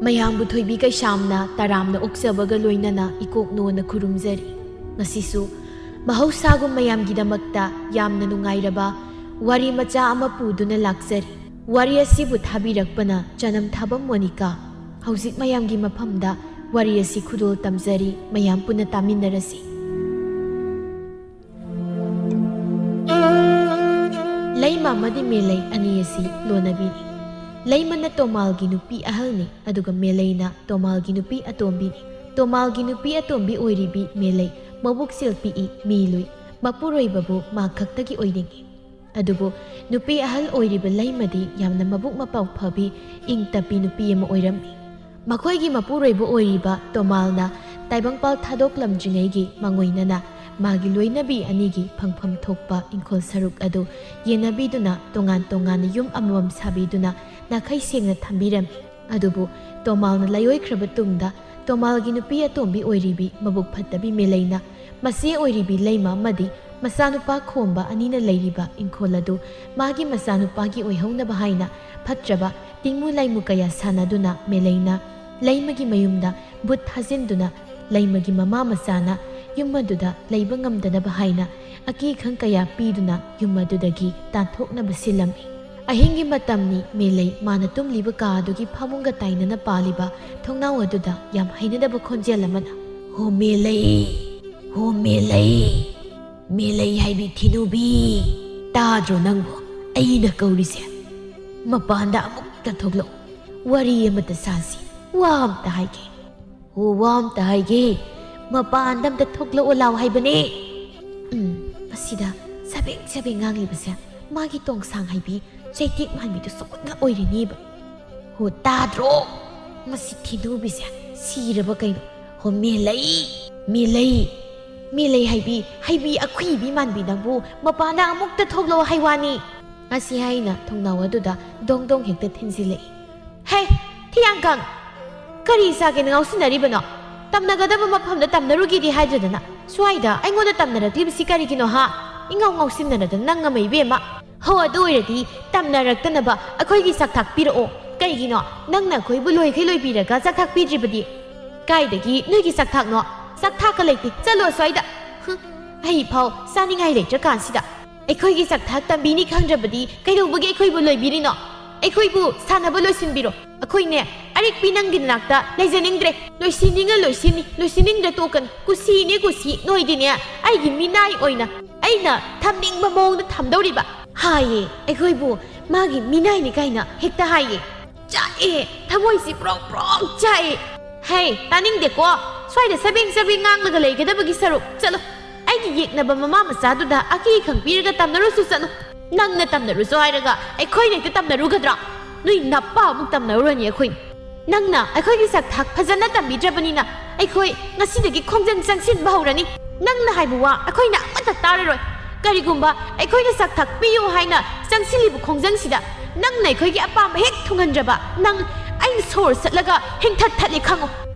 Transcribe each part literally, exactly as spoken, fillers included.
ꯃꯌꯥꯝꯕꯨ ꯊꯣꯏꯕꯤ ꯀꯩꯁꯥꯝꯅ ꯇꯔꯥꯝꯅ ꯑꯣꯛꯆꯕꯒ ꯂꯣꯏꯅꯅ ꯏꯀꯣꯛ ꯅꯣꯟꯅ ꯈꯨꯔꯨꯝꯖꯔꯤ꯫ ꯉꯁꯤꯁꯨ ꯃꯍꯧꯁꯥꯒꯨꯝ ꯃꯌꯥꯝꯒꯤꯗꯃꯛꯇ ꯌꯥꯝꯅ ꯅꯨꯡꯉꯥꯏꯔꯕ ꯋꯥꯔꯤ ꯃꯆꯥ ꯑꯃ ꯄꯨꯗꯨꯅ ꯂꯥꯛꯆꯔꯤ꯫ ꯋꯥꯔꯤ ꯑꯁꯤꯕꯨ ꯊꯥꯕꯤꯔꯛꯄꯅ ꯆꯅꯝ ꯊꯥꯕꯝ ꯃꯣꯅꯤꯀꯥ꯫ ꯍꯧꯖꯤꯛ ꯃꯌꯥꯝꯒꯤ ꯃꯐꯝꯗ ꯋꯥꯔꯤ ꯑꯁꯤ ꯈꯨꯗꯣꯜ ꯇꯝꯖꯔꯤ, ꯃꯌꯥꯝ ꯄꯨꯟꯅ ꯇꯥꯃꯤꯟꯅꯔꯁꯤ꯫ ꯂꯩꯃ ꯑꯃꯗꯤ ꯃꯦꯂꯩ ꯑꯅꯤ ꯑꯁꯤ ꯂꯣꯟꯅꯕꯤꯅꯤ꯫ ꯂꯩꯃꯅ ꯇꯣꯃꯥꯜꯒꯤ ꯅꯨꯄꯤ ꯑꯍꯜꯅꯤ, ꯑꯗꯨꯒ ꯃꯦꯂꯩꯅ ꯇꯣꯃꯥꯜꯒꯤ ꯅꯨꯄꯤ ꯑꯇꯣꯝꯕꯤꯅꯤ꯫ ꯇꯣꯃꯥꯜꯒꯤ ꯅꯨꯄꯤ ꯑꯇꯣꯝꯕꯤ ꯑꯣꯏꯔꯤꯕꯤ ꯃꯦꯂꯩ ꯃꯕꯨꯛꯆꯦꯜ ꯄꯤꯛꯏ, ꯃꯤ ꯂꯨꯏ, ꯃꯄꯨꯔꯣꯏꯕꯕꯨ ꯃꯥ ꯈꯛꯇꯒꯤ ꯑꯣꯏꯅꯤꯡꯏ꯫ ꯑꯗꯨꯕꯨ ꯅꯨꯄꯤ ꯑꯍꯜ ꯑꯣꯏꯔꯤꯕ ꯂꯩꯃꯗꯤ ꯌꯥꯝꯅ ꯃꯕꯨꯛ ꯃꯄꯥꯎ ꯐꯕꯤ, ꯏꯪ ꯇꯞꯄꯤ ꯅꯨꯄꯤ ꯑꯃ ꯑꯣꯏꯔꯝꯃꯤ꯫ ꯃꯈꯣꯏꯒꯤ ꯃꯄꯨꯔꯣꯏꯕ ꯑꯣꯏꯔꯤꯕ ꯇꯣꯃꯥꯜꯅ ꯇꯥꯏꯕꯪꯄꯥꯜ ꯊꯥꯗꯣꯛꯂꯝꯗ꯭ꯔꯤꯉꯩꯒꯤ ꯃꯉꯣꯏꯅꯅ ꯃꯥꯒꯤ ꯂꯣꯏꯅꯕꯤ ꯑꯅꯤꯒꯤ ꯐꯪꯐꯝ ꯊꯣꯛꯄ ꯏꯪꯈꯣꯜ ꯁꯔꯨꯛ ꯑꯗꯨ ꯌꯦꯟꯅꯕꯤꯗꯨꯅ ꯇꯣꯉꯥꯟ ꯇꯣꯉꯥꯟꯅ ꯌꯨꯝ ꯑꯃꯃꯝ ꯁꯥꯕꯤꯗꯨꯅ ꯅꯥꯈꯩ ꯁꯦꯡꯅ ꯊꯝꯕꯤꯔꯝꯃꯤ꯫ ꯑꯗꯨꯕꯨ ꯇꯣꯃꯥꯜꯅ ꯂꯥꯏꯑꯣꯏꯈ꯭ꯔꯕ ꯇꯨꯡꯗ ꯇꯣꯃꯥꯜꯒꯤ ꯅꯨꯄꯤ ꯑꯇꯣꯝꯕꯤ ꯑꯣꯏꯔꯤꯕꯤ ꯃꯕꯨꯛ ꯐꯠꯇꯕꯤ ꯃꯦꯂꯩꯅ ꯃꯆꯦ ꯑꯣꯏꯔꯤꯕꯤ ꯂꯩꯃ ꯑꯃꯗꯤ ꯃꯆꯥꯅꯨꯄꯥ ꯈꯣꯝꯕ ꯑꯅꯤꯅ ꯂꯩꯔꯤꯕ ꯏꯪꯈꯣꯜ ꯑꯗꯨ ꯃꯥꯒꯤ ꯃꯆꯥꯅꯨꯄꯥꯒꯤ ꯑꯣꯏꯍꯧꯅꯕ ꯍꯥꯏꯅ ꯐꯠꯇ꯭ꯔꯕ ꯇꯤꯡꯃꯨ ꯂꯩꯃꯨ ꯀꯌꯥ ꯁꯥꯟꯅꯗꯨꯅ ꯃꯦꯂꯩꯅ ꯂꯩꯃꯒꯤ ꯃꯌꯨꯝꯗ ꯚꯨꯠ ꯊꯥꯖꯤꯟꯗꯨꯅ ꯂꯩꯃꯒꯤ ꯃꯃꯥ ꯃꯆꯥꯅ ꯌꯨꯝ ꯑꯗꯨꯗ ꯂꯩꯕ ꯉꯝꯗꯅꯕ ꯍꯥꯏꯅ ꯑꯀꯤ ꯈꯪ ꯀꯌꯥ ꯄꯤꯗꯨꯅ ꯌꯨꯝ ꯑꯗꯨꯗꯒꯤ ꯇꯥꯟꯊꯣꯛꯅꯕ ꯁꯤꯜꯂꯝꯃꯤ꯫ ꯑꯍꯤꯡꯒꯤ ꯃꯇꯝꯅꯤ꯫ ꯃꯦꯂꯩ ꯃꯥꯅ ꯇꯨꯝꯂꯤꯕ ꯀꯥ ꯑꯗꯨꯒꯤ ꯐꯃꯨꯡꯒ ꯇꯥꯏꯅꯅ ꯄꯥꯜꯂꯤꯕ ꯊꯣꯡꯅꯥꯎ ꯑꯗꯨꯗ ꯌꯥꯝ ꯍꯩꯅꯗꯕ ꯈꯣꯟꯖꯦꯜ ꯑꯃꯅ, "ꯍꯣ ꯃꯦꯂꯩ, ꯍꯣ ꯃꯦꯂꯩ, ꯃꯦꯂꯩ ꯍꯥꯏꯕꯤ ꯊꯤꯅꯨꯕꯤ, ꯇꯥꯗ꯭ꯔꯣ ꯅꯪꯕꯣ ꯑꯩꯅ ꯀꯧꯔꯤꯁꯦ? ꯃꯄꯥꯟꯗ ꯑꯃꯨꯛꯇ ꯊꯣꯛꯂꯛꯎ, ꯋꯥꯔꯤ ꯑꯃꯇ ꯁꯥꯁꯤ, ꯋꯥ ꯑꯃꯇ ꯍꯥꯏꯒꯦ꯫ ꯍꯣ, ꯋꯥ ꯑꯃꯇ ꯍꯥꯏꯒꯦ, ꯃꯄꯥꯟꯗ ꯑꯃꯇ ꯊꯣꯛꯂꯛꯑꯣ ꯂꯥꯎ ꯍꯥꯏꯕꯅꯦ꯫" ꯎꯝ, ꯃꯁꯤꯗ ꯁꯕꯦꯡ ꯁꯕꯦꯡ ꯉꯥꯡꯂꯤꯕꯁꯦ ꯃꯥꯒꯤ ꯇꯣꯡꯁꯥꯡ ꯍꯩꯕꯤ ꯆꯩꯇꯦꯛ ꯃꯥꯟꯕꯤꯗꯨ ꯁꯣꯛꯅ ꯑꯣꯏꯔꯤꯅꯦꯕ꯫ "ꯍꯣ, ꯇꯥꯗ꯭ꯔꯣ? ꯃꯁꯤ ꯊꯤꯅꯨꯕꯤꯁꯦ ꯁꯤꯔꯕ ꯀꯩꯅꯣ? ꯍꯣ, ꯃꯦꯂꯩ, ꯃꯦꯂꯩ, ꯃꯦꯂꯩ ꯍꯩꯕꯤ, ꯍꯩꯕꯤ ꯑꯈꯨꯏꯕꯤ ꯃꯥꯟꯕꯤ ꯅꯪꯕꯨ ꯃꯄꯥꯟꯗ ꯑꯃꯨꯛꯇ ꯊꯣꯛꯂꯛꯑꯣ ꯍꯥꯏ ꯋꯥꯅꯤ꯫" ꯑꯁꯤ ꯍꯥꯏꯅ ꯊꯣꯡꯅꯥꯎ ꯑꯗꯨꯗ ꯗꯣꯡ ꯗꯣꯡ ꯍꯦꯛꯇ ꯊꯤꯟꯖꯤꯜꯂꯛꯏ꯫ "ꯍꯦ, ꯊꯤꯌꯥꯡꯀꯪ! ꯀꯔꯤ ꯆꯥꯒꯦꯅ ꯉꯥꯎꯁꯤꯟꯅꯔꯤꯕꯅꯣ? ꯇꯝꯅꯒꯗꯕ ꯃꯐꯝꯗ ꯇꯝꯅꯔꯨꯒꯦꯗꯤ ꯍꯥꯏꯗ꯭ꯔꯗꯅ ꯁ꯭ꯋꯥꯏꯗ ꯑꯩꯉꯣꯟꯗ ꯇꯝꯅꯔꯛꯂꯤꯕꯁꯤ ꯀꯔꯤꯒꯤꯅꯣ ꯍꯥ? ꯏꯉꯥꯎ ꯉꯥꯎꯁꯤꯟꯅꯔꯗꯅ ꯅꯪ ꯑꯃ ꯏꯕꯦꯝꯃ!" ꯍꯣ, ꯑꯗꯨ ꯑꯣꯏꯔꯗꯤ ꯇꯝꯅꯔꯛꯇꯅꯕ ꯑꯩꯈꯣꯏꯒꯤ ꯆꯥꯛꯊꯥꯛ ꯄꯤꯔꯛꯑꯣ꯫ ꯀꯩꯒꯤꯅꯣ ꯅꯪꯅ ꯑꯩꯈꯣꯏꯕꯨ ꯂꯣꯏꯈꯩ ꯂꯣꯏꯕꯤꯔꯒ ꯆꯥꯛꯊꯥꯛ ꯄꯤꯗ꯭ꯔꯤꯕꯗꯤ? ꯀꯥꯏꯗꯒꯤ ꯅꯣꯏꯒꯤ ꯆꯥꯛꯊꯥꯛꯅꯣ? ꯆꯥꯛꯊꯥꯛꯀ ꯂꯩꯇꯦ, ꯆꯠꯂꯣ ꯑꯁ꯭ꯋꯥꯏꯗ꯫ ꯍꯨꯝ, ꯑꯩ ꯐꯥꯎ ꯆꯥꯅꯤꯡꯉꯥꯏ ꯂꯩꯇ꯭ꯔꯀꯥꯟꯁꯤꯗ꯫ ꯑꯩꯈꯣꯏꯒꯤ ꯆꯥꯛꯊꯥꯛ ꯇꯝꯕꯤꯅꯤ ꯈꯪꯗ꯭ꯔꯕꯗꯤ ꯀꯩꯗꯧꯕꯒꯤ ꯑꯩꯈꯣꯏꯕꯨ ꯂꯣꯏꯕꯤꯔꯤꯅꯣ? ꯑꯩꯈꯣꯏꯕꯨ ꯁꯥꯟꯅꯕ ꯂꯣꯏꯁꯤꯟꯕꯤꯔꯣ꯫ ꯑꯩꯈꯣꯏꯅꯦ, ꯑꯔꯤꯛꯄꯤ ꯅꯪꯒꯤ ꯅꯥꯛꯇ ꯂꯩꯖꯅꯤꯡꯗ꯭ꯔꯦ꯫ ꯂꯣꯏꯁꯤꯟꯅꯤꯡꯉ ꯂꯣꯏꯁꯤꯟꯅꯤ, ꯂꯣꯏꯁꯤꯟꯅꯤꯡꯗ꯭ꯔ ꯇꯣꯛꯀꯅꯤ꯫ ꯀꯨꯁꯤꯅꯦ ꯀꯨꯁꯤ, ꯅꯣꯏꯗꯤꯅꯦ ꯑꯩꯒꯤ ꯃꯤꯅꯥꯏ ꯑꯣꯏꯅ ꯑꯩꯅ ꯊꯝꯅꯤꯡꯕ ꯃꯑꯣꯡꯗ ꯊꯝꯗꯧꯔꯤꯕ꯫ ꯍꯥꯏꯌꯦ, ꯑꯩꯈꯣꯏꯕꯨ ꯃꯥꯒꯤ ꯃꯤꯅꯥꯏꯅꯤ ꯀꯥꯏꯅ ꯍꯦꯛꯇ ꯍꯥꯏꯌꯦ꯫ ꯆꯥꯛꯑꯦ, ꯊꯃꯣꯏꯁꯤ ꯄ꯭ꯔꯣꯛ ꯄ꯭ꯔꯣꯛ ꯆꯥꯛꯑꯦ꯫ ꯍꯩ, ꯇꯥꯅꯤꯡꯗꯦꯀꯣ꯫ ꯁ꯭ꯋꯥꯏꯗ ꯁꯕꯦꯡ ꯁꯕꯦꯡ ꯉꯥꯡꯂꯒ ꯂꯩꯒꯗꯕꯒꯤ ꯁꯔꯨꯛ, ꯆꯠꯂꯣ꯫ ꯑꯩꯒꯤ ꯌꯦꯛꯅꯕ ꯃꯃꯥ ꯃꯆꯥꯗꯨꯗ ꯑꯀꯤ ꯈꯪ ꯄꯤꯔꯒ ꯇꯝꯅꯔꯨꯁꯨ ꯆꯠꯂꯨ꯫ ꯅꯪꯅ ꯇꯝꯅꯔꯨꯁꯨ ꯍꯥꯏꯔꯒ ꯑꯩꯈꯣꯏꯅ ꯍꯦꯛꯇ ꯇꯝꯅꯔꯨꯒꯗ꯭ꯔꯣ? ꯅꯣꯏ ꯅꯄꯥ ꯑꯃꯨꯛ ꯇꯝꯅꯔꯨꯔꯅꯤ ꯑꯩꯈꯣꯏ꯫ ꯅꯪꯅ ꯑꯩꯈꯣꯏꯒꯤ ꯆꯥꯛꯊꯥꯛ ꯐꯖꯅ ꯇꯝꯕꯤꯗ꯭ꯔꯕꯅꯤꯅ ꯑꯩꯈꯣꯏ ꯉꯁꯤꯗꯒꯤ ꯈꯣꯡꯖꯪ ꯆꯪꯁꯤꯟꯕ ꯍꯧꯔꯅꯤ꯫ ꯅꯪꯅ ꯍꯥꯏꯕ ꯋꯥ ꯑꯩꯈꯣꯏꯅ ꯑꯃꯠꯇ ꯇꯥꯔꯔꯣꯏ꯫ ꯀꯔꯤꯒꯨꯝꯕ ꯑꯩꯈꯣꯏꯅ ꯆꯥꯛꯊꯥꯛ ꯄꯤꯌꯨ ꯍꯥꯏꯅ ꯆꯪꯁꯤꯜꯂꯤꯕ ꯈꯣꯡꯖꯪꯁꯤꯗ ꯅꯪꯅ ꯑꯩꯈꯣꯏꯒꯤ ꯑꯄꯥꯝꯕ ꯍꯦꯛ ꯊꯨꯡꯍꯟꯗ꯭ꯔꯕ, ꯅꯪ ꯑꯩ ꯁꯣꯔ ꯆꯠꯂꯒ ꯍꯤꯡꯊꯠ ꯊꯠꯂꯦ ꯈꯪꯉꯨ꯫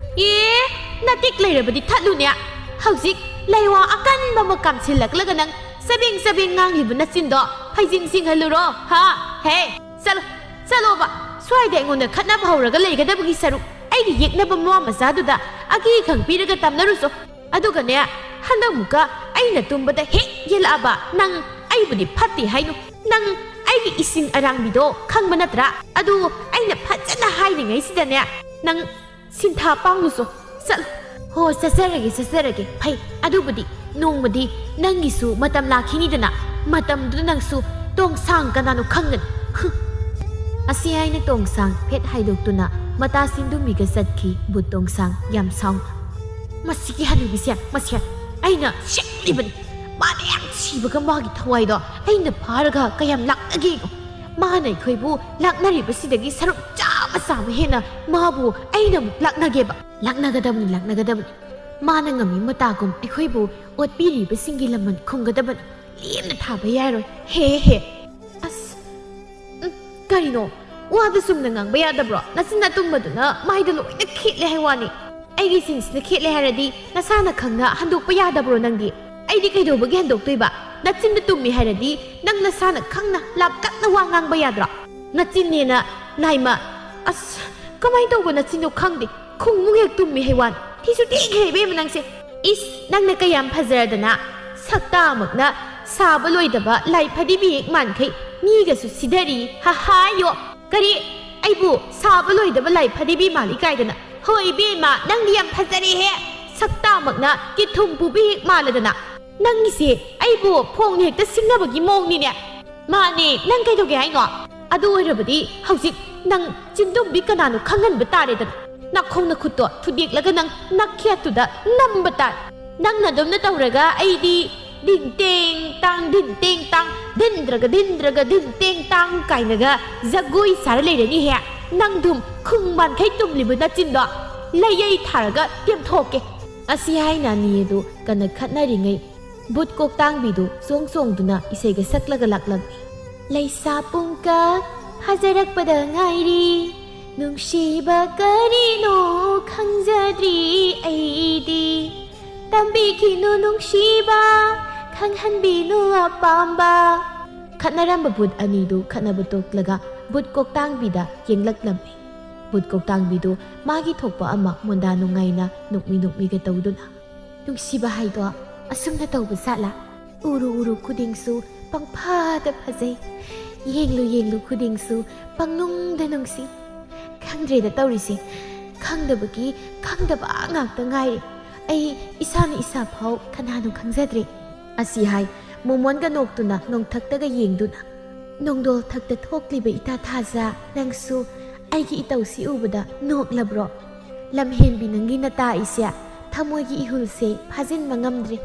ꯑꯦ, ꯅꯇꯤꯛ ꯂꯩꯔꯕꯗꯤ ꯊꯠꯂꯨꯅꯦ꯫ ꯍꯧꯖꯤꯛ ꯂꯩꯋꯥ ꯑꯀꯟꯕ ꯑꯃ ꯀꯥꯝꯁꯤꯜꯂꯛꯂꯒ ꯅꯪ ꯆꯕꯦꯡ ꯆꯕꯦꯡ ꯉꯥꯡꯂꯤꯕ ꯅꯆꯤꯟꯗꯣ ꯐꯩꯖꯤꯡ ꯆꯤꯡꯍꯜꯂꯨꯔꯣ, ꯍꯥ? ꯍꯦ, ꯆꯠꯂꯣ, ꯆꯠꯂꯣꯕ꯫ ꯁ꯭ꯋꯥꯏꯗ ꯑꯩꯉꯣꯟꯗ ꯈꯠꯅꯕ ꯍꯧꯔꯒ ꯂꯩꯒꯗꯕꯒꯤ ꯁꯔꯨꯛ ꯑꯩꯒꯤ ꯌꯦꯛꯅꯕ ꯃꯃꯥ ꯃꯆꯥꯗꯨꯗ ꯑꯀꯤ ꯈꯪ ꯄꯤꯔꯒ ꯇꯝꯅꯔꯨꯆꯣ꯫ ꯑꯗꯨꯒꯅꯦ, ꯍꯟꯗꯛꯃꯨꯛꯀ ꯑꯩꯅ ꯇꯨꯝꯕꯗ ꯍꯦꯛ ꯌꯦꯜꯂꯛꯑꯕ ꯅꯪ ꯑꯩꯕꯨꯗꯤ ꯐꯠꯇꯦ ꯍꯥꯏꯅꯨ꯫ ꯅꯪ ꯑꯩꯒꯤ ꯏꯁꯤꯡ ꯑꯔꯥꯡꯕꯤꯗꯣ ꯈꯪꯕ ꯅꯠꯇ꯭ꯔꯥ? ꯑꯗꯨ ꯑꯩꯅ ꯐꯖꯅ ꯍꯥꯏꯔꯤꯉꯩꯁꯤꯗꯅꯦ, ꯅꯪ ꯁꯤꯟꯊꯥ ꯄꯥꯡꯂꯨꯆꯣ꯫ ꯆꯠꯂꯣ꯫ ꯍꯣ, ꯆꯠꯆꯔꯒꯦ, ꯆꯠꯆꯔꯒꯦ꯫ ꯐꯩ꯫ ꯑꯗꯨꯕꯨꯗꯤ ꯅꯣꯡꯃꯗꯤ ꯅꯪꯒꯤꯁꯨ ꯃꯇꯝ ꯂꯥꯛꯈꯤꯅꯤꯗꯅ, ꯃꯇꯝꯗꯨꯗ ꯅꯪꯁꯨ ꯇꯣꯡꯁꯥꯡ ꯀꯅꯥꯅꯣ ꯈꯪꯒꯅꯤ꯫ ꯍꯨꯝ꯫ ꯑꯁꯤ ꯍꯥꯏꯅ ꯇꯣꯡꯁꯥꯡ ꯐꯦꯠ ꯍꯥꯏꯗꯣꯛꯇꯨꯅ ꯃꯇꯥ ꯁꯤꯟꯗꯨꯝꯕꯤꯒ ꯆꯠꯈꯤ ꯕꯨꯠ ꯇꯣꯡꯁꯥꯡ ꯌꯥꯝ ꯁꯥꯎꯅ꯫ ꯃꯁꯤꯒꯤ ꯍꯅꯨꯕꯤꯁꯦ, ꯃꯁꯦ ꯑꯩꯅ ꯁꯤꯡꯂꯤꯕꯅꯤ꯫ ꯃꯥꯅ ꯌꯥꯝ ꯁꯤꯕꯒ ꯃꯥꯒꯤ ꯊꯋꯥꯏꯗꯣ ꯑꯩꯅ ꯐꯥꯔꯒ ꯀꯌꯥꯝ ꯂꯥꯛꯅꯒꯦ ꯌꯦꯡꯉꯨ꯫ ꯃꯥꯅ ꯑꯩꯈꯣꯏꯕꯨ ꯂꯥꯛꯅꯔꯤꯕꯁꯤꯗꯒꯤ ꯁꯔꯨꯛ ꯆꯥꯝꯃ ꯆꯥꯝꯃ ꯍꯦꯟꯅ ꯃꯥꯕꯨ ꯑꯩꯅ ꯑꯃꯨꯛ ꯂꯥꯛꯅꯒꯦꯕ꯫ ꯂꯥꯛꯅꯒꯗꯕꯅꯤ, ꯂꯥꯛꯅꯒꯗꯕꯅꯤ꯫ ꯃꯥꯅ ꯉꯝꯃꯤ ꯃꯇꯥꯒꯨꯝ ꯑꯩꯈꯣꯏꯕꯨ ꯑꯣꯠꯄꯤꯔꯤꯕꯁꯤꯡꯒꯤ ꯂꯃꯟ ꯈꯨꯝꯒꯗꯕꯅꯤ꯫ ꯂꯦꯝꯅ ꯊꯥꯕ ꯌꯥꯔꯣꯏ꯫ ꯍꯦ, ꯍꯦ꯫ ꯑꯁ, ꯎꯝ, ꯀꯔꯤꯅꯣ? ꯋꯥꯗꯨ ꯆꯨꯝꯅ ꯉꯥꯡꯕ ꯌꯥꯗꯕ꯭ꯔꯣ? ꯅꯆꯤꯟ ꯑꯇꯨꯝꯕꯗꯨꯅ ꯃꯥꯏꯗ ꯂꯣꯏꯅ ꯈꯦꯠꯂꯦ ꯍꯥꯏ ꯋꯥꯅꯤ꯫ ꯑꯩꯒꯤ ꯁꯤꯟꯁꯤꯅ ꯈꯦꯠꯂꯦ ꯍꯥꯏꯔꯗꯤ ꯅꯁꯥꯅ ꯈꯪꯅ ꯍꯟꯗꯣꯛꯄ ꯌꯥꯗꯕ꯭ꯔꯣ ꯅꯪꯗꯤ? ꯑꯩꯗꯤ ꯀꯩꯗꯧꯕꯒꯤ ꯍꯟꯗꯣꯛꯇꯣꯏꯕ? ꯅꯆꯤꯟꯗ ꯇꯨꯝꯃꯤ ꯍꯥꯏꯔꯗꯤ ꯅꯪ ꯅꯁꯥꯅ ꯈꯪꯅ ꯂꯥꯞꯇꯛꯅ ꯋꯥ ꯉꯥꯡꯕ ꯌꯥꯗ꯭ꯔꯣ? ꯅꯆꯤꯟꯅꯦꯅ ꯂꯥꯏꯃ꯫ ꯑꯁ, ꯀꯃꯥꯏꯅ ꯇꯧꯕ ꯅꯆꯤꯟꯅꯣ ꯈꯪꯗꯦ꯫ ꯈꯨꯡꯃꯨꯛ ꯍꯦꯛ ꯇꯨꯝꯃꯤ ꯍꯩꯋꯥꯟ꯫ ꯊꯤꯁꯨ ꯊꯤꯈ꯭ꯔꯦ ꯏꯕꯦꯝꯃ ꯅꯪꯁꯦ꯫ ꯏꯁ, ꯅꯪꯅ ꯀꯌꯥꯝ ꯐꯖꯔꯗꯅ ꯁꯛꯇꯥꯃꯛꯅ ꯁꯥꯕ ꯂꯣꯏꯗꯕ ꯂꯥꯏ ꯐꯗꯤꯕꯤ ꯍꯦꯛ ꯃꯥꯟꯈꯩ ꯃꯤꯒꯁꯨ ꯁꯤꯗꯔꯤ꯫ ꯍꯍꯥꯌꯣ꯫ ꯀꯔꯤ? ꯑꯩꯕꯨ ꯁꯥꯕ ꯂꯣꯏꯗꯕ ꯂꯥꯏ ꯐꯗꯤꯕꯤ ꯃꯥꯜꯂꯤ ꯀꯥꯏꯗꯅ? ꯍꯣꯏ ꯏꯕꯦꯝꯃ, ꯅꯪꯗꯤ ꯌꯥꯝ ꯐꯖꯔꯦꯍꯦ꯫ ꯁꯛꯇꯥꯃꯛꯅ ꯀꯤꯊꯨꯝ ꯄꯨꯕꯤ ꯍꯦꯛ ꯃꯥꯜꯂꯗꯅ꯫ ꯅꯪꯒꯤꯁꯦ ꯑꯩꯕꯨ ꯐꯣꯡꯅ ꯍꯦꯛꯇ ꯁꯤꯡꯅꯕꯒꯤ ꯃꯑꯣꯡꯅꯤꯅꯦ꯫ ꯃꯥꯅꯦ, ꯅꯪ ꯀꯩꯗꯧꯒꯦ ꯍꯥꯏꯅꯣ? ꯑꯗꯨ ꯑꯣꯏꯔꯕꯗꯤ ꯍꯧꯖꯤꯛ ꯅꯪ ꯆꯤꯟꯗꯨꯝꯕꯤ ꯀꯅꯥꯅꯣ ꯈꯪꯍꯟꯕ ꯇꯥꯔꯦꯗꯅ꯫ ꯅꯈꯣꯡ ꯅꯈꯨꯠꯇꯣ ꯊꯨꯗꯦꯛꯂꯒ ꯅꯪ ꯅꯈꯦꯠꯇꯨꯗ ꯅꯝꯕ ꯇꯥꯔꯦ꯫ ꯅꯪꯅ ꯑꯗꯨꯝꯅ ꯇꯧꯔꯒ ꯑꯩꯗꯤ ꯗꯤꯟ ꯇꯦꯡ ꯇꯥꯡ, ꯗꯤꯟ ꯇꯦꯡ ꯇꯥꯡ, ꯗꯤꯟꯗ꯭ꯔꯒ ꯗꯤꯟꯗ꯭ꯔꯒ ꯗꯤꯟ ꯇꯦꯡ ꯇꯥꯡ ꯀꯥꯏꯅꯒ ꯖꯒꯣꯏ ꯁꯥꯔ ꯂꯩꯔꯅꯤꯍꯦ꯫ ꯅꯪꯗꯨꯝ ꯈꯨꯡ ꯃꯥꯟꯈꯩ ꯇꯨꯝꯂꯤꯕ ꯅꯆꯤꯟꯗꯣ ꯂꯩꯌꯩ ꯊꯥꯔꯒ ꯇꯦꯝꯊꯣꯛꯀꯦ꯫ ꯑꯁꯤ ꯍꯥꯏꯅ ꯑꯅꯤ ꯑꯗꯨ ꯀꯟꯅ ꯈꯠꯅꯔꯤꯉꯩ ꯕꯨꯠ ꯀꯣꯛꯇꯥꯡꯕꯤꯗꯨ ꯆꯣꯡ ꯆꯣꯡꯗꯨꯅ ꯏꯁꯩꯒ ꯁꯛꯂꯒ ꯂꯥꯛꯂꯝꯃꯤ꯫ ꯂꯩꯁꯥ ꯄꯨꯡꯀ ꯐꯥꯖꯔꯛꯄꯗ ꯉꯥꯏꯔꯤ, ꯅꯨꯡꯁꯤꯕ ꯀꯔꯤꯅꯣ ꯈꯪꯖꯗ꯭ꯔꯤ ꯑꯩꯗꯤ꯫ ꯇꯝꯕꯤꯈꯤꯅꯨ ꯅꯨꯡꯁꯤꯕ, ꯈꯪꯍꯟꯕꯤꯅꯨ ꯑꯄꯥꯝꯕ꯫ ꯈꯠꯅꯔꯝꯕ ꯕꯨꯠ ꯑꯅꯤꯗꯨ ꯈꯠꯅꯕ ꯇꯣꯛꯂꯒ ꯕꯨꯠ ꯀꯣꯛꯇꯥꯡꯕꯤꯗ ꯌꯦꯡꯂꯛꯂꯝꯃꯤ꯫ ꯕꯨꯠ ꯀꯣꯛꯇꯥꯡꯕꯤꯗꯨ ꯃꯥꯒꯤ ꯊꯣꯛꯄ ꯑꯃ ꯃꯣꯟꯗꯥ ꯅꯨꯡꯉꯥꯏꯅ ꯅꯣꯛꯃꯤ ꯅꯣꯛꯃꯤꯒ ꯇꯧꯗꯨꯅ꯫ ꯅꯨꯡꯁꯤꯕ ꯍꯥꯏꯗꯣ ꯑꯁꯨꯝꯅ ꯇꯧꯕ ꯖꯥꯠꯂꯥ? ꯎꯔꯨ ꯎꯔꯨ ꯈꯨꯗꯤꯡꯁꯨ ꯄꯪꯐꯗ ꯐꯖꯩ, ꯌꯦꯡꯂꯨ ꯌꯦꯡꯂꯨ ꯈꯨꯗꯤꯡꯁꯨ ꯄꯪꯅꯨꯡꯗ ꯅꯨꯡꯁꯤ꯫ ꯈꯪꯗ꯭ꯔꯦꯗ ꯇꯧꯔꯤꯁꯦ, ꯈꯪꯗꯕꯒꯤ ꯈꯪꯗꯕ ꯉꯥꯛꯇ ꯉꯥꯏꯔꯦ꯫ ꯑꯩ ꯏꯁꯥꯅ ꯏꯁꯥ ꯐꯥꯎ ꯀꯅꯥꯅꯣ ꯈꯪꯖꯗ꯭ꯔꯦ꯫ ꯑꯁꯤ ꯍꯥꯏ ꯃꯣꯃꯣꯟꯒ ꯅꯣꯛꯇꯨꯅ ꯅꯣꯡꯊꯛꯇꯒ ꯌꯦꯡꯗꯨꯅ꯫ ꯅꯣꯡꯗꯣꯜ ꯊꯛꯇ ꯊꯣꯛꯂꯤꯕ ꯏꯇꯥ ꯊꯥꯖ, ꯅꯪꯁꯨ ꯑꯩꯒꯤ ꯏꯇꯧꯁꯤ ꯎꯕꯗ ꯅꯣꯛꯂꯕ꯭ꯔꯣ? ꯂꯝꯍꯦꯟꯕꯤ ꯅꯪꯒꯤ ꯅꯇꯥ ꯑꯩꯁꯦ ꯊꯃꯣꯏꯒꯤ ꯏꯍꯨꯜꯁꯦ ꯐꯥꯖꯤꯟꯕ ꯉꯝꯗ꯭ꯔꯦ꯫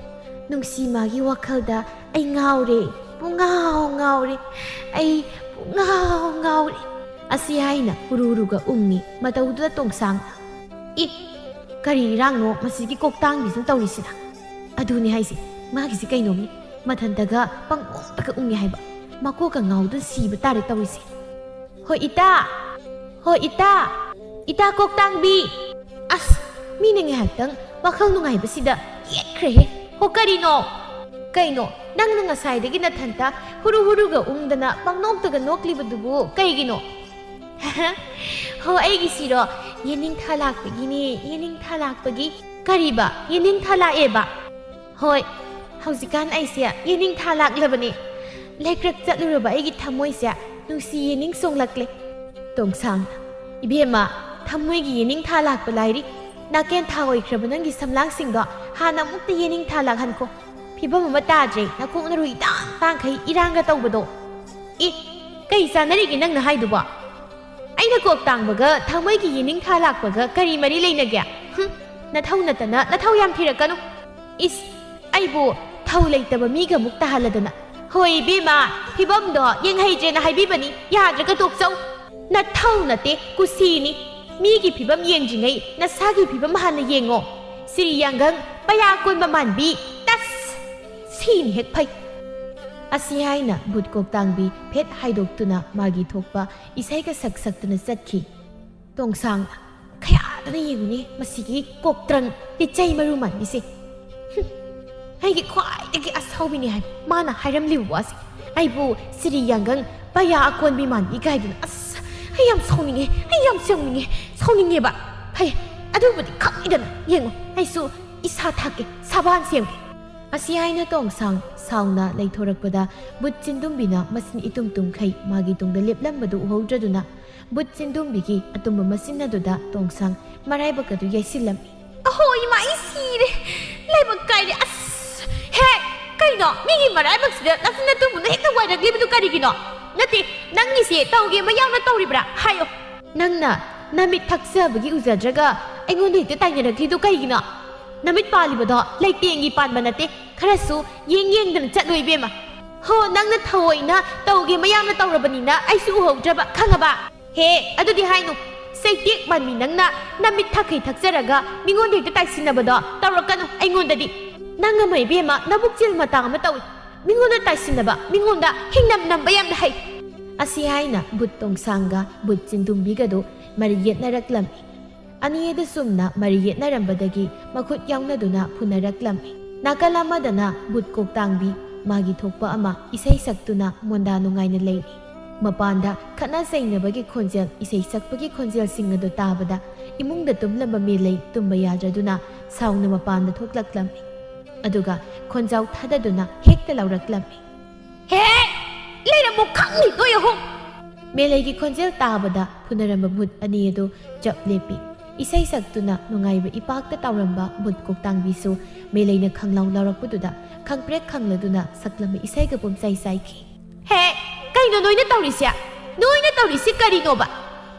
ꯅꯨꯡꯁꯤ ꯃꯥꯒꯤ ꯋꯥꯈꯜꯗ ꯑꯩ ꯉꯥꯎꯔꯦ, ꯄꯨꯡꯉꯥꯎ ꯉꯥꯎꯔꯦ, ꯑꯩ ꯄꯨꯡꯉꯥꯎ ꯉꯥꯎꯔꯦ꯫ ꯑꯁꯤ ꯍꯥꯏꯅ ꯎꯔꯨ ꯎꯔꯨꯒ ꯎꯪꯉꯤ ꯃꯇꯧꯗꯨꯗ ꯇꯣꯡꯁꯥꯡ꯫ ꯏ, ꯀꯔꯤ ꯏꯔꯥꯡꯅꯣ ꯃꯁꯤꯒꯤ ꯀꯣꯛꯇꯥꯡꯕꯤꯁꯤꯅ ꯇꯧꯔꯤꯁꯤꯅ? ꯑꯗꯨꯅꯤ ꯍꯥꯏꯁꯦ, ꯃꯥꯒꯤꯁꯤ ꯀꯩꯅꯣꯝꯅꯤ꯫ ꯃꯊꯟꯇꯒ ꯄꯪꯎꯪꯗꯒ ꯎꯪꯉꯤ ꯍꯥꯏꯕ꯫ ꯃꯀꯣꯛꯀ ꯉꯥꯎꯗꯨꯅ ꯁꯤꯕ ꯇꯥꯔꯦ ꯇꯧꯔꯤꯁꯦ꯫ ꯍꯣ ꯏꯇꯥ! ꯍꯣ ꯏꯇꯥ! ꯏꯇꯥ ꯀꯣꯛꯇꯥꯡꯕꯤ! ꯑꯁ! ꯃꯤꯅ ꯉꯥꯏꯍꯥꯛꯇꯪ ꯋꯥꯈꯜ ꯅꯨꯡꯉꯥꯏꯕꯁꯤꯗ ꯌꯦꯠꯈ꯭ꯔꯦꯍꯦ꯫ ꯍꯣ ꯀꯔꯤꯅꯣ? ꯀꯩꯅꯣ? ꯅꯪꯅ ꯉꯁꯥꯏꯗꯒꯤ ꯅꯊꯟꯇ ꯍꯨꯔꯨ ꯍꯨꯔꯨꯒ ꯎꯪꯗꯅ ꯄꯪꯅꯣꯛꯇꯒ ꯅꯣꯛꯂꯤꯕꯗꯨꯕꯨ ꯀꯩꯒꯤꯅꯣ? ꯍꯣ, ꯑꯩꯒꯤꯁꯤꯔꯣ? ꯌꯦꯅꯤꯡꯊꯥ ꯂꯥꯛꯄꯒꯤꯅꯦ, ꯌꯦꯅꯤꯡꯊꯥ ꯂꯥꯛꯄꯒꯤ꯫ ꯀꯔꯤꯕ? ꯌꯦꯅꯤꯡꯊꯥ ꯂꯥꯛꯑꯦꯕ? ꯍꯣꯏ, ꯍꯧꯖꯤꯛꯀꯥꯟ ꯑꯩꯁꯦ ꯌꯦꯅꯤꯡꯊꯥ ꯂꯥꯛꯂꯕꯅꯦ꯫ ꯂꯩꯀ꯭ꯔꯛ ꯆꯠꯂꯨꯔꯕ ꯑꯩꯒꯤ ꯊꯃꯣꯏꯁꯦ ꯅꯨꯡꯁꯤ ꯌꯦꯅꯤꯡ ꯆꯣꯡꯂꯛꯂꯦ꯫ ꯇꯣꯡꯁꯥꯡ, ꯏꯕꯦꯝꯃ, ꯊꯃꯣꯏꯒꯤ ꯌꯦꯅꯤꯡꯊꯥ ꯂꯥꯛꯄ ꯂꯥꯏꯔꯤ꯫ ꯅꯥꯀꯦꯟ ꯊꯥ ꯑꯣꯏꯈ꯭ꯔꯕ ꯅꯪꯒꯤ ꯁꯝꯂꯥꯡꯁꯤꯡꯗꯣ ꯍꯥꯟꯅ ꯑꯃꯨꯛꯇ ꯌꯦꯅꯤꯡꯊꯥ ꯂꯥꯛꯍꯟꯈꯣ꯫ ꯐꯤꯕꯝ ꯑꯃ ꯇꯥꯗ꯭ꯔꯦ, ꯅꯈꯣꯛ ꯅꯔꯨ ꯏꯇꯥꯡ ꯇꯥꯡꯈꯩ ꯏꯔꯥꯡꯒ ꯇꯧꯕꯗꯣ꯫ ꯏ, ꯀꯩ ꯆꯥꯟꯅꯔꯤꯒꯦ ꯅꯪꯅ ꯍꯥꯏꯗꯨꯕꯣ? ꯑꯩꯅ ꯀꯣꯛ ꯇꯥꯡꯕꯒ ꯊꯃꯣꯏꯒꯤ ꯌꯦꯅꯤꯡꯊꯥ ꯂꯥꯛꯄꯒ ꯀꯔꯤ ꯃꯔꯤ ꯂꯩꯅꯒꯦ? ꯍꯨꯝ, ꯅꯊꯧ ꯅꯠꯇꯅ ꯅꯊꯧ ꯌꯥꯝ ꯊꯤꯔꯛꯀꯅꯨ꯫ ꯏꯁ, ꯑꯩꯕꯨ ꯊꯧ ꯂꯩꯇꯕ ꯃꯤꯒ ꯑꯃꯨꯛ ꯇꯥꯍꯜꯂꯗꯅ꯫ ꯍꯣꯏ ꯏꯕꯦꯝꯃ, ꯐꯤꯕꯝꯗꯣ ꯌꯦꯡꯍꯩꯗ꯭ꯔꯦꯅ ꯍꯥꯏꯕꯤꯕꯅꯤ, ꯌꯥꯗ꯭ꯔꯒ ꯇꯣꯛꯆꯧ꯫ ꯅꯊꯧ ꯅꯠꯇꯦ, ꯀꯨꯁꯤꯅꯤ꯫ ꯃꯤꯒꯤ ꯐꯤꯕꯝ ꯌꯦꯡꯗ꯭ꯔꯤꯉꯩ ꯅꯁꯥꯒꯤ ꯐꯤꯕꯝ ꯍꯥꯟꯅ ꯌꯦꯡꯉꯣ꯫ ꯁꯤꯔꯤ ꯌꯥꯡꯒꯪ, ꯄꯌꯥ ꯀꯣꯟꯕ ꯃꯥꯟꯕꯤ꯫ ꯇꯁ! ꯁꯤꯅ ꯍꯦꯛ ꯐꯩ꯫ ꯑꯁꯤ ꯍꯥꯏꯅ ꯕꯨꯠ ꯀꯣꯛꯇꯥꯡꯕꯤ ꯐꯦꯠ ꯍꯥꯏꯗꯣꯛꯇꯨꯅ ꯃꯥꯒꯤ ꯊꯣꯛꯄ ꯏꯁꯩꯒ ꯁꯛ ꯁꯛꯇꯨꯅ ꯆꯠꯈꯤ꯫ ꯇꯣꯡꯁꯥꯡꯅ, "ꯈꯌꯥꯗꯅ ꯌꯦꯡꯉꯨꯅꯦ ꯃꯁꯤꯒꯤ ꯀꯣꯛꯇ꯭ꯔꯪ ꯂꯤꯆꯩ ꯃꯔꯨ ꯃꯥꯟꯕꯤꯁꯦ꯫ ꯍꯨꯝ, ꯑꯩꯒꯤ ꯈ꯭ꯋꯥꯏꯗꯒꯤ ꯑꯁꯥꯎꯕꯤꯅꯤ ꯍꯥꯏꯕ ꯃꯥꯅ ꯍꯥꯏꯔꯝꯂꯤꯕ ꯋꯥꯁꯦ꯫ ꯑꯩꯕꯨ ꯁꯤꯔꯤ ꯌꯥꯡꯒꯪ ꯄꯌꯥ ꯑꯀꯣꯟꯕꯤ ꯃꯥꯟꯕꯤ ꯀꯥꯏꯗꯅ꯫ ꯑꯁ, ꯑꯩ ꯌꯥꯝ ꯁꯥꯎꯅꯤꯡꯉꯦ, ꯑꯩ ꯌꯥꯝ ꯁꯥꯎꯅꯤꯡꯉꯦ, ꯁꯥꯎꯅꯤꯡꯉꯦꯕ꯫ ꯐꯩ, ꯑꯗꯨꯕꯨꯗꯤ ꯈꯪꯉꯤꯗꯅ꯫ ꯌꯦꯡꯉꯣ, ꯑꯩꯁꯨ ꯏꯁꯥ ꯊꯥꯛꯀꯦ, ꯁꯥꯕꯥꯟ ꯁꯦꯝꯒꯦ"꯫ ꯑꯁꯤ ꯍꯥꯏꯅ ꯇꯣꯡꯁꯥꯡ ꯁꯥꯎꯅ ꯂꯩꯊꯣꯔꯛꯄꯗ ꯕꯨꯠ ꯆꯤꯟꯗꯨꯝꯕꯤꯅ ꯃꯁꯤꯟ ꯏꯇꯨꯝ ꯇꯨꯝꯈꯩ ꯃꯥꯒꯤ ꯇꯨꯡꯗ ꯂꯦꯞꯂꯝꯕꯗꯨ ꯎꯍꯧꯗ꯭ꯔꯗꯨꯅ ꯕꯨꯠ ꯆꯤꯟꯗꯨꯝꯕꯤꯒꯤ ꯑꯇꯨꯝꯕ ꯃꯁꯤꯟ ꯑꯗꯨꯗ ꯇꯣꯡꯁꯥꯡ ꯃꯔꯥꯏꯕꯛ ꯑꯗꯨ ꯌꯩꯁꯤꯜꯂꯝꯃꯤ꯫ "ꯑꯍꯣ ꯏꯃꯥ, ꯑꯩ ꯁꯤꯔꯦ, ꯂꯥꯏꯕꯛ ꯀꯥꯏꯔꯦ꯫ ꯑꯁ, ꯍꯦ, ꯀꯩꯅꯣ ꯃꯤꯒꯤ ꯃꯔꯥꯏꯕꯛꯁꯤꯗ ꯅꯆꯤꯟ ꯅꯇꯨꯝꯕꯅ ꯍꯦꯛꯇ ꯋꯥꯏꯔꯛꯂꯤꯕꯗꯨ ꯀꯔꯤꯒꯤꯅꯣ? ꯅꯠꯇꯦ, ꯅꯪꯒꯤꯁꯦ ꯇꯧꯒꯦ ꯃꯌꯥꯝꯅ ꯇꯧꯔꯤꯕ꯭ꯔꯥ? ꯍꯥꯏꯌꯣ꯫ ꯅꯪꯅ ꯅꯃꯤꯠ ꯊꯛꯆꯕꯒꯤ ꯎꯖꯗ꯭ꯔꯒ ꯑꯩꯉꯣꯟꯗ ꯍꯦꯛꯇ ꯇꯥꯏꯅꯔꯛꯂꯤꯗꯨ ꯀꯩꯒꯤꯅꯣ? ꯅꯃꯤꯠ ꯄꯥꯜꯂꯤꯕꯗꯣ ꯂꯩꯇꯦꯡꯒꯤ ꯄꯥꯟꯕ ꯅꯠꯇꯦ, ꯈꯔꯁꯨ ꯌꯦꯡ ꯌꯦꯡꯗꯅ ꯆꯠꯂꯣ ꯏꯕꯦꯝꯃ꯫ ꯍꯣ, ꯅꯪꯅ ꯊꯑꯣꯏꯅ ꯇꯧꯒꯦ ꯃꯌꯥꯝꯅ ꯇꯧꯔꯕꯅꯤꯅ ꯑꯩꯁꯨ ꯎꯍꯧꯗ꯭ꯔꯕ, ꯈꯪꯉꯕ? ꯍꯦ, ꯑꯗꯨꯗꯤ ꯍꯥꯏꯅꯨ꯫ ꯆꯩꯇꯦꯛ ꯃꯥꯟꯕꯤ ꯅꯪꯅ ꯅꯃꯤꯠ ꯊꯛꯈꯩ ꯊꯛꯆꯔꯒ ꯃꯤꯉꯣꯟꯗ ꯍꯦꯛꯇ ꯇꯥꯏꯁꯤꯟꯅꯕꯗꯣ ꯇꯧꯔꯛꯀꯅꯨ ꯑꯩꯉꯣꯟꯗꯗꯤ꯫ ꯅꯪ ꯑꯃ ꯏꯕꯦꯝꯃ ꯅꯕꯨꯛ ꯆꯦꯜ ꯃꯇꯥꯡ ꯑꯃ ꯇꯧꯏ꯫ ꯃꯤꯉꯣꯟꯗ ꯇꯥꯏꯁꯤꯟꯅꯕ, ꯃꯤꯉꯣꯟꯗ ꯍꯤꯡꯅꯝ ꯅꯝꯕ ꯌꯥꯝꯅ ꯍꯩ꯫ ꯑꯁꯤ ꯍꯥꯏꯅ ꯕꯨꯠ ꯇꯣꯡꯁꯥꯡꯒ ꯕꯨꯠ ꯆꯤꯟꯗꯨꯝꯕꯤꯒꯗꯨ ꯃꯔꯩ ꯌꯦꯠꯅꯔꯛꯂꯝꯃꯤ꯫ ꯑꯅꯤ ꯑꯗꯨ ꯆꯨꯝꯅ ꯃꯔꯩ ꯌꯦꯠꯅꯔꯝꯕꯗꯒꯤ ꯃꯈꯨꯠ ꯌꯥꯎꯅꯗꯨꯅ ꯐꯨꯅꯔꯛꯂꯝꯃꯤ꯫ ꯅꯥꯀꯜ ꯑꯃꯗꯅ ꯕꯨꯠ ꯀꯣꯛꯇꯥꯡꯕꯤ, ꯃꯥꯒꯤ ꯊꯣꯛꯄ ꯑꯃ ꯏꯁꯩ ꯁꯛꯇꯨꯅ ꯃꯣꯟꯗꯥ ꯅꯨꯡꯉꯥꯏꯅ ꯂꯩꯔꯤ꯫ ꯃꯄꯥꯟꯗ ꯈꯠꯅ ꯆꯩꯅꯕꯒꯤ ꯈꯣꯟꯖꯦꯜ, ꯏꯁꯩ ꯁꯛꯄꯒꯤ ꯈꯣꯟꯖꯦꯜꯁꯤꯡ ꯑꯗꯨ ꯇꯥꯕꯗ ꯏꯃꯨꯡꯗ ꯇꯨꯝꯂꯝꯕ ꯃꯦꯂꯩ ꯇꯨꯝꯕ ꯌꯥꯗ꯭ꯔꯗꯨꯅ ꯁꯥꯎꯅ ꯃꯄꯥꯟꯗ ꯊꯣꯛꯂꯛꯂꯝꯃꯤ꯫ ꯑꯗꯨꯒ ꯈꯣꯟꯖꯥꯎ ꯊꯥꯗꯗꯨꯅ ꯍꯦꯛꯇ ꯂꯥꯎꯔꯛꯂꯝꯃꯤ, "ꯍꯦ! ꯂꯩꯔꯝꯃꯨ ꯈꯪꯅꯤ ꯅꯣꯏ ꯑꯍꯨꯝ!" ꯃꯦꯂꯩꯒꯤ ꯈꯣꯟꯖꯦꯜ ꯇꯥꯕꯗ ꯐꯨꯅꯔꯝꯕ ꯚꯨꯠ ꯑꯅꯤ ꯑꯗꯨ ꯆꯞ ꯂꯦꯞꯄꯤ꯫ ꯏꯁꯩ ꯁꯛꯇꯨꯅ ꯅꯨꯡꯉꯥꯏꯕ ꯏꯄꯥꯛꯇ ꯇꯥꯎꯔꯝꯕ ꯚꯨꯠ ꯀꯣꯛꯇꯥꯡꯕꯤꯁꯨ ꯃꯦꯂꯩꯅ ꯈꯪꯂꯥꯎ ꯂꯥꯎꯔꯛꯄꯗꯨꯗ ꯈꯪꯄ꯭ꯔꯦꯛ ꯈꯪꯂꯗꯨꯅ ꯁꯛꯂꯝꯕ ꯏꯁꯩꯒ ꯄꯨꯝꯆꯥꯏ ꯆꯥꯏꯈꯤ꯫ "ꯍꯦ, ꯀꯩꯅꯣ ꯅꯣꯏꯅ ꯇꯧꯔꯤꯁꯦ? ꯅꯣꯏꯅ ꯇꯧꯔꯤꯁꯤ ꯀꯔꯤꯅꯣꯕ?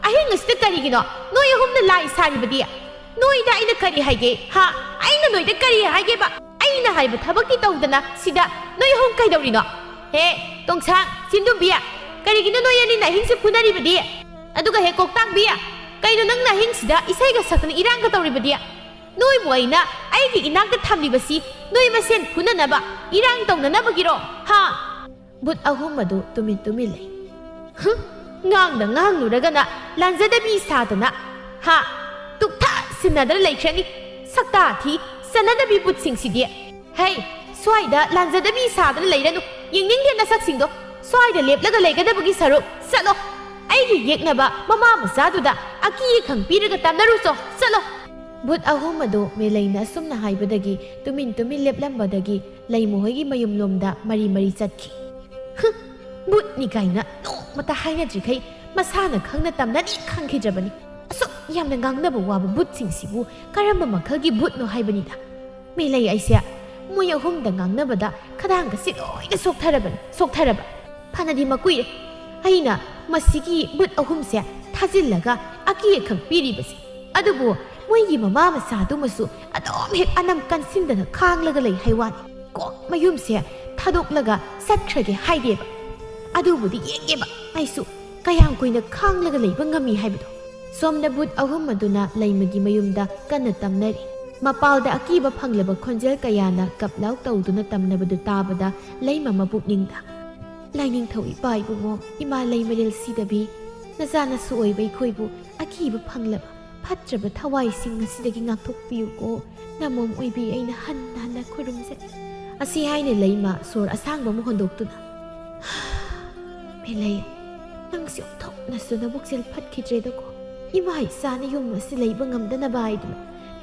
ꯑꯍꯤꯡ ꯑꯁꯤꯗ ꯀꯔꯤꯒꯤꯅꯣ ꯅꯣꯏ ꯑꯍꯨꯝꯅ ꯂꯥꯏ ꯁꯥꯔꯤꯕꯗꯤ? ꯅꯣꯏꯗ ꯑꯩꯅ ꯀꯔꯤ ꯍꯥꯏꯒꯦ? ꯍꯥ? ꯑꯩꯅ ꯅꯣꯏꯗ ꯀꯔꯤ ꯍꯥꯏꯒꯦꯕ? ꯑꯩꯅ ꯍꯥꯏꯕ ꯊꯕꯛꯇꯤ ꯇꯧꯗꯅ ꯁꯤꯗ ꯅꯣꯏ ꯑꯍꯨꯝ ꯀꯩꯗꯧꯔꯤꯅꯣ? ꯍꯦ, ꯇꯣꯡꯁꯥꯡ, ꯆꯤꯟꯗꯨꯝꯕꯤ, ꯀꯔꯤꯒꯤꯅꯣ ꯅꯣꯏ ꯑꯅꯤꯅ ꯑꯍꯤꯡꯁꯦ ꯐꯨꯅꯔꯤꯕꯗꯤ? ꯑꯗꯨꯒ ꯍꯦ ꯀꯣꯛꯇꯥꯡꯕꯤ, ꯀꯩꯅꯣ ꯅꯪꯅ ꯑꯍꯤꯡꯁꯤꯗ ꯏꯁꯩꯒ ꯁꯛꯇꯅ ꯏꯔꯥꯡꯒ ꯇꯧꯔꯤꯕꯗꯤ? ꯅꯣꯏꯕꯨ ꯑꯩꯅ ꯑꯩꯒꯤ ꯏꯅꯥꯛꯇ ꯊꯝꯂꯤꯕꯁꯤ ꯅꯣꯏ ꯃꯁꯦꯟ ꯐꯨꯅꯅꯕ, ꯏꯔꯥꯡ ꯇꯧꯅꯅꯕꯒꯤꯔꯣ? ꯍꯥ?" ꯚꯨꯠ ꯑꯍꯨꯝ ꯑꯗꯨ ꯇꯨꯃꯤꯟ ꯇꯨꯃꯤꯟ ꯂꯩ꯫ "ꯍꯨꯝ, ꯉꯥꯡꯗ ꯉꯥꯡꯂꯨꯔꯒꯅ ꯂꯥꯟꯖꯗꯕꯤ ꯁꯥꯗꯅ, ꯍꯥ, ꯇꯨꯛꯊꯥ ꯁꯤꯟꯅꯗꯅ ꯂꯩꯈ꯭ꯔꯅꯤ꯫ ꯁꯛꯇꯥ ꯊꯤ, ꯆꯟꯅꯗꯕꯤ ꯚꯨꯠꯁꯤꯡꯁꯤꯗꯤ꯫ ꯍꯩ, ꯁ꯭ꯋꯥꯏꯗ ꯂꯥꯟꯖꯗꯕꯤ ꯁꯥꯗꯅ ꯂꯩꯔꯅꯨ꯫ ꯌꯦꯡꯅꯤꯡꯗꯦ ꯅꯁꯛꯁꯤꯡꯗꯣ꯫ ꯁ꯭ꯋꯥꯏꯗ ꯂꯦꯞꯂꯒ ꯂꯩꯒꯗꯕꯒꯤ ꯁꯔꯨꯛ ꯆꯠꯂꯣ꯫ ꯑꯩꯒꯤ ꯌꯦꯛꯅꯕ ꯃꯃꯥ ꯃꯆꯥꯗꯨꯗ ꯑꯀꯤ ꯑꯈꯪ ꯄꯤꯔꯒ ꯇꯝꯅꯔꯨꯆꯣ꯫ ꯆꯠꯂꯣ!" ꯚꯨꯠ ꯑꯍꯨꯝ ꯑꯗꯨ ꯃꯦꯂꯩꯅ ꯑꯁꯨꯝꯅ ꯍꯥꯏꯕꯗꯒꯤ ꯇꯨꯃꯤꯟ ꯇꯨꯃꯤꯟ ꯂꯦꯞꯂꯝꯕꯗꯒꯤ ꯂꯩꯃꯍꯣꯏꯒꯤ ꯃꯌꯨꯝꯂꯣꯝꯗ ꯃꯔꯤ ꯃꯔꯤ ꯆꯠꯈꯤ꯫ "ꯍꯨꯝ, ꯚꯨꯠꯅꯤ ꯀꯥꯏꯅ ꯅꯣꯡꯃꯇ ꯍꯥꯏꯅꯗ꯭ꯔꯤꯈꯩ ꯃꯁꯥꯅ ꯈꯪꯅ ꯇꯝꯅꯅꯤ ꯈꯪꯈꯤꯗ꯭ꯔꯕꯅꯤ꯫ ꯑꯁꯨꯛ ꯌꯥꯝꯅ ꯉꯥꯡꯅꯕ ꯋꯥꯕ ꯚꯨꯠꯁꯤꯡꯁꯤꯕꯨ ꯀꯔꯝꯕ ꯃꯈꯜꯒꯤ ꯚꯨꯠꯅꯣ ꯍꯥꯏꯕꯅꯤꯗ꯫ ꯃꯦꯂꯩ ꯑꯩꯁꯦ ꯃꯣꯏ ꯑꯍꯨꯝꯗ ꯉꯥꯡꯅꯕꯗ ꯈꯗꯥꯡꯒꯁꯤ ꯂꯣꯏꯅ ꯁꯣꯛꯊꯔꯕꯅꯤ, ꯁꯣꯛꯊꯔꯕ꯫ ꯐꯅꯗꯤ ꯃꯀꯨꯏꯔꯦ ꯑꯩꯅ ꯃꯁꯤꯒꯤ ꯚꯨꯠ ꯑꯍꯨꯝꯁꯦ ꯊꯥꯖꯤꯜꯂꯒ ꯑꯀꯤ ꯑꯈꯪ ꯄꯤꯔꯤꯕꯁꯦ꯫ ꯑꯗꯨꯕꯨ ꯃꯣꯏꯒꯤ ꯃꯃꯥ ꯃꯆꯥꯗꯨꯃꯁꯨ ꯑꯗꯨꯝ ꯍꯦꯛ ꯑꯅꯝ ꯀꯟꯁꯤꯟꯗꯅ ꯈꯥꯡꯂꯒ ꯂꯩ ꯍꯥꯏ ꯋꯥꯅꯤ꯫ ꯀꯣꯛ ꯃꯌꯨꯝꯁꯦ ꯊꯥꯗꯣꯛꯂꯒ ꯆꯠꯈ꯭ꯔꯒꯦ ꯍꯥꯏꯗꯦꯕ꯫ ꯑꯗꯨꯕꯨꯗꯤ ꯌꯦꯡꯒꯦꯕ ꯑꯩꯁꯨ ꯀꯌꯥꯝ ꯀꯨꯏꯅ ꯈꯥꯡꯂꯒ ꯂꯩꯕ ꯉꯝꯃꯤ ꯍꯥꯏꯕꯗꯣ꯫" ꯁꯣꯝꯗ ꯚꯨꯠ ꯑꯍꯨꯝ ꯑꯗꯨꯅ ꯂꯩꯃꯒꯤ ꯃꯌꯨꯝꯗ ꯀꯟꯅ ꯇꯝꯅꯔꯤ꯫ ꯃꯄꯥꯜꯗ ꯑꯀꯤꯕ ꯐꯪꯂꯕ ꯈꯣꯟꯖꯦꯜ ꯀꯌꯥꯅ ꯀꯞꯂꯥꯎ ꯇꯧꯗꯨꯅ ꯇꯝꯅꯕꯗꯨ ꯇꯥꯕꯗ ꯂꯩꯃ ꯃꯄꯨꯛꯅꯤꯡꯗ, "ꯂꯥꯏꯅꯤꯡꯊꯧ ꯏꯄꯥ ꯏꯕꯨꯡꯉꯣ, ꯏꯃꯥ ꯂꯩꯃꯔꯦꯜ ꯁꯤꯗꯕꯤ, ꯅꯆꯥ ꯅꯁꯨ ꯑꯣꯏꯕ ꯑꯩꯈꯣꯏꯕꯨ ꯑꯀꯤꯕ ꯐꯪꯂꯕ ꯐꯠꯇ꯭ꯔꯕ ꯊꯋꯥꯏꯁꯤꯡ ꯑꯁꯤꯗꯒꯤ ꯉꯥꯛꯊꯣꯛꯄꯤꯌꯨꯀꯣ꯫ ꯅꯃꯣꯝ ꯑꯣꯏꯕꯤ ꯑꯩꯅ ꯍꯟꯅ ꯍꯟꯅ ꯈꯨꯔꯨꯝꯖꯔꯤ꯫" ꯑꯁꯤ ꯍꯥꯏꯅ ꯂꯩꯃ ꯁꯣꯔ ꯑꯁꯥꯡꯕ ꯑꯃ ꯍꯣꯟꯗꯣꯛꯇꯨꯅ, "ꯃꯦꯂꯩ, ꯅꯪꯁꯦ ꯑꯣꯟꯊꯣꯛꯅꯁꯨ ꯅꯕꯨꯛꯆꯦꯜ ꯐꯠꯈꯤꯗ꯭ꯔꯦꯗꯀꯣ꯫ ꯏꯃꯥ ꯏꯆꯥꯅ ꯌꯨꯝ ꯑꯁꯤ ꯂꯩꯕ ꯉꯝꯗꯅꯕ ꯍꯥꯏꯗꯨꯅ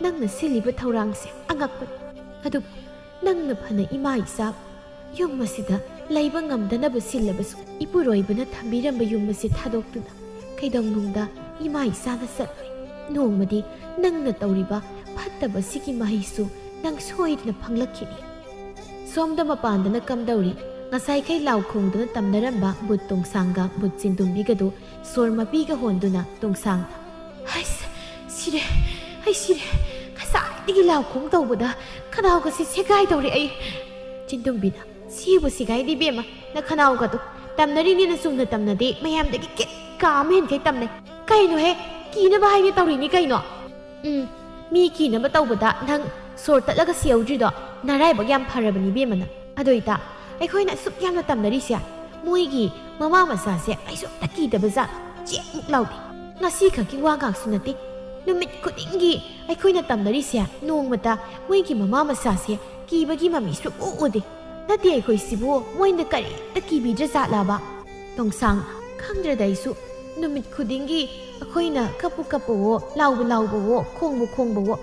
ꯅꯪꯅ ꯁꯤꯜꯂꯤꯕ ꯊꯧꯔꯥꯡꯁꯦ ꯑꯉꯛꯄꯅꯤ꯫ ꯑꯗꯨꯕꯨ ꯅꯪꯅ ꯐꯅ ꯏꯃꯥ ꯏꯆꯥ ꯌꯨꯝ ꯑꯁꯤꯗ ꯂꯩꯕ ꯉꯝꯗꯅꯕ ꯁꯤꯜꯂꯕꯁꯨ, ꯏꯄꯨꯔꯣꯏꯕꯅ ꯊꯝꯕꯤꯔꯝꯕ ꯌꯨꯝ ꯑꯁꯤ ꯊꯥꯗꯣꯛꯇꯨꯅ ꯀꯩꯗꯧꯅꯨꯡꯗ ꯏꯃꯥ ꯏꯆꯥꯅ ꯆꯠꯂꯣꯏ꯫ ꯅꯣꯡꯃꯗꯤ ꯅꯪꯅ ꯇꯧꯔꯤꯕ ꯐꯠꯇꯕꯁꯤꯒꯤ ꯃꯍꯩꯁꯨ ꯅꯪ ꯁꯣꯏꯗꯅ ꯐꯪꯂꯛꯈꯤꯅꯤ꯫" ꯁꯣꯝꯗ ꯃꯄꯥꯟꯗꯅ ꯀꯝꯗꯧꯔꯤ? ꯉꯁꯥꯏꯈꯩ ꯂꯥꯎ ꯈꯣꯡꯗꯨꯅ ꯇꯝꯅꯔꯝꯕ ꯕꯨꯠ ꯇꯣꯡꯁꯥꯡꯒ ꯕꯨꯠ ꯆꯤꯟꯗꯨꯝꯕꯤꯒꯗꯨ ꯁꯣꯔ ꯃꯄꯤꯒ ꯍꯣꯟꯗꯨꯅ ꯇꯣꯡꯁꯥꯡꯅ, "ꯍꯩꯁ, ꯁꯤꯔꯦ, ꯑꯩ ꯁꯤꯔꯦ꯫ ꯉꯁꯥꯏꯗꯒꯤ ꯂꯥꯎ ꯈꯣꯡ ꯇꯧꯕꯗ ꯈꯅꯥꯎꯒꯁꯤ ꯁꯦꯒꯥꯏꯗꯧꯔꯦ ꯑꯩ꯫" ꯆꯤꯟꯗꯨꯝꯕꯤꯅ, "ꯁꯤꯕꯨ ꯁꯤꯒꯥꯏꯗꯦ ꯏꯕꯦꯝꯃ, ꯅꯈꯅꯥꯎꯒꯗꯣ꯫ ꯇꯝꯅꯔꯤꯅꯦꯅ ꯆꯨꯝꯅ ꯇꯝꯅꯗꯦ, ꯃꯌꯥꯝꯗꯒꯤ ꯀꯤꯠ ꯀꯥ ꯑꯃ ꯍꯦꯟꯈꯩ ꯇꯝꯅꯩ꯫ ꯀꯩꯅꯣꯍꯦ, ꯀꯤꯅꯕ ꯍꯥꯏꯅ ꯇꯧꯔꯤꯅꯤ ꯀꯩꯅꯣ?" "ꯎꯝ, ꯃꯤ ꯀꯤꯅꯕ ꯇꯧꯕꯗ ꯅꯪ ꯁꯣꯔ ꯇꯠꯂꯒ ꯁꯤꯍꯧꯗ꯭ꯔꯤꯗꯣ ꯅꯔꯥꯏꯕꯛ ꯌꯥꯝ ꯐꯔꯕꯅꯤ ꯏꯕꯦꯝꯃ ꯅꯪ꯫ ꯑꯗꯣ ꯏꯇꯥ, ꯑꯩꯈꯣꯏꯅ ꯑꯁꯨꯛ ꯌꯥꯝꯅ ꯇꯝꯅꯔꯤꯁꯦ, ꯃꯣꯏꯒꯤ ꯃꯃꯥ ꯃꯆꯥꯁꯦ ꯀꯩꯁꯨꯝꯇ ꯀꯤꯗꯕ ꯖꯥꯠ, ꯆꯦꯛꯃꯨꯛ ꯂꯥꯎꯗꯦ꯫ ꯉꯁꯤ ꯈꯛꯀꯤ ꯋꯥ ꯉꯥꯛꯁꯨ ꯅꯠꯇꯦ, ꯅꯨꯃꯤꯠ ꯈꯨꯗꯤꯡꯒꯤ ꯑꯩꯈꯣꯏꯅ ꯇꯝꯅꯔꯤꯁꯦ, ꯅꯣꯡꯃꯇ ꯃꯣꯏꯒꯤ ꯃꯃꯥ ꯃꯆꯥꯁꯦ ꯀꯤꯕꯒꯤ ꯃꯃꯤ ꯁꯨꯛꯎ ꯎꯗꯦ꯫ ꯅꯠꯇꯦ ꯑꯩꯈꯣꯏꯁꯤꯕꯨ ꯃꯣꯏꯅ ꯀꯔꯤꯝꯇ ꯀꯤꯕꯤꯗ꯭ꯔ ꯖꯥꯠꯂꯕ?" ꯇꯣꯡꯁꯥꯡ, "ꯈꯪꯗ꯭ꯔꯦꯗ ꯑꯩꯁꯨ꯫ ꯅꯨꯃꯤꯠ ꯈꯨꯗꯤꯡꯒꯤ ꯑꯩꯈꯣꯏꯅ ꯀꯞꯄꯨ ꯀꯞꯄꯋꯣ, ꯂꯥꯎꯕꯨ ꯂꯥꯎꯕꯋꯣ, ꯈꯣꯡꯕꯨ ꯈꯣꯡꯕꯋꯣ,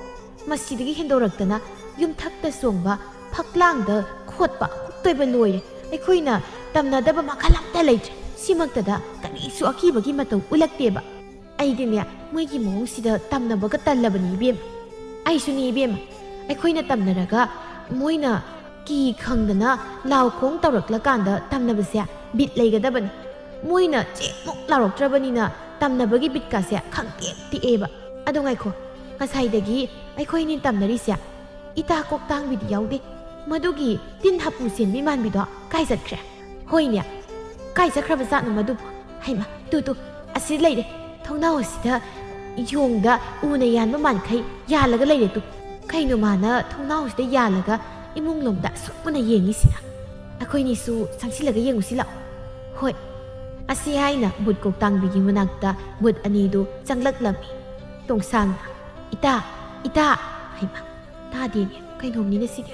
ꯃꯁꯤꯗꯒꯤ ꯍꯦꯟꯗꯣꯔꯛꯇꯅ ꯌꯨꯝꯊꯛꯇ ꯆꯣꯡꯕ, ꯐꯛꯂꯥꯡꯗ ꯈꯣꯠꯄ, ꯑꯃꯨꯛꯇꯣꯏꯕ ꯂꯣꯏꯔꯦ꯫ ꯑꯩꯈꯣꯏꯅ ꯇꯝꯅꯗꯕ ꯃꯈꯜ ꯑꯝꯇ ꯂꯩꯇ꯭ꯔꯦ꯫ ꯁꯤꯃꯛꯇꯗ ꯀꯔꯤꯁꯨ ꯑꯀꯤꯕꯒꯤ ꯃꯇꯧ ꯎꯠꯂꯛꯇꯦꯕ꯫ ꯑꯩꯗꯤꯅꯦ, ꯃꯣꯏꯒꯤ ꯃꯑꯣꯡꯁꯤꯗ ꯇꯝꯅꯕꯒ ꯇꯜꯂꯕꯅꯤ ꯏꯕꯦꯝꯃ꯫" "ꯑꯩꯁꯨꯅꯤ ꯏꯕꯦꯝꯃ, ꯑꯩꯈꯣꯏꯅ ꯇꯝꯅꯔꯒ ꯃꯣꯏꯅ ꯀꯤ ꯈꯪꯗꯅ ꯂꯥꯎ ꯈꯣꯡ ꯇꯧꯔꯛꯂꯀꯥꯟꯗ ꯇꯝꯅꯕꯁꯦ ꯕꯤꯠ ꯂꯩꯒꯗꯕꯅꯤ꯫ ꯃꯣꯏꯅ ꯆꯦꯛꯃꯨꯛ ꯂꯥꯎꯔꯛꯇ꯭ꯔꯕꯅꯤꯅ ꯇꯝꯅꯕꯒꯤ ꯕꯤꯠꯀꯥꯁꯦ ꯈꯪꯇꯦꯛ ꯇꯦꯛꯑꯦꯕ꯫ ꯑꯗꯣ ꯉꯥꯏꯈꯣ, ꯉꯁꯥꯏꯗꯒꯤ ꯑꯩꯈꯣꯏꯅꯤ ꯇꯝꯅꯔꯤꯁꯦ ꯏꯇꯥ ꯀꯣꯛꯇꯥꯡꯕꯤꯗꯤ ꯌꯥꯎꯗꯦ꯫ ꯃꯗꯨꯒꯤ ꯇꯤꯟ ꯍꯥꯄꯨ ꯆꯦꯟꯕꯤ ꯃꯥꯟꯕꯤꯗꯣ ꯀꯥꯏ ꯆꯠꯈ꯭ꯔꯦ?" "ꯍꯣꯏꯅꯦ, ꯀꯥꯏ ꯆꯠꯈ꯭ꯔꯕ ꯖꯥꯠꯅꯣ ꯃꯗꯨꯕꯨ? ꯍꯩꯃ, ꯇꯨ, ꯇꯨ, ꯑꯁꯤꯗ ꯂꯩꯔꯦ꯫ ꯊꯣꯡꯅꯥꯎ ꯑꯁꯤꯗ ꯌꯣꯡꯗ ꯎꯅ ꯌꯥꯟꯕ ꯃꯥꯟꯈꯩ ꯌꯥꯜꯂꯒ ꯂꯩꯔꯦ ꯇꯨ꯫ ꯀꯩꯅꯣ ꯃꯥꯅ ꯊꯣꯡꯅꯥꯎꯁꯤꯗ ꯌꯥꯜꯂꯒ ꯏꯃꯨꯡ ꯂꯣꯝꯗ ꯑꯁꯨꯛ ꯃꯨꯟꯅ ꯌꯦꯡꯉꯤꯁꯤꯅ? ꯑꯩꯈꯣꯏꯅꯤꯁꯨ ꯆꯪꯁꯤꯜꯂꯒ ꯌꯦꯡꯉꯨꯁꯤ ꯂꯥꯛꯑꯣ꯫" "ꯍꯣꯏ꯫" ꯑꯁꯤ ꯍꯥꯏꯅ ꯕꯨꯠ ꯀꯣꯛꯇꯥꯡꯕꯤꯒꯤ ꯃꯅꯥꯛꯇ ꯕꯨꯠ ꯑꯅꯤꯗꯨ ꯆꯪꯂꯛꯂꯝꯃꯤ꯫ ꯇꯣꯡꯁꯥꯡꯅ, "ꯏꯇꯥ, ꯏꯇꯥ!" ꯍꯩꯃ, ꯇꯥꯗꯦꯅꯦ, ꯀꯩꯅꯣꯝꯅꯤꯅꯦ ꯁꯤꯗꯤ꯫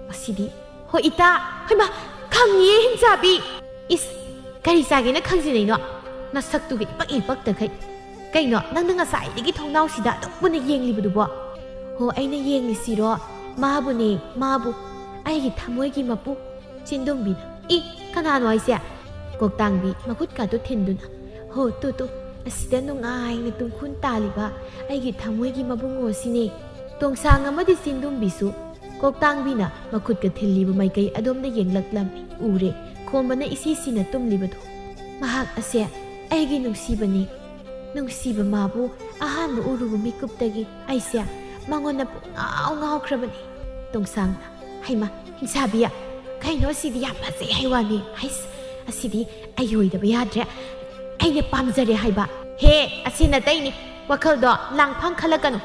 ꯃꯁꯤꯗꯤ ꯍꯣ ꯏꯇꯥ, ꯍꯩꯃꯥ, ꯈꯪꯉꯤꯌꯦ ꯍꯤꯡꯆꯥꯕꯤ꯫ ꯏꯁ, ꯀꯔꯤ ꯆꯥꯒꯦꯅ ꯈꯪꯖꯤꯟꯅꯩꯅꯣ? ꯅꯁꯛꯇꯨꯒ ꯏꯄꯛ ꯏꯄꯛꯇꯈꯩ꯫ ꯀꯩꯅꯣ, ꯅꯪꯅ ꯉꯁꯥꯏꯗꯒꯤ ꯊꯣꯡꯅꯥꯎꯁꯤꯗ ꯑꯗꯨꯝ ꯃꯨꯟꯅ ꯌꯦꯡꯂꯤꯕꯗꯨꯕꯣ? ꯍꯣ, ꯑꯩꯅ ꯌꯦꯡꯂꯤꯁꯤꯔꯣ? ꯃꯥꯕꯨꯅꯦ, ꯃꯥꯕꯨ꯫ ꯑꯩꯒꯤ ꯊꯃꯣꯏꯒꯤ ꯃꯄꯨ꯫ ꯆꯤꯟꯗꯨꯝꯕꯤꯅ, "ꯏ, ꯀꯅꯥꯅꯣ ꯍꯥꯏꯁꯦ?" ꯀꯣꯛꯇꯥꯡꯕꯤ ꯃꯈꯨꯠꯀꯥꯗꯨ ꯊꯤꯟꯗꯨꯅ, "ꯍꯣ, ꯇꯨ, ꯇꯨ, ꯑꯁꯤꯗ ꯅꯨꯡꯉꯥꯏꯅ ꯇꯨꯡꯈꯨꯟ ꯇꯥꯜꯂꯤꯕ ꯑꯩꯒꯤ ꯊꯃꯣꯏꯒꯤ ꯃꯕꯨꯡꯉꯣꯁꯤꯅꯦ꯫" ꯇꯣꯡꯁꯥꯡ ꯑꯃꯗꯤ ꯆꯤꯟꯗꯨꯝꯕꯤꯁꯨ ꯀꯣꯛꯇꯥꯡꯕꯤꯅ ꯃꯈꯨꯠꯀ ꯊꯤꯜꯂꯤꯕ ꯃꯥꯏꯀꯩ ꯑꯗꯣꯝꯗ ꯌꯦꯡꯂꯛꯂꯝꯃꯤ꯫ ꯎꯔꯦ, ꯈꯣꯝꯕꯅ ꯏꯁꯤꯁꯤꯅ ꯇꯨꯝꯂꯤꯕꯗꯨ꯫ "ꯃꯍꯥꯛ ꯑꯁꯦ ꯑꯩꯒꯤ ꯅꯨꯡꯁꯤꯕꯅꯤ꯫ ꯅꯨꯡꯁꯤꯕ ꯃꯥꯕꯨ ꯑꯍꯥꯟꯕ ꯎꯔꯨꯕ ꯃꯤꯀꯨꯞꯇꯒꯤ ꯑꯩꯁꯦ ꯃꯉꯣꯟꯗ ꯄꯨꯡꯉꯥꯎ ꯉꯥꯎꯈ꯭ꯔꯕꯅꯤ꯫" ꯇꯣꯡꯁꯥꯡꯅ, "ꯍꯩꯃꯥ, ꯍꯤꯡꯁꯥꯕꯤ, ꯀꯩꯅꯣ ꯑꯁꯤꯗꯤ ꯌꯥꯝ ꯐꯖꯩ ꯍꯥꯏ ꯋꯥꯅꯤ꯫ ꯍꯩꯁ, ꯑꯁꯤꯗꯤ ꯑꯩ ꯑꯣꯏꯗꯕ ꯌꯥꯗ꯭ꯔꯦ꯫ ꯑꯩꯅ ꯄꯥꯝꯖꯔꯦ ꯍꯥꯏꯕ꯫" "ꯍꯦ, ꯑꯁꯤ ꯅꯇꯩꯅꯤ꯫ ꯋꯥꯈꯜꯗꯣ ꯂꯥꯡꯐꯥꯡ ꯈꯜꯂꯛꯀꯅꯨ꯫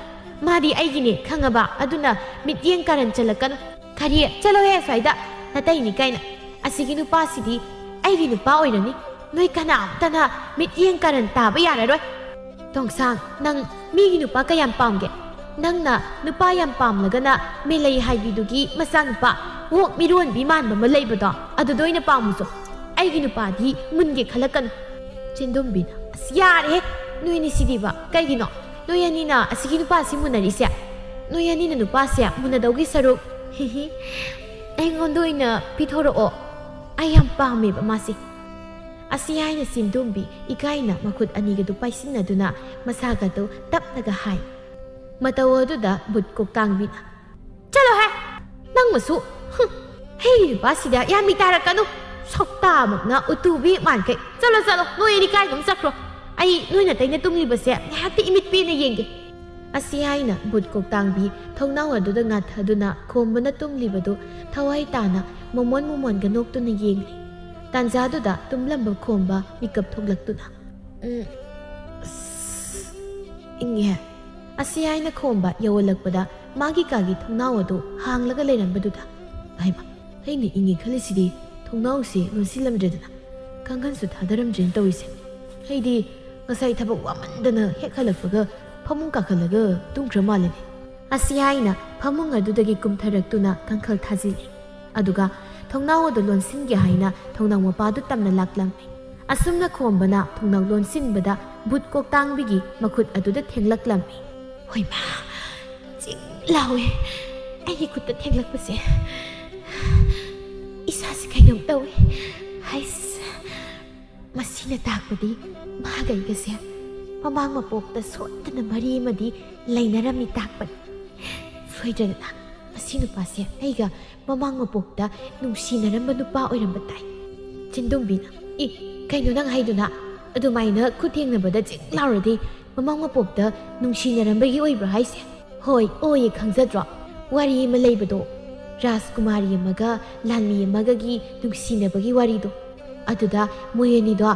ꯃꯥꯗꯤ ꯑꯩꯒꯤꯅꯦ, ꯈꯪꯉꯕ? ꯑꯗꯨꯅ ꯃꯤꯠꯌꯦꯡ ꯀꯥꯔꯟ ꯆꯜꯂꯛꯀꯅꯨ꯫" "ꯀꯔꯤ? ꯆꯠꯂꯣꯍꯦ ꯑꯁ꯭ꯋꯥꯏꯗ꯫ ꯅꯇꯩꯅꯤ ꯀꯥꯏꯅ꯫ ꯑꯁꯤꯒꯤ ꯅꯨꯄꯥꯁꯤꯗꯤ ꯑꯩꯒꯤ ꯅꯨꯄꯥ ꯑꯣꯏꯔꯅꯤ꯫ ꯅꯣꯏ ꯀꯅꯥꯝꯇꯅ ꯃꯤꯠꯌꯦꯡ ꯀꯥꯔꯟ ꯇꯥꯕ ꯌꯥꯔꯔꯣꯏ꯫" "ꯇꯣꯡꯁꯥꯡ, ꯅꯪ ꯃꯤꯒꯤ ꯅꯨꯄꯥ ꯀꯌꯥꯝ ꯄꯥꯝꯒꯦ? ꯅꯪꯅ ꯅꯨꯄꯥ ꯌꯥꯝ ꯄꯥꯝꯂꯒꯅ ꯃꯦꯂꯩ ꯍꯥꯏꯕꯤꯗꯨꯒꯤ ꯃꯆꯥꯅꯨꯄꯥ ꯑꯣꯛ ꯃꯤꯔꯣꯟꯕꯤ ꯃꯥꯟꯕ ꯑꯃ ꯂꯩꯕꯗꯣ, ꯑꯗꯨꯗ ꯑꯣꯏꯅ ꯄꯥꯝꯃꯨꯁꯨ꯫ ꯑꯩꯒꯤ ꯅꯨꯄꯥꯗꯤ ꯃꯨꯟꯒꯦ ꯈꯜꯂꯛꯀꯅꯨ꯫" ꯆꯤꯟꯗꯨꯝꯕꯤꯅ, "ꯑꯁ, ꯌꯥꯔꯦꯍꯦ, ꯅꯣꯏ ꯑꯅꯤꯁꯤꯗꯤꯕ꯫ ꯀꯩꯒꯤꯅꯣ ꯅꯣꯏ ꯑꯅꯤꯅ ꯑꯁꯤꯒꯤ ꯅꯨꯄꯥꯁꯤ ꯃꯨꯟꯅꯔꯤꯁꯦ? ꯅꯣꯏ ꯑꯅꯤꯅ ꯅꯨꯄꯥꯁꯦ ꯃꯨꯟꯅꯗꯧꯒꯤ ꯁꯔꯨꯛ, ꯍꯤꯍꯤ, ꯑꯩꯉꯣꯟꯗ ꯑꯣꯏꯅ ꯄꯤꯊꯣꯔꯛꯑꯣ꯫ ꯑꯩ ꯌꯥꯝ ꯄꯥꯝꯃꯦꯕ ꯃꯥꯁꯦ꯫" ꯑꯁꯤ ꯍꯥꯏꯅ ꯆꯤꯟꯗꯨꯝꯕꯤ ꯏꯀꯥꯏꯅ ꯃꯈꯨꯠ ꯑꯅꯤꯒꯗꯨ ꯄꯥꯏꯁꯤꯟꯅꯗꯨꯅ ꯃꯁꯥꯒꯗꯨ ꯇꯞꯅꯒ ꯍꯥꯏ꯫ ꯃꯇꯧ ꯑꯗꯨꯗ ꯕꯨꯠ ꯀꯣꯛꯇꯥꯡꯕꯤꯅ, "ꯆꯠꯂꯣꯍꯦ! ꯅꯪꯃꯁꯨ, ꯍꯨꯝ, ꯑꯩꯒꯤ ꯅꯨꯄꯥꯁꯤꯗ ꯌꯥꯝꯃꯤ ꯇꯥꯔꯛꯀꯅꯨ꯫ ꯁꯛꯇꯥꯃꯛꯅ ꯎꯇꯨꯕꯤ ꯃꯥꯟꯈꯩ꯫ ꯆꯠꯂꯣ, ꯆꯠꯂꯣ, ꯅꯣꯏ ꯑꯅꯤ ꯀꯥꯏꯗꯅꯣꯝ ꯆꯠꯈ꯭ꯔꯣ꯫ ꯑꯩ ꯅꯣꯏ ꯅꯥꯇꯩꯅ ꯇꯨꯝꯂꯤꯕꯁꯦ ꯉꯥꯏꯍꯥꯛꯇꯤ ꯏꯃꯤꯠ ꯄꯦꯟꯅ ꯌꯦꯡꯒꯦ꯫" ꯑꯁꯤ ꯍꯥꯏꯅ ꯕꯨꯠ ꯀꯣꯛꯇꯥꯡꯕꯤ ꯊꯣꯡꯅꯥꯎ ꯑꯗꯨꯗ ꯉꯥꯊꯗꯨꯅ ꯈꯣꯝꯕꯅ ꯇꯨꯝꯂꯤꯕꯗꯨ ꯊꯋꯥꯏ ꯇꯥꯅ ꯃꯣꯃꯣꯟ ꯃꯣꯃꯣꯟꯒ ꯅꯣꯛꯇꯨꯅ ꯌꯦꯡꯂꯤ꯫ ꯇꯥꯟꯖꯥꯗꯨꯗ ꯇꯨꯝꯂꯝꯕ ꯈꯣꯝꯕ ꯃꯤꯀꯞ ꯊꯣꯛꯂꯛꯇꯨꯅ, "ꯎꯝ, ꯑꯁ, ꯏꯪꯉꯦ꯫" ꯑꯁꯤ ꯍꯥꯏꯅ ꯈꯣꯝꯕ ꯌꯧꯍꯜꯂꯛꯄꯗ ꯃꯥꯒꯤ ꯀꯥꯒꯤ ꯊꯣꯡꯅꯥꯎ ꯑꯗꯨ ꯍꯥꯡꯂꯒ ꯂꯩꯔꯝꯕꯗꯨꯗ, "ꯍꯩꯃꯥ, ꯑꯩꯅ ꯏꯪꯉꯦ ꯈꯜꯂꯤꯁꯤꯗꯤ ꯊꯣꯡꯅꯥꯎꯁꯤ ꯂꯣꯟꯁꯤꯜꯂꯝꯗ꯭ꯔꯦꯗꯅ, ꯀꯥꯡꯈꯟꯁꯨ ꯊꯥꯗꯔꯝꯗ꯭ꯔꯦꯅ ꯇꯧꯔꯤꯁꯦ꯫ ꯑꯩꯗꯤ ꯉꯁꯥꯏ ꯊꯕꯛ ꯋꯥꯃꯟꯗꯅ ꯍꯦꯛ ꯍꯜꯂꯛꯄꯒ ꯐꯃꯨꯡ ꯀꯥꯈꯠꯂꯒ ꯇꯨꯝꯈ꯭ꯔ ꯃꯥꯜꯂꯦꯅꯦ꯫" ꯑꯁꯤ ꯍꯥꯏꯅ ꯐꯃꯨꯡ ꯑꯗꯨꯗꯒꯤ ꯀꯨꯝꯊꯔꯛꯇꯨꯅ ꯀꯥꯡꯈꯜ ꯊꯥꯖꯤꯜꯂꯤ꯫ ꯑꯗꯨꯒ ꯊꯣꯡꯅꯥꯎ ꯑꯗꯨ ꯂꯣꯟꯁꯤꯟꯒꯦ ꯍꯥꯏꯅ ꯊꯣꯡꯅꯥꯎ ꯃꯄꯥꯗꯨ ꯇꯝꯅ ꯂꯥꯛꯂꯝꯃꯤ꯫ ꯑꯁꯨꯝꯅ ꯈꯣꯝꯕꯅ ꯊꯣꯡꯅꯥꯎ ꯂꯣꯟꯁꯤꯟꯕꯗ ꯕꯨꯠ ꯀꯣꯛꯇꯥꯡꯕꯤꯒꯤ ꯃꯈꯨꯠ ꯑꯗꯨꯗ ꯊꯦꯡꯂꯛꯂꯝꯃꯤ꯫ "ꯍꯣꯏꯃꯥ, ꯆꯤꯡ ꯂꯥꯎꯏ꯫ ꯑꯩꯒꯤ ꯈꯨꯠꯇ ꯊꯦꯡꯂꯛꯄꯁꯦ ꯏꯁꯥꯁꯤ ꯀꯩꯅꯣꯝ ꯇꯧꯏ꯫ ꯍꯩꯁ, ꯃꯁꯤꯅ ꯇꯥꯛꯄꯗꯤ ꯃꯥꯒ ꯑꯩꯒꯁꯦ ꯃꯃꯥꯡ ꯃꯄꯣꯛꯇ ꯁꯣꯏꯗꯅ ꯃꯔꯤ ꯑꯃꯗꯤ ꯂꯩꯅꯔꯝꯃꯤ ꯇꯥꯛꯄꯅꯤ꯫ ꯁꯣꯏꯗ꯭ꯔꯗꯅ ꯃꯁꯤ ꯅꯨꯄꯥꯁꯦ ꯑꯩꯒ ꯃꯃꯥꯡ ꯃꯄꯣꯛꯇ ꯅꯨꯡꯁꯤꯅꯔꯝꯕ ꯅꯨꯄꯥ ꯑꯣꯏꯔꯝꯕ ꯇꯥꯏ꯫" ꯆꯤꯟꯗꯨꯝꯕꯤꯅ, "ꯏ, ꯀꯩꯅꯣ ꯅꯪ ꯍꯥꯏꯗꯨꯅ? ꯑꯗꯨꯃꯥꯏꯅ ꯈꯨꯠ ꯊꯦꯡꯅꯕꯗ ꯆꯤꯡ ꯂꯥꯎꯔꯗꯤ ꯃꯃꯥꯡ ꯃꯄꯣꯛꯇ ꯅꯨꯡꯁꯤꯅꯔꯝꯕꯒꯤ ꯑꯣꯏꯕ꯭ꯔꯣ ꯍꯥꯏꯁꯦ?" "ꯍꯣꯏ, ꯑꯣꯏꯌꯦ꯫ ꯈꯪꯖꯗ꯭ꯔꯣ? ꯋꯥꯔꯤ ꯑꯃ ꯂꯩꯕꯗꯣ, ꯔꯥꯖꯀꯨꯃꯥꯔꯤ ꯑꯃꯒ ꯂꯥꯟꯃꯤ ꯑꯃꯒꯒꯤ ꯅꯨꯡꯁꯤꯅꯕꯒꯤ ꯋꯥꯔꯤꯗꯣ꯫ ꯑꯗꯨꯗ ꯃꯣꯏ ꯑꯅꯤꯗꯣ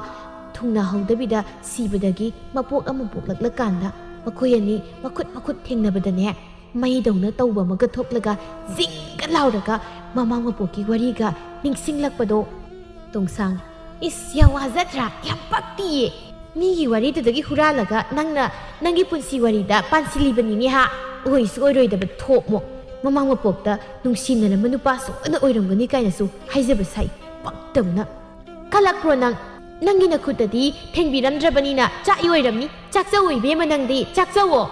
ꯊꯨꯡꯅꯍꯧꯗꯕꯤꯗ ꯁꯤꯕꯗꯒꯤ ꯃꯄꯣꯛ ꯑꯃ ꯄꯣꯛꯂꯛꯂꯀꯥꯟꯗ ꯃꯈꯣꯏ ꯑꯅꯤ ꯃꯈꯨꯠ ꯃꯈꯨꯠ ꯊꯦꯡꯅꯕꯗꯅꯦ, ꯃꯩꯗꯧꯅ ꯇꯧꯕ ꯑꯃꯒ ꯊꯣꯛꯂꯒ ꯖꯤꯡꯒ ꯂꯥꯎꯔꯒ ꯃꯃꯥꯡ ꯃꯄꯣꯛꯀꯤ ꯋꯥꯔꯤꯒ ꯅꯤꯡꯁꯤꯡꯂꯛꯄꯗꯣ꯫" ꯇꯣꯡꯁꯥꯡ, "ꯏꯁ, ꯌꯥꯝ ꯋꯥꯖꯗ꯭ꯔꯥ? ꯌꯥꯝ ꯄꯛꯇꯤꯌꯦ꯫ ꯃꯤꯒꯤ ꯋꯥꯔꯤꯗꯨꯗꯒꯤ ꯍꯨꯔꯥꯜꯂꯒ ꯅꯪꯅ ꯅꯪꯒꯤ ꯄꯨꯟꯁꯤ ꯋꯥꯔꯤꯗ ꯄꯥꯟꯁꯤꯜꯂꯤꯕꯅꯤꯅꯦ ꯍꯥ? ꯑꯣꯏꯁꯨ ꯑꯣꯏꯔꯣꯏꯗꯕ ꯊꯣꯛꯃꯣ꯫ ꯃꯃꯥꯡ ꯃꯄꯣꯛꯇ ꯅꯨꯡꯁꯤꯅꯔꯝꯕ ꯅꯨꯄꯥ ꯁꯣꯏꯗꯅ ꯑꯣꯏꯔꯝꯒꯅꯤ ꯀꯥꯏꯅꯁꯨ ꯍꯥꯏꯖꯕ ꯁꯥꯏ꯫ ꯄꯛꯇꯕꯅ꯫ ꯈꯜꯂꯛꯄ꯭ꯔꯣ ꯅꯪ? ꯅꯪꯒꯤ ꯅꯈꯨꯠꯇꯗꯤ ꯊꯦꯡꯕꯤꯔꯝꯗ꯭ꯔꯕꯅꯤꯅ ꯆꯥꯛꯏ ꯑꯣꯏꯔꯝꯅꯤ꯫ ꯆꯥꯛꯆꯧꯋꯣ ꯏꯕꯦꯝꯃ, ꯅꯪꯗꯤ ꯆꯥꯛꯆꯧꯋꯣ꯫"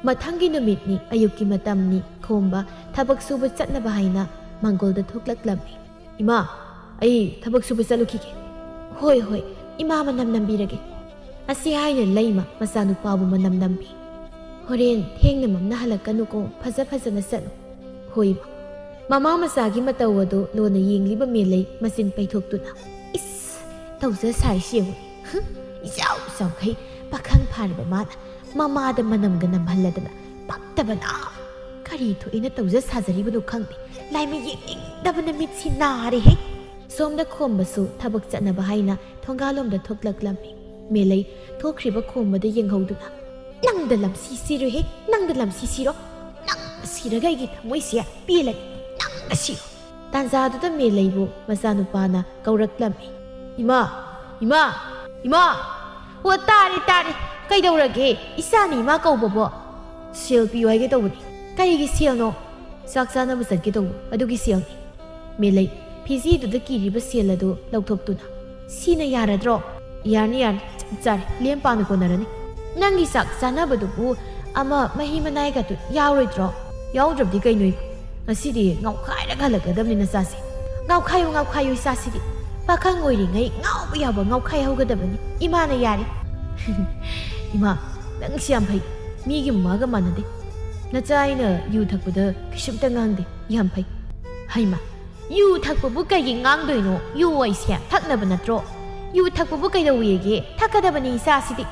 ꯃꯊꯪꯒꯤ ꯅꯨꯃꯤꯠꯅꯤ꯫ ꯑꯌꯨꯛꯀꯤ ꯃꯇꯝꯅꯤ꯫ ꯈꯣꯝꯕ ꯊꯕꯛ ꯁꯨꯕ ꯆꯠꯅꯕ ꯍꯥꯏꯅ ꯃꯥꯡꯒꯣꯜꯗ ꯊꯣꯛꯂꯛꯂꯝꯃꯤ꯫ "ꯏꯃꯥ, ꯑꯩ ꯊꯕꯛ ꯁꯨꯕ ꯆꯠꯂꯨꯈꯤꯒꯦ꯫" "ꯍꯣꯏ, ꯍꯣꯏ, ꯏꯃꯥ ꯃꯅꯝ ꯅꯝꯕꯤꯔꯒꯦ꯫" ꯑꯁꯤ ꯍꯥꯏꯅ ꯂꯩꯃ ꯃꯆꯥꯅꯨꯄꯥꯕꯨ ꯃꯅꯝ ꯅꯝꯕꯤ꯫ "ꯍꯣꯔꯦꯟ ꯊꯦꯡꯅ ꯃꯝꯅ ꯍꯜꯂꯛꯀꯅꯨꯀꯣ, ꯐꯖ ꯐꯖꯅ ꯆꯠꯂꯨ꯫" "ꯍꯣꯏ, ꯏꯃꯥ꯫" ꯃꯃꯥ ꯃꯆꯥꯒꯤ ꯃꯇꯧ ꯑꯗꯨ ꯂꯣꯟꯅ ꯌꯦꯡꯂꯤꯕ ꯃꯦꯂꯩ ꯃꯆꯤꯟ ꯄꯩꯊꯣꯛꯇꯨꯅ, "ꯏꯁ, ꯇꯧꯖ ꯁꯥꯏꯁꯤ ꯌꯦꯡꯉꯨ꯫ ꯍꯨꯝ, ꯏꯆꯥꯎ ꯆꯥꯎꯈꯩ ꯄꯥꯈꯪ ꯐꯥꯔꯕ ꯃꯥꯅ ꯃꯃꯥꯗ ꯃꯅꯝꯒ ꯅꯝꯍꯜꯂꯗꯅ ꯄꯛꯇꯕꯅ꯫ ꯀꯔꯤ ꯊꯣꯛꯏꯅ ꯇꯧꯖ ꯁꯥꯖꯔꯤꯕꯅꯣ ꯈꯪꯗꯦ꯫ ꯂꯥꯏꯃ ꯌꯦꯡꯅꯤꯡꯗꯕꯅ ꯃꯤꯠꯁꯤ ꯅꯥꯔꯦꯍꯦ꯫" ꯁꯣꯝꯗ ꯈꯣꯝꯕꯁꯨ ꯊꯕꯛ ꯆꯠꯅꯕ ꯍꯥꯏꯅ ꯊꯣꯡꯒꯥꯜꯂꯣꯝꯗ ꯊꯣꯛꯂꯛꯂꯝꯃꯤ꯫ ꯃꯦꯂꯩ ꯊꯣꯛꯈ꯭ꯔꯤꯕ ꯈꯣꯝꯕꯗ ꯌꯦꯡꯍꯧꯗꯨꯅ, "ꯅꯪꯗ ꯂꯝꯁꯤ ꯁꯤꯔꯣꯏꯍꯦ, ꯅꯪꯗ ꯂꯝꯁꯤ ꯁꯤꯔꯣ꯫ ꯅꯪ ꯁꯤꯔꯒ ꯑꯩꯒꯤ ꯊꯃꯣꯏꯁꯦ ꯄꯦꯜꯂꯅꯤ꯫ ꯅꯪꯅ ꯁꯤꯔꯣ꯫" ꯇꯥꯟꯖꯥꯗꯨꯗ ꯃꯦꯂꯩꯕꯨ ꯃꯆꯥꯅꯨꯄꯥꯅ ꯀꯧꯔꯛꯂꯝꯃꯤ꯫ "ꯏꯃꯥ! ꯏꯃꯥ! ꯏꯃꯥ!" "ꯑꯣ, ꯇꯥꯔꯦ, ꯇꯥꯔꯦ꯫ ꯀꯩꯗꯧꯔꯒꯦ? ꯏꯆꯥꯅ ꯏꯃꯥ ꯀꯧꯕꯕꯣ?" "ꯁꯦꯜ ꯄꯤꯌꯨ ꯍꯥꯏꯒꯦ ꯇꯧꯕꯅꯤ꯫" "ꯀꯔꯤꯒꯤ ꯁꯦꯜꯅꯣ?" "ꯆꯥꯛ ꯆꯥꯅꯕ ꯆꯠꯀꯦ ꯇꯧꯕ, ꯑꯗꯨꯒꯤ ꯁꯦꯜꯅꯤ꯫" ꯃꯦꯂꯩ, ꯐꯤꯖꯤꯗꯨꯗ ꯀꯤꯔꯤꯕ ꯁꯦꯜ ꯑꯗꯨ ꯂꯧꯊꯣꯛꯇꯨꯅ, "ꯁꯤꯅ ꯌꯥꯔꯗ꯭ꯔꯣ?" "ꯌꯥꯔꯅꯤ, ꯌꯥꯔꯅꯤ, ꯆꯞ ꯆꯥꯔꯦ, ꯂꯦꯝ ꯄꯥꯅ ꯀꯣꯟꯅꯔꯅꯤ꯫ ꯅꯪꯒꯤ ꯆꯥꯛ ꯆꯥꯅꯕꯗꯨꯕꯨ ꯑꯃ ꯃꯍꯤ ꯃꯅꯥꯏꯒꯗꯨ ꯌꯥꯎꯔꯣꯏꯗ꯭ꯔꯣ?" "ꯌꯥꯎꯗ꯭ꯔꯕꯗꯤ ꯀꯩꯅꯣ ꯏꯃꯥ? ꯉꯁꯤꯗꯤ ꯉꯥꯎꯈꯥꯏꯔꯒ ꯍꯜꯂꯛꯀꯗꯕꯅꯤ ꯅꯆꯥꯁꯦ꯫ ꯉꯥꯎꯈꯥꯏꯌꯨ, ꯉꯥꯎꯈꯥꯏꯌꯨ ꯏꯆꯥꯁꯤꯗꯤ꯫ ꯄꯥꯈꯪ ꯑꯣꯏꯔꯤꯉꯩ ꯉꯥꯎꯕ ꯌꯥꯕ ꯉꯥꯎꯈꯥꯏ ꯍꯧꯒꯗꯕꯅꯤ꯫ ꯏꯃꯥꯅ ꯌꯥꯔꯦ꯫" "ꯏꯃꯥ, ꯅꯪꯁꯤ ꯌꯥꯝ ꯐꯩ꯫ ꯃꯤꯒꯤ ꯃꯃꯥꯒ ꯃꯥꯟꯅꯗꯦ꯫ ꯅꯆꯥ ꯑꯩꯅ ꯌꯨ ꯊꯛꯄꯗ ꯀꯩꯁꯨꯝꯇ ꯉꯥꯡꯗꯦ꯫ ꯌꯥꯝ ꯐꯩ꯫" "ꯍꯩꯃꯥ, ꯌꯨ ꯊꯛꯄꯕꯨ ꯀꯩꯒꯤ ꯉꯥꯡꯗꯣꯏꯅꯣ? ꯌꯨ ꯑꯩꯁꯦ ꯊꯛꯅꯕ ꯅꯠꯇ꯭ꯔꯣ? ꯌꯨ ꯊꯛꯄꯕꯨ ꯀꯩꯗꯧꯋꯦꯒꯦ? ꯊꯛꯀꯗꯕꯅꯤ ꯏꯆꯥꯁꯤꯗꯤ꯫"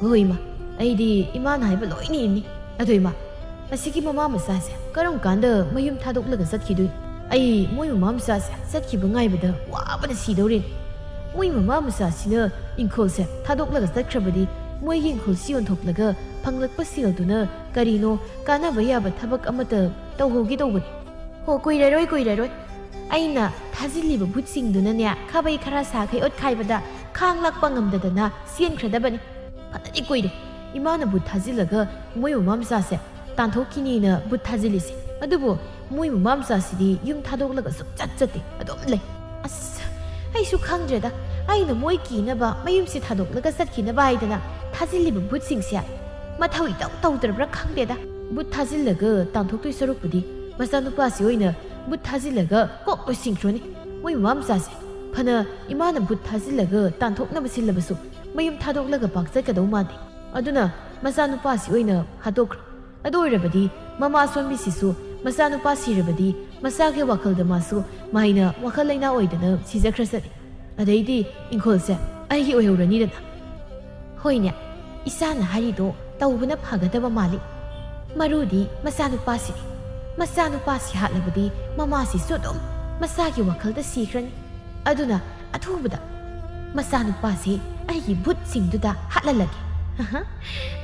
"ꯍꯣꯏ ꯏꯃꯥ, ꯑꯩꯗꯤ ꯏꯃꯥꯅ ꯍꯥꯏꯕ ꯂꯣꯏꯅ ꯏꯟꯅꯤ꯫ ꯑꯗꯣ ꯏꯃꯥ, ꯑꯁꯤꯒꯤ ꯃꯃꯥ ꯃꯆꯥꯁꯦ ꯀꯔꯝ ꯀꯥꯟꯗ ꯃꯌꯨꯝ ꯊꯥꯗꯣꯛꯂꯒ ꯆꯠꯈꯤꯗꯣꯏꯅꯣ? ꯑꯩ ꯃꯣꯏ ꯃꯃꯥ ꯃꯆꯥꯁꯦ ꯆꯠꯈꯤꯕ ꯉꯥꯏꯕꯗ ꯋꯥꯕꯅ ꯁꯤꯗꯧꯔꯦꯅꯦ꯫ ꯃꯣꯏ ꯃꯃꯥ ꯃꯆꯥꯁꯤꯅ ꯏꯪꯈꯣꯜꯁꯦ ꯊꯥꯗꯣꯛꯂꯒ ꯆꯠꯈ꯭ꯔꯕꯗꯤ ꯃꯣꯏꯒꯤ ꯏꯪꯈꯣꯜꯁꯤ ꯌꯣꯟꯊꯣꯛꯂꯒ ꯐꯪꯂꯛꯄ ꯁꯦꯜꯗꯨꯅ ꯀꯔꯤꯅꯣ ꯀꯥꯟꯅꯕ ꯌꯥꯕ ꯊꯕꯛ ꯑꯃꯠꯇ ꯇꯧꯍꯧꯒꯦ ꯇꯧꯕꯅꯤ꯫ ꯍꯣ, ꯀꯨꯏꯔꯔꯣꯏ, ꯀꯨꯏꯔꯔꯣꯏ꯫ ꯑꯩꯅ ꯊꯥꯖꯤꯜꯂꯤꯕ ꯚꯨꯠꯁꯤꯡꯗꯨꯅꯅꯦ, ꯈꯥꯕꯩ ꯈꯔ ꯁꯥꯈꯩ ꯑꯣꯠꯈꯥꯏꯕꯗ ꯈꯥꯡ ꯂꯥꯛꯄ ꯉꯝꯗꯗꯅ ꯆꯦꯟꯈ꯭ꯔꯗꯕꯅꯤ꯫ ꯐꯅꯗꯤ ꯀꯨꯏꯔꯦ ꯏꯃꯥꯅ ꯚꯨꯠ ꯊꯥꯖꯤꯜꯂꯒ ꯃꯣꯏ ꯃꯃꯥ ꯃꯆꯥꯁꯦ ꯇꯥꯟꯊꯣꯛꯈꯤꯅꯤꯅ ꯚꯨꯠ ꯊꯥꯖꯤꯜꯂꯤꯁꯦ꯫ ꯑꯗꯨꯕꯨ ꯃꯣꯏ ꯃꯃꯥ ꯃꯆꯥꯁꯤꯗꯤ ꯌꯨꯝ ꯊꯥꯗꯣꯛꯂꯒ ꯁꯨꯡꯆꯠ ꯆꯠꯇꯦ, ꯑꯗꯨꯝ ꯂꯩ꯫ ꯑꯁ, ꯑꯩꯁꯨ ꯈꯪꯗ꯭ꯔꯦꯗ꯫ ꯑꯩꯅ ꯃꯣꯏ ꯀꯤꯅꯕ ꯃꯌꯨꯝꯁꯤ ꯊꯥꯗꯣꯛꯂꯒ ꯆꯠꯈꯤꯅꯕ ꯍꯥꯏꯗꯅ ꯊꯥꯖꯤꯜꯂꯤꯕ ꯚꯨꯠꯁꯤꯡꯁꯦ ꯃꯊꯧ ꯏꯇꯧ ꯇꯧꯗ꯭ꯔꯕ꯭ꯔꯥ ꯈꯪꯗꯦꯗ꯫ ꯚꯨꯠ ꯊꯥꯖꯤꯜꯂꯒ ꯇꯥꯟꯊꯣꯛꯇꯣꯏ ꯁꯔꯨꯛꯄꯨꯗꯤ ꯃꯆꯥꯅꯨꯄꯥꯁꯤ ꯑꯣꯏꯅ ꯚꯨꯠ ꯊꯥꯖꯤꯜꯂꯒ ꯀꯣꯛ ꯂꯣꯏꯁꯤꯟꯈ꯭ꯔꯣꯅꯦ꯫ ꯃꯣꯏ ꯃꯃꯥ ꯃꯆꯥꯁꯦ ꯐꯅ ꯏꯃꯥꯅ ꯚꯨꯠ ꯊꯥꯖꯤꯜꯂꯒ ꯇꯥꯟꯊꯣꯛꯅꯕ ꯁꯤꯜꯂꯕꯁꯨ ꯃꯌꯨꯝ ꯊꯥꯗꯣꯛꯂꯒ ꯄꯥꯛ ꯆꯠꯀꯗꯧ ꯃꯥꯟꯗꯦ꯫ ꯑꯗꯨꯅ ꯃꯆꯥꯅꯨꯄꯥꯁꯤ ꯑꯣꯏꯅ ꯍꯥꯠꯇꯣꯛꯈ꯭ꯔꯣ꯫ ꯑꯗꯨ ꯑꯣꯏꯔꯕꯗꯤ ꯃꯃꯥ ꯑꯁꯣꯟꯕꯤꯁꯤꯁꯨ ꯃꯆꯥꯅꯨꯄꯥ ꯁꯤꯔꯕꯗꯤ ꯃꯆꯥꯒꯤ ꯋꯥꯈꯜꯗ ꯃꯥꯁꯨ ꯃꯍꯩꯅ ꯋꯥꯈꯜ ꯂꯩꯅꯥ ꯑꯣꯏꯗꯅ ꯁꯤꯖꯈ꯭ꯔꯁꯅꯤ꯫ ꯑꯗꯩꯗꯤ ꯏꯪꯈꯣꯜꯁꯦ ꯑꯩꯒꯤ ꯑꯣꯏꯍꯧꯔꯅꯤꯗꯅ꯫" "ꯍꯣꯏꯅꯦ, ꯏꯆꯥꯅ ꯍꯥꯏꯔꯤꯗꯣ ꯇꯧꯕꯅ ꯐꯒꯗꯕ ꯃꯥꯜꯂꯤ꯫ ꯃꯔꯨꯗꯤ ꯃꯆꯥꯅꯨꯄꯥꯁꯤꯅꯤ꯫ ꯃꯆꯥꯅꯨꯄꯥꯁꯤ ꯍꯥꯠꯂꯕꯗꯤ ꯃꯃꯥꯁꯤꯁꯨ ꯑꯗꯨꯝ ꯃꯆꯥꯒꯤ ꯋꯥꯈꯜꯗ ꯁꯤꯈ꯭ꯔꯅꯤ꯫ ꯑꯗꯨꯅ ꯑꯊꯨꯕꯗ ꯃꯆꯥꯅꯨꯄꯥꯁꯤ ꯑꯩꯒꯤ ꯚꯨꯠꯁꯤꯡꯗꯨꯗ ꯍꯥꯠꯍꯜꯂꯒꯦ꯫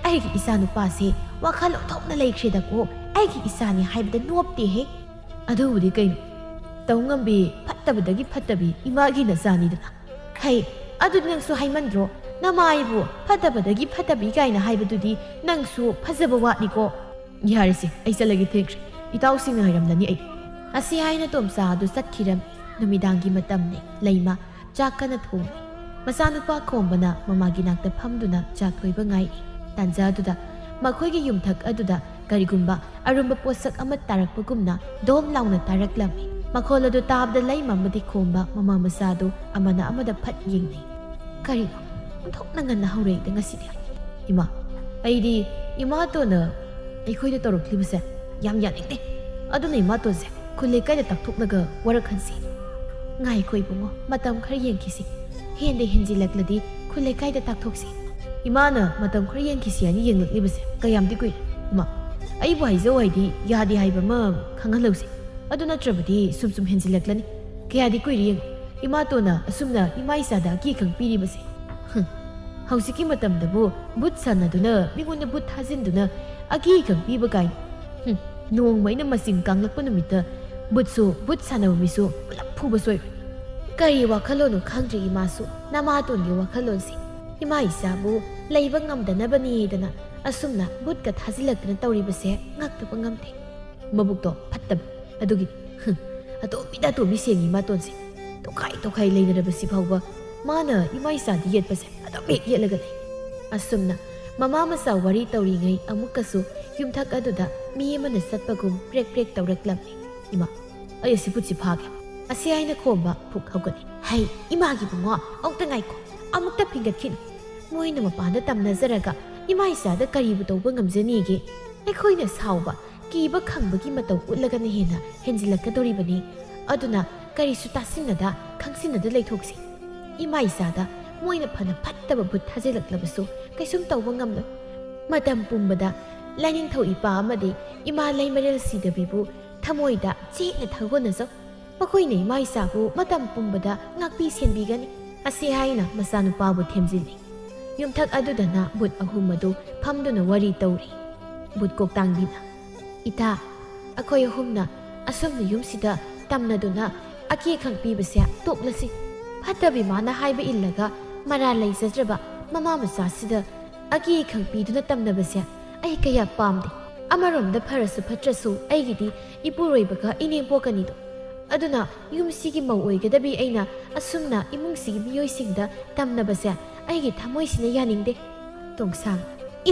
ꯑꯩꯒꯤ ꯏꯆꯥꯅꯨꯄꯥꯁꯤ ꯋꯥꯈꯜ ꯑꯣꯟꯊꯣꯛꯅ ꯂꯩꯈ꯭ꯔꯦꯗꯀꯣ꯫ ꯑꯩꯒꯤ ꯏꯆꯥꯅꯤ ꯍꯥꯏꯕꯗ ꯅꯣꯞꯇꯦꯍꯦ꯫" "ꯑꯗꯨꯕꯨꯗꯤ ꯀꯩꯅꯣ? ꯇꯧ ꯉꯝꯕꯤ ꯐꯠꯇꯕꯗꯒꯤ ꯐꯠꯇꯕꯤ ꯏꯃꯥꯒꯤ ꯅꯆꯥꯅꯤꯗꯅ꯫" "ꯍꯩ, ꯑꯗꯨꯗꯤ ꯅꯪꯁꯨ ꯍꯥꯏꯃꯟꯗ꯭ꯔꯣ? ꯅꯃꯥꯏꯕꯨ ꯐꯠꯇꯕꯗꯒꯤ ꯐꯠꯇꯕꯤ ꯀꯥꯏꯅ ꯍꯥꯏꯕꯗꯨꯗꯤ ꯅꯪꯁꯨ ꯐꯖꯕ ꯋꯥꯠꯂꯤꯀꯣ꯫" "ꯌꯥꯔꯦꯁꯦ, ꯑꯩ ꯆꯠꯂꯒꯦ, ꯊꯦꯡꯈ꯭ꯔꯦ꯫ ꯏꯇꯥꯎꯁꯤꯡꯅ ꯉꯥꯏꯔꯝꯂꯅꯤ ꯑꯩ꯫" ꯑꯁꯤ ꯍꯥꯏꯅ ꯇꯣꯝꯆꯥ ꯑꯗꯨ ꯆꯠꯈꯤꯔꯝꯃꯤ꯫ ꯅꯨꯃꯤꯗꯥꯡꯒꯤ ꯃꯇꯝꯅꯤ꯫ ꯂꯩꯃ ꯆꯥꯛ ꯀꯟꯅ ꯊꯣꯡꯂꯤ꯫ ꯃꯆꯥꯅꯨꯄꯥ ꯈꯣꯝꯕꯅ ꯃꯃꯥꯒꯤ ꯅꯥꯛꯇ ꯐꯝꯗꯨꯅ ꯆꯥꯛ ꯇꯣꯏꯕ ꯉꯥꯏꯔꯤ꯫ ꯇꯥꯟꯖꯥ ꯑꯗꯨꯗ ꯃꯈꯣꯏꯒꯤ ꯌꯨꯝꯊꯛ ꯑꯗꯨꯗ ꯀꯔꯤꯒꯨꯝꯕ ꯑꯔꯨꯝꯕ ꯄꯣꯠꯁꯛ ꯑꯃ ꯇꯥꯔꯛꯄꯒꯨꯝꯅ ꯗꯣꯝ ꯂꯥꯎꯅ ꯇꯥꯔꯛꯂꯝꯃꯤ꯫ ꯃꯈꯣꯜ ꯑꯗꯨ ꯇꯥꯕꯗ ꯂꯩꯃ ꯑꯃꯗꯤ ꯈꯣꯝꯕ ꯃꯃꯥ ꯃꯆꯥꯗꯨ ꯑꯃꯅ ꯑꯃꯗ ꯐꯠ ꯌꯦꯡꯅꯩ꯫ "ꯀꯔꯤꯅꯣ? ꯑꯣꯟꯊꯣꯛꯅ ꯉꯟꯅ ꯍꯧꯔꯛꯏꯗ ꯉꯁꯤꯗꯤ꯫ ꯏꯃꯥ, ꯑꯩꯗꯤ ꯏꯃꯥꯇꯣꯟꯅ ꯑꯩꯈꯣꯏꯗ ꯇꯧꯔꯛꯂꯤꯕꯁꯦ ꯌꯥꯝ ꯌꯥꯅꯤꯡꯗꯦ꯫ ꯑꯗꯨꯅ ꯏꯃꯥꯇꯣꯟꯁꯦ ꯈꯨꯜ ꯂꯩꯀꯥꯏꯗ ꯇꯥꯛꯊꯣꯛꯂꯒ ꯋꯥꯔꯛꯍꯟꯁꯤ꯫ ꯉꯥꯏꯈꯣ ꯏꯕꯨꯡꯉꯣ, ꯃꯇꯝ ꯈꯔ ꯌꯦꯡꯈꯤꯁꯤ꯫ ꯍꯦꯟꯗ ꯍꯦꯟꯖꯤꯜꯂꯛꯂꯗꯤ ꯈꯨꯜ ꯂꯩꯀꯥꯏꯗ ꯇꯥꯛꯊꯣꯛꯁꯤ꯫ ꯏꯃꯥꯅ ꯃꯇꯝ ꯈꯔ ꯌꯦꯡꯈꯤꯁꯤ ꯍꯥꯏꯅ ꯌꯦꯡꯂꯛꯂꯤꯕꯁꯦ ꯀꯌꯥꯝꯗꯤ ꯀꯨꯏꯔꯦ? ꯏꯃꯥ, ꯑꯩꯕꯨ ꯍꯥꯏꯖꯧ ꯍꯥꯏꯗꯤ ꯌꯥꯗꯦ ꯍꯥꯏꯕ ꯑꯃ ꯈꯪꯍꯜꯂꯧꯁꯤ꯫ ꯑꯗꯨ ꯅꯠꯇ꯭ꯔꯕꯗꯤ ꯁꯨꯝ ꯁꯨꯝ ꯍꯦꯟꯖꯤꯜꯂꯛꯂꯅꯤ꯫ ꯀꯌꯥꯗꯤ ꯀꯨꯏꯔꯦ ꯌꯦꯡꯉꯨ, ꯏꯃꯥꯇꯣꯟꯅ ꯑꯁꯨꯝꯅ ꯏꯃꯥ ꯏꯆꯥꯗ ꯑꯀꯤ ꯑꯈꯪ ꯄꯤꯔꯤꯕꯁꯦ꯫ ꯍꯨꯝ, ꯍꯧꯖꯤꯛꯀꯤ ꯃꯇꯝꯗꯕꯨ ꯕꯨꯠ ꯁꯥꯟꯅꯗꯨꯅ, ꯃꯤꯉꯣꯟꯗ ꯕꯨꯠ ꯊꯥꯖꯤꯟꯗꯨꯅ ꯑꯀꯤ ꯑꯈꯪ ꯄꯤꯕ ꯀꯥꯏꯅ꯫ ꯍꯨꯝ, ꯅꯣꯡꯃ ꯑꯩꯅ ꯃꯆꯤꯟ ꯀꯥꯡꯂꯛꯄ ꯅꯨꯃꯤꯠꯇ ꯕꯨꯠꯁꯨ, ꯕꯨꯠ ꯁꯥꯟꯅꯕ ꯃꯤꯁꯨ ꯄꯨꯂꯞ ꯐꯨꯕ ꯁꯣꯏꯔꯣꯏ꯫ ꯀꯔꯤ ꯋꯥꯈꯜꯂꯣꯟꯅꯣ ꯈꯪꯗ꯭ꯔꯦ ꯏꯃꯥꯁꯨ, ꯅꯃꯥꯇꯣꯟꯒꯤ ꯋꯥꯈꯜꯂꯣꯟꯁꯤ꯫ ꯏꯃꯥ ꯏꯆꯥꯕꯨ ꯂꯩꯕ ꯉꯝꯗꯅꯕꯅꯤꯗꯅ ꯑꯁꯨꯝꯅ ꯕꯨꯠꯀ ꯊꯥꯖꯤꯜꯂꯛꯇꯅ ꯇꯧꯔꯤꯕꯁꯦ ꯉꯥꯛꯇꯕ ꯉꯝꯗꯦ꯫ ꯃꯕꯨꯛꯇꯣ ꯐꯠꯇꯕ꯫ ꯑꯗꯨꯒꯤ, ꯍꯨꯝ, ꯑꯇꯣꯝꯕꯤꯗ ꯑꯇꯣꯝꯕꯤ ꯁꯦꯡꯉꯤ ꯃꯥꯇꯣꯟꯁꯦ꯫ ꯇꯣꯈꯥꯏ ꯇꯣꯈꯥꯏ ꯂꯩꯅꯔꯕꯁꯤ ꯐꯥꯎꯕ ꯃꯥꯅ ꯏꯃꯥ ꯏꯆꯥꯗ ꯌꯦꯠꯄꯁꯦ ꯑꯗꯨꯝ ꯍꯦꯛ ꯌꯦꯠꯂꯒ ꯂꯩ꯫ ꯑꯁꯨꯝꯅ ꯃꯃꯥ ꯃꯆꯥ ꯋꯥꯔꯤ ꯇꯧꯔꯤꯉꯩ ꯑꯃꯨꯛꯀꯁꯨ ꯌꯨꯝꯊꯛ ꯑꯗꯨꯗ ꯃꯤ ꯑꯃꯅ ꯆꯠꯄꯒꯨꯝ ꯄ꯭ꯔꯦꯛ ꯄ꯭ꯔꯦꯛ ꯇꯧꯔꯛꯂꯝꯃꯤ꯫ "ꯏꯃꯥ, ꯑꯩ ꯑꯁꯤ ꯕꯨꯠꯁꯤ ꯐꯥꯒꯦ꯫" ꯑꯁꯤ ꯍꯥꯏꯅ ꯈꯣꯝꯕ ꯐꯨꯛ ꯍꯧꯒꯠꯂꯤ꯫ "ꯍꯩ, ꯏꯃꯥꯒꯤ ꯏꯕꯨꯡꯉꯣ, ꯑꯃꯨꯛꯇ ꯉꯥꯏꯈꯣ, ꯑꯃꯨꯛꯇ ꯐꯤꯡꯒꯠꯈꯤꯅꯨ꯫ ꯃꯣꯏꯅ ꯃꯄꯥꯟꯗ ꯇꯝꯅꯖꯔꯒ ꯏꯃꯥ ꯏꯆꯥꯗ ꯀꯔꯤꯕꯨ ꯇꯧꯕ ꯉꯝꯖꯅꯤꯒꯦ? ꯑꯩꯈꯣꯏꯅ ꯁꯥꯎꯕ, ꯀꯤꯕ ꯈꯪꯕꯒꯤ ꯃꯇꯧ ꯎꯠꯂꯒꯅ ꯍꯦꯟꯅ ꯍꯦꯟꯖꯤꯜꯂꯛꯀꯗꯧꯔꯤꯕꯅꯤ꯫ ꯑꯗꯨꯅ ꯀꯔꯤꯁꯨ ꯇꯥꯁꯤꯟꯅꯗ, ꯈꯪꯁꯤꯟꯅꯗ ꯂꯩꯊꯣꯛꯁꯤ꯫ ꯏꯃꯥ ꯏꯆꯥꯗ ꯃꯣꯏꯅ ꯐꯅ ꯐꯠꯇꯕ ꯕꯨꯠ ꯊꯥꯖꯤꯜꯂꯛꯂꯕꯁꯨ ꯀꯩꯁꯨꯝ ꯇꯧꯕ ꯉꯝꯂꯣꯏ꯫ ꯃꯇꯝ ꯄꯨꯝꯕꯗ ꯂꯥꯏꯅꯤꯡꯊꯧ ꯏꯄꯥ ꯑꯃꯗꯤ ꯏꯃꯥ ꯂꯩꯃꯔꯦꯜ ꯁꯤꯗꯕꯤꯕꯨ ꯊꯃꯣꯏꯗ ꯆꯦꯠꯅ ꯊꯧꯒꯣꯟꯅꯖꯧ꯫ ꯃꯈꯣꯏꯅ ꯏꯃꯥ ꯏꯆꯥꯕꯨ ꯃꯇꯝ ꯄꯨꯝꯕꯗ ꯉꯥꯛꯄꯤ ꯁꯦꯟꯕꯤꯒꯅꯤ꯫" ꯑꯁꯤ ꯍꯥꯏꯅ ꯃꯆꯥꯅꯨꯄꯥꯕꯨ ꯊꯦꯝꯖꯤꯜꯂꯤ꯫ ꯌꯨꯝꯊꯛ ꯑꯗꯨꯗꯅ ꯕꯨꯠ ꯑꯍꯨꯝ ꯑꯗꯨ ꯐꯝꯗꯨꯅ ꯋꯥꯔꯤ ꯇꯧꯔꯤ꯫ ꯕꯨꯠ ꯀꯣꯛꯇꯥꯡꯕꯤꯅ, "ꯏꯇꯥ, ꯑꯩꯈꯣꯏ ꯑꯍꯨꯝꯅ ꯑꯁꯨꯝꯅ ꯌꯨꯝꯁꯤꯗ ꯇꯝꯅꯗꯨꯅ ꯑꯀꯤ ꯑꯈꯪ ꯄꯤꯕꯁꯦ ꯇꯣꯛꯂꯁꯤ꯫ ꯐꯠꯇꯕꯤ ꯃꯥꯅ ꯍꯥꯏꯕ ꯏꯜꯂꯒ ꯃꯔꯥꯜ ꯂꯩꯖꯗ꯭ꯔꯕ ꯃꯃꯥ ꯃꯆꯥꯁꯤꯗ ꯑꯀꯤ ꯑꯈꯪ ꯄꯤꯗꯨꯅ ꯇꯝꯅꯕꯁꯦ ꯑꯩ ꯀꯌꯥ ꯄꯥꯝꯗꯦ꯫ ꯑꯃꯔꯣꯝꯗ ꯐꯔꯁꯨ ꯐꯠꯇ꯭ꯔꯁꯨ ꯑꯩꯒꯤꯗꯤ ꯏꯄꯨꯔꯣꯏꯕꯒ ꯏꯅꯦꯝꯄꯣꯛꯀꯅꯤꯗꯣ꯫ ꯑꯗꯨꯅ ꯌꯨꯝꯁꯤꯒꯤ ꯃꯧ ꯑꯣꯏꯒꯗꯕꯤ ꯑꯩꯅ ꯑꯁꯨꯝꯅ ꯏꯃꯨꯡꯁꯤꯒꯤ ꯃꯤꯑꯣꯏꯁꯤꯡꯗ ꯇꯝꯅꯕꯁꯦ ꯑꯩꯒꯤ ꯊꯃꯣꯏꯁꯤꯅ ꯌꯥꯅꯤꯡꯗꯦ꯫ ꯇꯣꯡꯁꯥꯡ,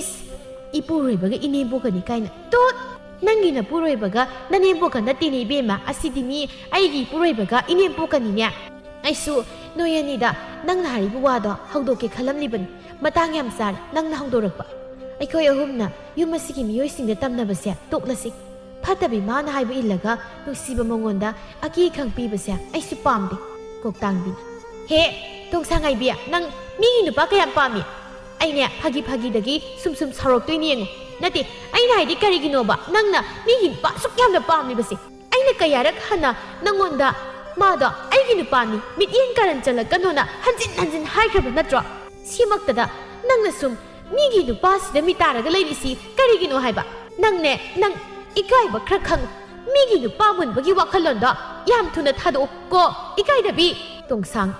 ꯏꯁ, ꯏꯄꯨꯔꯣꯏꯕꯒ ꯏꯅꯦꯝꯄꯣꯛꯀꯅꯤ ꯀꯥꯏꯅ꯫ ꯇꯣꯠ! ꯅꯪꯒꯤ ꯅꯄꯨꯔꯣꯏꯕꯒ ꯅꯅꯦꯝꯄꯣꯛꯀ ꯅꯠꯇꯦꯅꯦ ꯏꯕꯦꯝꯃ, ꯑꯁꯤꯗꯤ ꯃꯤ ꯑꯩꯒꯤ ꯏꯄꯨꯔꯣꯏꯕꯒ ꯏꯅꯦꯝꯄꯣꯛꯀꯅꯤꯅꯦ꯫ ꯑꯩꯁꯨ ꯅꯣꯏ ꯑꯅꯤꯗ ꯅꯪꯅ ꯍꯥꯏꯔꯤꯕ ꯋꯥꯗꯣ ꯍꯧꯗꯣꯛꯀꯦ ꯈꯜꯂꯝꯂꯤꯕꯅꯤ꯫ ꯃꯇꯥꯡ ꯌꯥꯝ ꯆꯥꯔꯦ ꯅꯪꯅ ꯍꯧꯗꯣꯔꯛꯄ꯫ ꯑꯩꯈꯣꯏ ꯑꯍꯨꯝꯅ ꯌꯨꯝ ꯑꯁꯤꯒꯤ ꯃꯤꯑꯣꯏꯁꯤꯡꯗ ꯇꯝꯅꯕꯁꯦ ꯇꯣꯛꯂꯁꯤ꯫ ꯐꯠꯇꯕꯤ ꯃꯥꯅ ꯍꯥꯏꯕ ꯏꯜꯂꯒ ꯅꯨꯡꯁꯤꯕ ꯃꯉꯣꯟꯗ ꯑꯀꯤ ꯈꯪ ꯄꯤꯕꯁꯦ ꯑꯩꯁꯨ ꯄꯥꯝꯗꯦ꯫ ꯀꯣꯛꯇꯥꯡꯕꯤꯅ, ꯍꯦ, ꯇꯣꯡꯁꯥꯡ ꯉꯥꯏꯕꯤ, ꯅꯪ ꯃꯤꯒꯤ ꯅꯨꯄꯥ ꯀꯌꯥꯝ ꯄꯥꯝꯃꯤ? ꯑꯩꯅꯦ ꯐꯥꯒꯤ ꯐꯥꯒꯤꯗꯒꯤ ꯁꯨꯝ ꯁꯨꯝ ꯁꯥꯎꯔꯛꯇꯣꯏꯅꯦ ꯌꯦꯡꯉꯨ꯫ ꯅꯠꯇꯦ, ꯑꯩꯅ ꯍꯥꯏꯗꯤ ꯀꯔꯤꯒꯤꯅꯣꯕ ꯅꯪꯅ ꯃꯤꯒꯤ ꯅꯨꯄꯥ ꯑꯁꯨꯛ ꯌꯥꯝꯅ ꯄꯥꯝꯂꯤꯕꯁꯦ? ꯑꯩꯅ ꯀꯌꯥꯔꯛ ꯍꯟꯅ ꯅꯪꯉꯣꯟꯗ ꯃꯥꯗꯣ ꯑꯩꯒꯤ ꯅꯨꯄꯥꯅꯤ, ꯃꯤꯠꯌꯦꯡ ꯀꯥꯔꯟ ꯆꯜꯂꯛꯀꯅꯣꯅ ꯍꯟꯖꯤꯟ ꯍꯟꯖꯤꯟ ꯍꯥꯏꯈ꯭ꯔꯕ ꯅꯠꯇ꯭ꯔꯣ? ꯁꯤꯃꯛꯇꯗ ꯅꯪꯅ ꯁꯨꯝ ꯃꯤꯒꯤ ꯅꯨꯄꯥꯁꯤꯗ ꯃꯤ ꯇꯥꯔꯒ ꯂꯩꯔꯤꯁꯤ ꯀꯔꯤꯒꯤꯅꯣ ꯍꯥꯏꯕ? ꯅꯪꯅꯦ, ꯅꯪ ꯏꯀꯥꯏꯕ ꯈꯔ ꯈꯪꯉꯨ꯫ ꯃꯤꯒꯤ ꯅꯨꯄꯥ ꯃꯨꯟꯕꯒꯤ ꯋꯥꯈꯜꯂꯣꯟꯗꯣ ꯌꯥꯝ ꯊꯨꯅ ꯊꯥꯗꯣꯛꯑꯣ ꯀꯣ, ꯏꯀꯥꯏꯗꯕꯤ꯫ ꯇꯣꯡꯁꯥꯡ,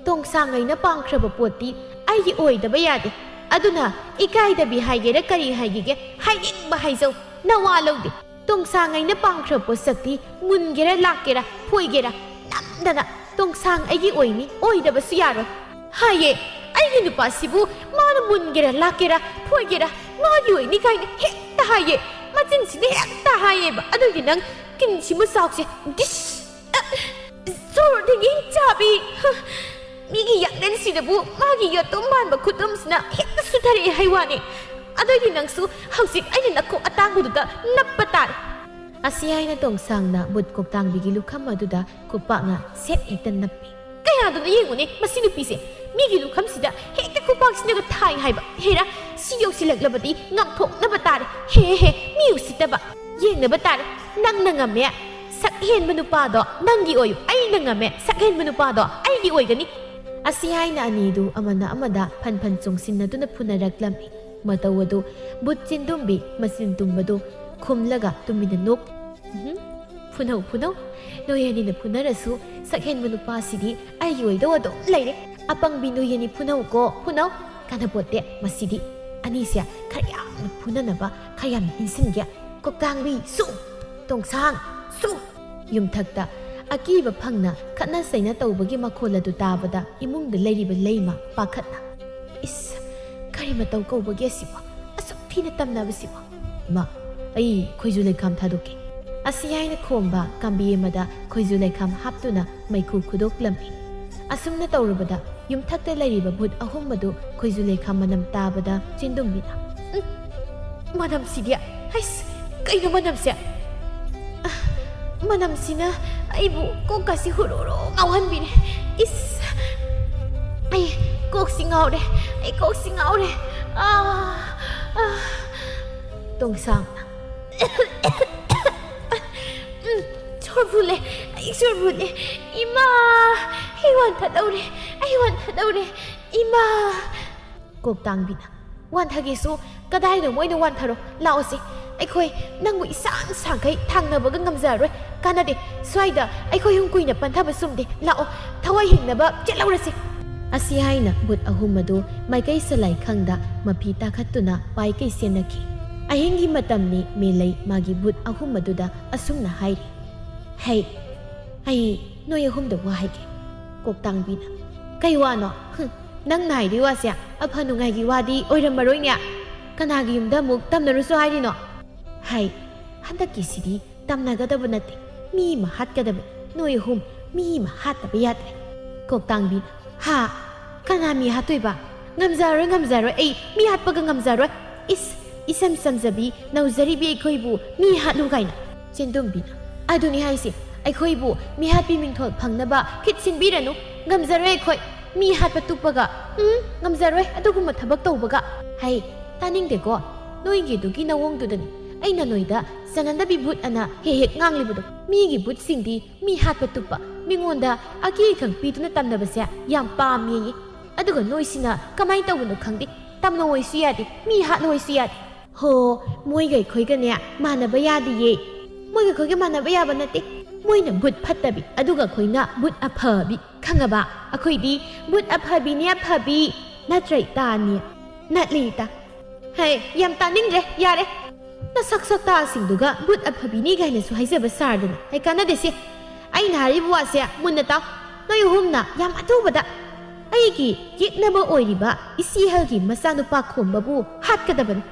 ꯇꯣꯡꯁꯥꯡ ꯑꯩꯅ ꯄꯥꯝꯈ꯭ꯔꯕ ꯄꯣꯠꯇꯤ ꯑꯩꯒꯤ ꯑꯣꯏꯗꯕ ꯌꯥꯗꯦ꯫ ꯑꯗꯨꯅ ꯏꯀꯥꯏꯗꯕꯤ ꯍꯥꯏꯒꯦꯔꯥ ꯀꯔꯤ ꯍꯥꯏꯒꯦꯒꯦ, ꯍꯥꯏꯅꯤꯡꯕ ꯍꯥꯏꯖꯧ, ꯅꯋꯥ ꯂꯧꯗꯦ꯫ ꯇꯣꯡꯁꯥꯡ ꯑꯩꯅ ꯄꯥꯝꯈ꯭ꯔꯕ ꯄꯣꯠꯁꯛꯇꯤ ꯃꯨꯟꯒꯦꯔꯥ ꯂꯥꯛꯀꯦꯔꯥ ꯐꯣꯏꯒꯦꯔꯥ ꯅꯝꯗꯅ ꯇꯣꯡꯁꯥꯡ ꯑꯩꯒꯤ ꯑꯣꯏꯅꯤ, ꯑꯣꯏꯗꯕꯁꯨ ꯌꯥꯔꯣꯏ꯫ ꯍꯥꯏꯌꯦ, ꯑꯩꯒꯤ ꯅꯨꯄꯥꯁꯤꯕꯨ ꯃꯥꯅ ꯃꯨꯟꯒꯦꯔꯥ ꯂꯥꯛꯀꯦꯔꯥ ꯐꯣꯏꯒꯦꯔꯥ ꯃꯥꯒꯤ ꯑꯣꯏꯅꯤ ꯀꯥꯏꯅ ꯍꯦꯛꯇ ꯍꯥꯏꯌꯦ꯫ ꯃꯆꯤꯟꯁꯤꯅ ꯍꯦꯛꯇ ꯍꯥꯏꯌꯦꯕ꯫ ꯑꯗꯨꯒꯤ ꯅꯪ ꯀꯤꯟꯁꯤꯃ ꯆꯥꯎꯁꯦ꯫ ꯗꯤꯁ! ꯁꯣꯔ ꯊꯤꯡꯒꯤꯡ ꯆꯥꯕꯤ! ꯃꯤꯒꯤ ꯌꯥꯡꯂꯦꯟꯁꯤꯗꯕꯨ ꯃꯥꯒꯤ ꯌꯦꯇꯨꯝ ꯃꯥꯟꯕ ꯈꯨꯇꯨꯝꯁꯤꯅ ꯍꯦꯛꯇ ꯁꯨꯊꯔꯛꯑꯦ ꯍꯥꯏ ꯋꯥꯅꯤ꯫ ꯑꯗꯨꯏꯗꯤ ꯅꯪꯁꯨ ꯍꯧꯖꯤꯛ ꯑꯩꯅ ꯅꯈꯣꯛ ꯑꯇꯥꯡꯕꯗꯨꯗ ꯅꯞꯄ ꯇꯥꯔꯦ꯫ ꯑꯁꯤ ꯍꯥꯏꯅ ꯇꯣꯡꯁꯥꯡꯅ ꯕꯨꯠ ꯀꯣꯛꯇꯥꯡꯕꯤꯒꯤ ꯂꯨꯈꯝ ꯑꯗꯨꯗ ꯈꯨꯄꯥꯛꯅ ꯁꯦꯠ ꯍꯦꯛꯇ ꯅꯞꯄꯤ꯫ ꯀꯌꯥꯗꯨꯅ ꯌꯦꯡꯉꯨꯅꯦ ꯃꯁꯤ ꯅꯨꯄꯤꯁꯦ, ꯃꯤꯒꯤ ꯂꯨꯈꯝꯁꯤꯗ ꯍꯦꯛꯇ ꯈꯨꯄꯥꯛꯁꯤꯅꯒ ꯊꯥꯏ ꯍꯥꯏꯕ꯫ ꯍꯦꯔꯥ, ꯁꯤ ꯌꯧꯁꯤꯜꯂꯛꯂꯕꯗꯤ ꯉꯥꯝꯊꯣꯛꯅꯕ ꯇꯥꯔꯦ꯫ ꯍꯦ ꯍꯦ, ꯃꯤ ꯎꯁꯤꯠꯇꯕ꯫ ꯌꯦꯡꯅꯕ ꯇꯥꯔꯦ꯫ ꯅꯪꯅ ꯉꯝꯃꯦ꯫ ꯁꯛ ꯍꯦꯟꯕ ꯅꯨꯄꯥꯗꯣ ꯅꯪꯒꯤ ꯑꯣꯏꯌꯨ꯫ ꯑꯩꯅ ꯉꯝꯃꯦ꯫ ꯁꯛ ꯍꯦꯟꯕ ꯅꯨꯄꯥꯗꯣ ꯑꯩꯒꯤ ꯑꯣꯏꯒꯅꯤ꯫ ꯑꯁꯤ ꯍꯥꯏꯅ ꯑꯅꯤꯗꯨ ꯑꯃꯅ ꯑꯃꯗ ꯐꯟ ꯐꯟ ꯆꯣꯡꯁꯤꯟꯅꯗꯨꯅ ꯐꯨꯅꯔꯛꯂꯝꯃꯤ꯫ ꯃꯇꯧ ꯑꯗꯨ ꯕꯨꯠ ꯆꯤꯟꯗꯨꯝꯕꯤ ꯃꯆꯤꯟ ꯇꯨꯝꯕꯗꯨ ꯈꯨꯝꯂꯒ ꯇꯨꯃꯤꯟꯅ ꯅꯣꯛ꯫ ꯎꯝꯍꯨꯝ꯫ ꯐꯨꯅꯧ, ꯐꯨꯅꯧ꯫ ꯅꯣꯏ ꯑꯅꯤꯅ ꯐꯨꯅꯔꯁꯨ ꯁꯛ ꯍꯦꯟꯕ ꯅꯨꯄꯥꯁꯤꯗꯤ ꯑꯩꯒꯤ ꯑꯣꯏꯗꯧ ꯑꯗꯨꯝ ꯂꯩꯔꯦ꯫ ꯑꯄꯪꯕꯤ ꯅꯣꯏ ꯑꯅꯤ ꯐꯨꯅꯧꯀꯣ, ꯐꯨꯅꯧ꯫ ꯀꯥꯟꯅꯄꯣꯠꯇꯦ ꯃꯁꯤꯗꯤ꯫ ꯑꯅꯤꯁꯦ ꯈꯔ ꯌꯥꯝꯅ ꯐꯨꯅꯅꯕ, ꯈꯔ ꯌꯥꯝꯅ ꯏꯟꯁꯤꯟꯒꯦ꯫ ꯀꯣꯛꯇꯥꯡꯕꯤ, ꯁꯨ! ꯇꯣꯡꯁꯥꯡ, ꯁꯨ! ꯌꯨꯝꯊꯛꯇ ꯑꯀꯤꯕ ꯐꯪꯅ ꯈꯠꯅ ꯆꯩꯅ ꯇꯧꯕꯒꯤ ꯃꯈꯣꯜ ꯑꯗꯨ ꯇꯥꯕꯗ ꯏꯃꯨꯡꯗ ꯂꯩꯔꯤꯕ ꯂꯩꯃ ꯄꯥꯈꯠꯅ, "ꯏꯁ, ꯀꯔꯤ ꯃꯇꯧ ꯀꯧꯕꯒꯦ ꯑꯁꯤꯕꯣ? ꯑꯁꯨꯛ ꯊꯤꯅ ꯇꯝꯅꯕꯁꯤꯕꯣ? ꯏꯃꯥ, ꯑꯩ ꯈꯣꯏꯖꯨ ꯂꯩꯈꯥꯝ ꯊꯥꯗꯣꯛꯀꯦ"꯫ ꯑꯁꯤ ꯍꯥꯏꯅ ꯈꯣꯝꯕ ꯀꯥꯝꯕꯤ ꯑꯃꯗ ꯈꯣꯏꯖꯨ ꯂꯩꯈꯥꯝ ꯍꯥꯞꯇꯨꯅ ꯃꯩꯈꯨ ꯈꯨꯗꯣꯛꯂꯝꯃꯤ꯫ ꯑꯁꯨꯝꯅ ꯇꯧꯔꯨꯕꯗ ꯌꯨꯝꯊꯛꯇ ꯂꯩꯔꯤꯕ ꯚꯨꯠ ꯑꯍꯨꯝ ꯑꯗꯨ ꯈꯣꯏꯖꯨ ꯂꯩꯈꯥꯝ ꯃꯅꯝ ꯇꯥꯕꯗ ꯆꯦꯟꯗꯨꯝꯕꯤꯅ, "ꯎꯝ, ꯃꯅꯝꯁꯤꯗꯤ, ꯍꯩꯁ, ꯀꯩꯅꯣ ꯃꯅꯝꯁꯦ? ꯑ, ꯃꯅꯝꯁꯤꯅ ꯑꯩꯕꯨ ꯀꯣꯛꯀꯁꯤ ꯍꯨꯔꯨ ꯍꯨꯔꯨ ꯉꯥꯎꯍꯟꯕꯤꯔꯦ꯫ ꯏꯁ, ꯑꯩ ꯀꯣꯛꯁꯤ ꯉꯥꯎꯔꯦ, ꯑꯩ ꯀꯣꯛꯁꯤ ꯉꯥꯎꯔꯦ꯫ ꯑꯥ, ꯑꯥ"꯫ ꯇꯣꯡꯁꯥꯡꯅ, "ꯎꯝ, ꯁꯣꯔ ꯐꯨꯜꯂꯦ, ꯑꯩ ꯁꯣꯔ ꯐꯨꯜꯂꯦ꯫ ꯏꯃꯥ, ꯑꯩ ꯋꯥꯟꯊꯗꯧꯔꯦ, ꯑꯩ ꯋꯥꯟꯊꯗꯧꯔꯦ, ꯏꯃꯥ"꯫ ꯀꯣꯛꯇꯥꯡꯕꯤꯅ, "ꯋꯥꯟꯊꯒꯦꯁꯨ ꯀꯗꯥꯏꯗ ꯃꯣꯏꯅ ꯋꯥꯟꯊꯔꯣ, ꯂꯥꯛꯑꯣꯁꯦ꯫ ꯑꯩꯈꯣꯏ ꯅꯪꯕꯨ ꯏꯁꯥꯡ ꯁꯥꯡꯈꯩ ꯊꯥꯡꯅꯕꯒ ꯉꯝꯖꯔꯣꯏ꯫ ꯀꯥꯟꯅꯗꯦ, ꯁ꯭ꯋꯥꯏꯗ ꯑꯩꯈꯣꯏ ꯍꯨꯝ ꯀꯨꯏꯅ ꯄꯟꯊꯕ ꯆꯨꯝꯗꯦ꯫ ꯂꯥꯛꯑꯣ, ꯊꯋꯥꯏ ꯍꯤꯡꯅꯕ ꯆꯦꯜꯍꯧꯔꯁꯤ"꯫ ꯑꯁꯤ ꯍꯥꯏꯅ ꯚꯨꯠ ꯑꯍꯨꯝ ꯑꯗꯨ ꯃꯥꯏꯀꯩ ꯁꯂꯥꯏ ꯈꯪꯗ ꯃꯐꯤ ꯇꯥꯈꯠꯇꯨꯅ ꯄꯥꯏꯀꯩ ꯆꯦꯟꯅꯈꯤ꯫ ꯑꯍꯤꯡꯒꯤ ꯃꯇꯝꯅꯤ꯫ ꯃꯦꯂꯩ ꯃꯥꯒꯤ ꯚꯨꯠ ꯑꯍꯨꯝ ꯑꯗꯨꯗ ꯑꯁꯨꯝꯅ ꯍꯥꯏꯔꯤ, "ꯍꯩ, ꯑꯩ ꯅꯣꯏ ꯑꯍꯨꯝꯗ ꯋꯥ ꯍꯥꯏꯒꯦ"꯫ ꯀꯣꯛꯇꯥꯡꯕꯤꯅ, "ꯀꯩ ꯋꯥꯅꯣ? ꯍꯨꯝ, ꯅꯪꯅ ꯍꯥꯏꯗꯣꯏ ꯋꯥꯁꯦ ꯑꯐ ꯅꯨꯡꯉꯥꯏꯒꯤ ꯋꯥꯗꯤ ꯑꯣꯏꯔꯝꯃꯔꯣꯏꯅꯦ꯫ ꯀꯅꯥꯒꯤ ꯌꯨꯝꯗ ꯑꯃꯨꯛ ꯇꯝꯅꯔꯨꯁꯣ ꯍꯥꯏꯔꯤꯅꯣ?" "ꯍꯩ, ꯍꯟꯗꯛꯀꯤꯁꯤꯗꯤ ꯇꯝꯅꯒꯗꯕ ꯅꯠꯇꯦ꯫ ꯃꯤ ꯑꯃ ꯍꯥꯠꯀꯗꯕꯅꯤ꯫ ꯅꯣꯏ ꯑꯍꯨꯝ ꯃꯤ ꯑꯃ ꯍꯥꯠꯇꯕ ꯌꯥꯗ꯭ꯔꯦ"꯫ ꯀꯣꯛꯇꯥꯡꯕꯤꯅ, "ꯍꯥ? ꯀꯅꯥ ꯃꯤ ꯍꯥꯠꯇꯣꯏꯕ? ꯉꯝꯖꯔꯣꯏ, ꯉꯝꯖꯔꯣꯏ, ꯑꯩ ꯃꯤ ꯍꯥꯠꯄꯒ ꯉꯝꯖꯔꯣꯏ꯫ ꯏꯁ, ꯏꯆꯝ ꯆꯝꯖꯕꯤ ꯅꯧꯖꯔꯤꯕꯤ ꯑꯩꯈꯣꯏꯕꯨ ꯃꯤ ꯍꯥꯠꯂꯨ ꯀꯥꯏꯅ"꯫ ꯆꯦꯟꯗꯨꯝꯕꯤꯅ, "ꯑꯗꯨꯅꯤ ꯍꯥꯏꯁꯦ, ꯑꯩꯈꯣꯏꯕꯨ ꯃꯤꯍꯥꯠꯄꯤ ꯃꯤꯡꯊꯣꯜ ꯐꯪꯅꯕ ꯈꯤꯠ ꯁꯤꯟꯕꯤꯔꯅꯨ꯫ ꯉꯝꯖꯔꯣꯏ ꯑꯩꯈꯣꯏ ꯃꯤ ꯍꯥꯠꯄ ꯇꯨꯞꯄꯒ, ꯎꯝ, ꯉꯝꯖꯔꯣꯏ ꯑꯗꯨꯒꯨꯝꯕ ꯊꯕꯛ ꯇꯧꯕꯒ"꯫ "ꯍꯩ, ꯇꯥꯅꯤꯡꯗꯦꯀꯣ꯫ ꯅꯣꯏꯒꯤꯗꯨꯒꯤ ꯅꯑꯣꯡꯗꯨꯗꯅꯤ ꯑꯩꯅ ꯅꯣꯏꯗ ꯆꯅꯟꯗꯕꯤ ꯚꯨꯠ ꯑꯅ ꯍꯦꯛ ꯍꯦꯛ ꯉꯥꯡꯂꯤꯕꯗꯣ꯫ ꯃꯤꯒꯤ ꯚꯨꯠꯁꯤꯡꯗꯤ ꯃꯤ ꯍꯥꯠꯄ ꯇꯨꯞꯄ, ꯃꯤꯉꯣꯟꯗ ꯑꯀꯤ ꯑꯈꯪ ꯄꯤꯗꯨꯅ ꯇꯝꯅꯕꯁꯦ ꯌꯥꯝ ꯄꯥꯝꯃꯦꯌꯦ꯫ ꯑꯗꯨꯒ ꯅꯣꯏꯁꯤꯅ ꯀꯃꯥꯏꯅ ꯇꯧꯕꯅꯣ ꯈꯪꯗꯦ, ꯇꯝꯅꯧ ꯍꯥꯏꯁꯨ ꯌꯥꯗꯦ, ꯃꯤ ꯍꯥꯠꯂꯨ ꯍꯥꯏꯁꯨ ꯌꯥꯗꯦ꯫ ꯍꯣ, ꯃꯣꯏꯒ ꯑꯩꯈꯣꯏꯒꯅꯦ ꯃꯥꯟꯅꯕ ꯌꯥꯗꯤꯌꯦ꯫ ꯃꯣꯏꯒ ꯑꯩꯈꯣꯏꯒ ꯃꯥꯟꯅꯕ ꯌꯥꯕ ꯅꯠꯇꯦ꯫ ꯃꯣꯏꯅ ꯚꯨꯠ ꯐꯠꯇꯕꯤ, ꯑꯗꯨꯒ ꯑꯩꯈꯣꯏꯅ ꯚꯨꯠ ꯑꯐꯕꯤ, ꯈꯪꯉꯕ? ꯑꯩꯈꯣꯏꯗꯤ ꯚꯨꯠ ꯑꯐꯕꯤꯅꯦ, ꯑꯐꯕꯤ꯫ ꯅꯠꯇ꯭ꯔ ꯏꯇꯥ ꯑꯅꯤ? ꯅꯠꯂꯦ ꯏꯇꯥ꯫ ꯍꯩ, ꯌꯥꯝ ꯇꯥꯅꯤꯡꯗ꯭ꯔꯦ, ꯌꯥꯔꯦ꯫ ꯅꯁꯛ ꯁꯛꯇꯥꯁꯤꯡꯗꯨꯒ ꯕꯨꯠ ꯑꯐꯕꯤꯅꯤ ꯀꯥꯏꯅꯁꯨ ꯍꯥꯏꯖꯕ ꯁꯥꯔꯗꯅ꯫ ꯍꯩ, ꯀꯥꯟꯅꯗꯦꯁꯦ꯫ ꯑꯩꯅ ꯍꯥꯏꯔꯤꯕ ꯋꯥꯁꯦ ꯃꯨꯟꯅ ꯇꯥꯎ꯫ ꯅꯣꯏ ꯑꯍꯨꯝꯅ ꯌꯥꯝ ꯑꯊꯨꯕꯗ ꯑꯩꯒꯤ ꯌꯦꯛꯅꯕ ꯑꯣꯏꯔꯤꯕ ꯏꯆꯦꯍꯜꯒꯤ ꯃꯆꯥꯅꯨꯄꯥ ꯈꯣꯝꯕꯕꯨ ꯍꯥꯠꯀꯗꯕꯅꯤ꯫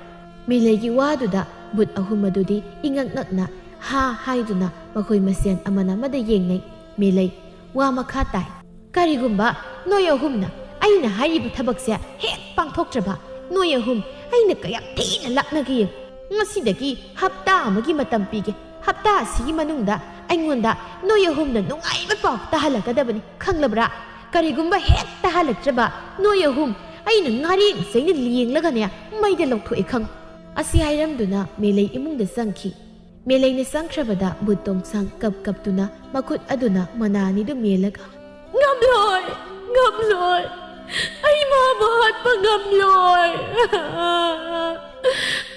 ꯃꯦꯂꯩꯒꯤ ꯋꯥꯗꯨꯗ ꯕꯨꯠ ꯑꯍꯨꯝ ꯑꯗꯨꯗꯤ ꯏꯉꯛ ꯉꯛꯅ ꯍꯥ ꯍꯥꯏꯗꯨꯅ ꯃꯈꯣꯏ ꯃꯁꯦꯟ ꯑꯃꯅ ꯑꯃꯗ ꯌꯦꯡꯅꯩ꯫ ꯃꯦꯂꯩ ꯋꯥ ꯃꯈꯥ ꯇꯥꯏ꯫ ꯀꯔꯤꯒꯨꯝꯕ ꯅꯣꯏ ꯑꯍꯨꯝꯅ ꯑꯩꯅ ꯍꯥꯏꯔꯤꯕ ꯊꯕꯛꯁꯦ ꯍꯦꯛ ꯄꯥꯡꯊꯣꯛꯇ꯭ꯔꯕ, ꯅꯣꯏ ꯑꯍꯨꯝ ꯑꯩꯅ ꯀꯌꯥꯝ ꯊꯤꯅ ꯂꯥꯛꯅꯒꯦ ꯌꯦꯡꯉꯨ꯫ ꯉꯁꯤꯗꯒꯤ ꯍꯞꯇꯥ ꯑꯃꯒꯤ ꯃꯇꯝ ꯄꯤꯒꯦ꯫ ꯍꯞꯇꯥ ꯑꯁꯤꯒꯤ ꯃꯅꯨꯡꯗ ꯑꯩꯉꯣꯟꯗ ꯅꯣꯏ ꯑꯍꯨꯝꯅ ꯅꯨꯡꯉꯥꯏꯕ ꯄꯥꯎ ꯇꯥꯍꯜꯂꯛꯀꯗꯕꯅꯤ, ꯈꯪꯂꯕ꯭ꯔꯥ? ꯀꯔꯤꯒꯨꯝꯕ ꯍꯦꯛ ꯇꯥꯍꯜꯂꯛꯇ꯭ꯔꯕ, ꯅꯣꯏ ꯑꯍꯨꯝ ꯑꯩꯅ ꯉꯥꯔꯦꯡ ꯆꯩꯅ ꯂꯦꯡꯂꯒꯅꯦ ꯃꯩꯗ ꯂꯧꯊꯣꯛꯑꯦ ꯈꯪꯉꯨ꯫ ꯑꯁꯤ ꯍꯥꯏꯔꯝꯗꯨꯅ ꯃꯦꯂꯩ ꯏꯃꯨꯡꯗ ꯆꯪꯈꯤ꯫ ꯃꯦꯂꯩꯅ ꯆꯪꯈ꯭ꯔꯕꯗ ꯕꯨꯠ ꯇꯣꯡꯁꯥꯡ ꯀꯞ ꯀꯞꯇꯨꯅ ꯃꯈꯨꯠ ꯑꯗꯨꯅ ꯃꯅꯥ ꯑꯅꯤꯗꯨ ꯃꯦꯜꯂꯒ, "ꯉꯝꯂꯣꯏ, ꯉꯝꯂꯣꯏ, ꯑꯩ ꯃꯥꯕꯨ ꯍꯥꯠꯄ ꯉꯝꯂꯣꯏ꯫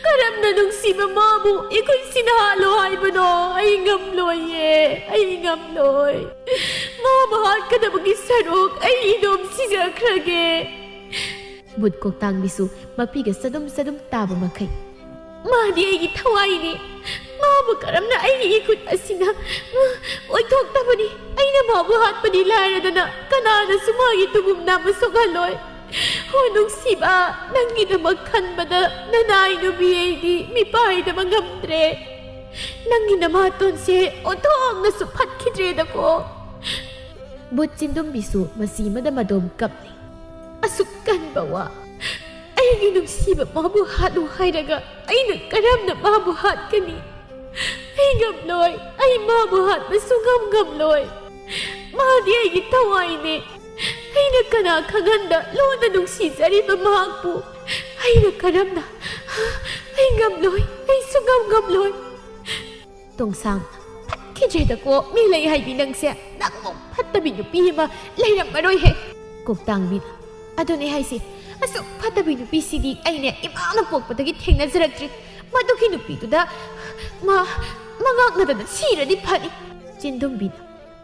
ꯀꯔꯝꯅ ꯅꯨꯡꯁꯤꯕ ꯃꯥꯕꯨ ꯏꯈꯨꯠꯁꯤꯅ ꯍꯥꯠꯂꯣ ꯍꯥꯏꯕꯅꯣ? ꯑꯩ ꯉꯝꯂꯣꯏꯌꯦ, ꯑꯩ ꯉꯝꯂꯣꯏ꯫ ꯃꯥꯕꯨ ꯍꯥꯠꯀꯗꯕꯒꯤ ꯁꯔꯨꯛ ꯑꯩ ꯏꯗꯣꯝ ꯁꯤꯖꯈ꯭ꯔꯒꯦ"꯫ ꯕꯨꯠ ꯀꯣꯛꯇꯥꯡꯕꯤꯁꯨ ꯃꯄꯤꯒ ꯆꯗꯨꯝ ꯆꯗꯨꯝ ꯇꯥꯕ ꯃꯈꯩ, "ꯃꯥꯗꯤ ꯑꯩꯒꯤ ꯊꯋꯥꯏꯅꯤ꯫ ꯃꯥꯕꯨ ꯀꯔꯝꯅ ꯑꯩꯒꯤ ꯏꯈꯨꯠ ꯑꯁꯤꯅ ꯑꯣꯏꯊꯣꯛꯇꯕꯅꯤ꯫ ꯑꯩꯅ ꯃꯥꯕꯨ ꯍꯥꯠꯄꯗꯤ ꯂꯥꯏꯔꯗꯅ ꯀꯅꯥꯅꯁꯨ ꯃꯥꯒꯤ ꯇꯨꯒꯨꯝ ꯅꯥꯝꯃ ꯁꯣꯛꯍꯜꯂꯣꯏ꯫ ꯍꯣ ꯅꯨꯡꯁꯤꯕ, ꯅꯪꯒꯤꯗꯃꯛ ꯈꯟꯕꯗ ꯅꯅꯥꯏ ꯅꯨꯄꯤ ꯑꯩꯗꯤ ꯃꯤꯄꯥꯏꯗꯕ ꯉꯝꯗ꯭ꯔꯦ꯫ ꯅꯪꯒꯤ ꯅꯃꯥꯇꯣꯟꯁꯦ ꯑꯣꯟꯊꯣꯛꯅꯁꯨ ꯐꯠꯈꯤꯗ꯭ꯔꯦꯗꯀꯣ"꯫ ꯕꯨꯠ ꯆꯤꯟꯗꯨꯝꯕꯤꯁꯨ ꯃꯁꯤꯃꯗ ꯃꯗꯣꯝ ꯀꯞꯂꯤ꯫ "ꯑꯁꯨꯛ ꯀꯟꯕ ꯋꯥ, ꯑꯩꯒꯤ ꯅꯨꯡꯁꯤꯕ ꯃꯥꯕꯨ ꯍꯥꯠꯂꯨ ꯍꯥꯏꯔꯒ ꯑꯩꯅ ꯀꯔꯝꯅ ꯃꯥꯕꯨ ꯍꯥꯠꯀꯅꯤ? ꯑꯩ ꯉꯝꯂꯣꯏ, ꯑꯩ ꯃꯥꯕꯨ ꯍꯥꯠꯄ ꯁꯨꯡꯉꯝ ꯉꯝꯂꯣꯏ꯫ ꯃꯥꯗꯤ ꯑꯩꯒꯤ ꯊꯋꯥꯏꯅꯦ꯫ ꯑꯩꯅ ꯀꯅꯥ ꯈꯪꯍꯟꯗ ꯂꯨꯅ ꯅꯨꯡꯁꯤꯖꯔꯤꯕ ꯃꯍꯥꯛꯄꯨ ꯑꯩꯅ ꯀꯔꯝꯅ? ꯑꯩ ꯉꯝꯂꯣꯏ, ꯑꯩ ꯁꯨꯡꯉꯝ ꯉꯝꯂꯣꯏ"꯫ ꯇꯣꯡꯁꯥꯡ, "ꯐꯠꯈꯤꯗ꯭ꯔꯦꯗꯀꯣ, ꯃꯦꯂꯩ ꯍꯥꯏꯕꯤ ꯅꯪꯁꯦ꯫ ꯅꯪꯃꯨꯛ ꯐꯠꯇꯕꯤ ꯅꯨꯄꯤ ꯑꯃ ꯂꯩꯔꯝꯃꯔꯣꯏꯍꯦ"꯫ ꯀꯣꯛꯇꯥꯡꯕꯤꯅ, "ꯑꯗꯨꯅꯦ ꯍꯥꯏꯁꯦ, ꯑꯁꯨꯛ ꯐꯠꯇꯕꯤ ꯅꯨꯄꯤꯁꯤꯗꯤ ꯑꯩꯅꯦ ꯏꯃꯥꯅ ꯄꯣꯛꯄꯗꯒꯤ ꯊꯦꯡꯅꯖꯔꯛꯇ꯭ꯔꯤ꯫ ꯃꯗꯨꯒꯤ ꯅꯨꯄꯤꯗꯨꯗ ꯃꯥ ꯃꯉꯥꯛꯅꯗꯅ ꯁꯤꯔꯗꯤ ꯐꯅꯤ"꯫ ꯆꯤꯟꯗꯨꯝꯕꯤꯅ,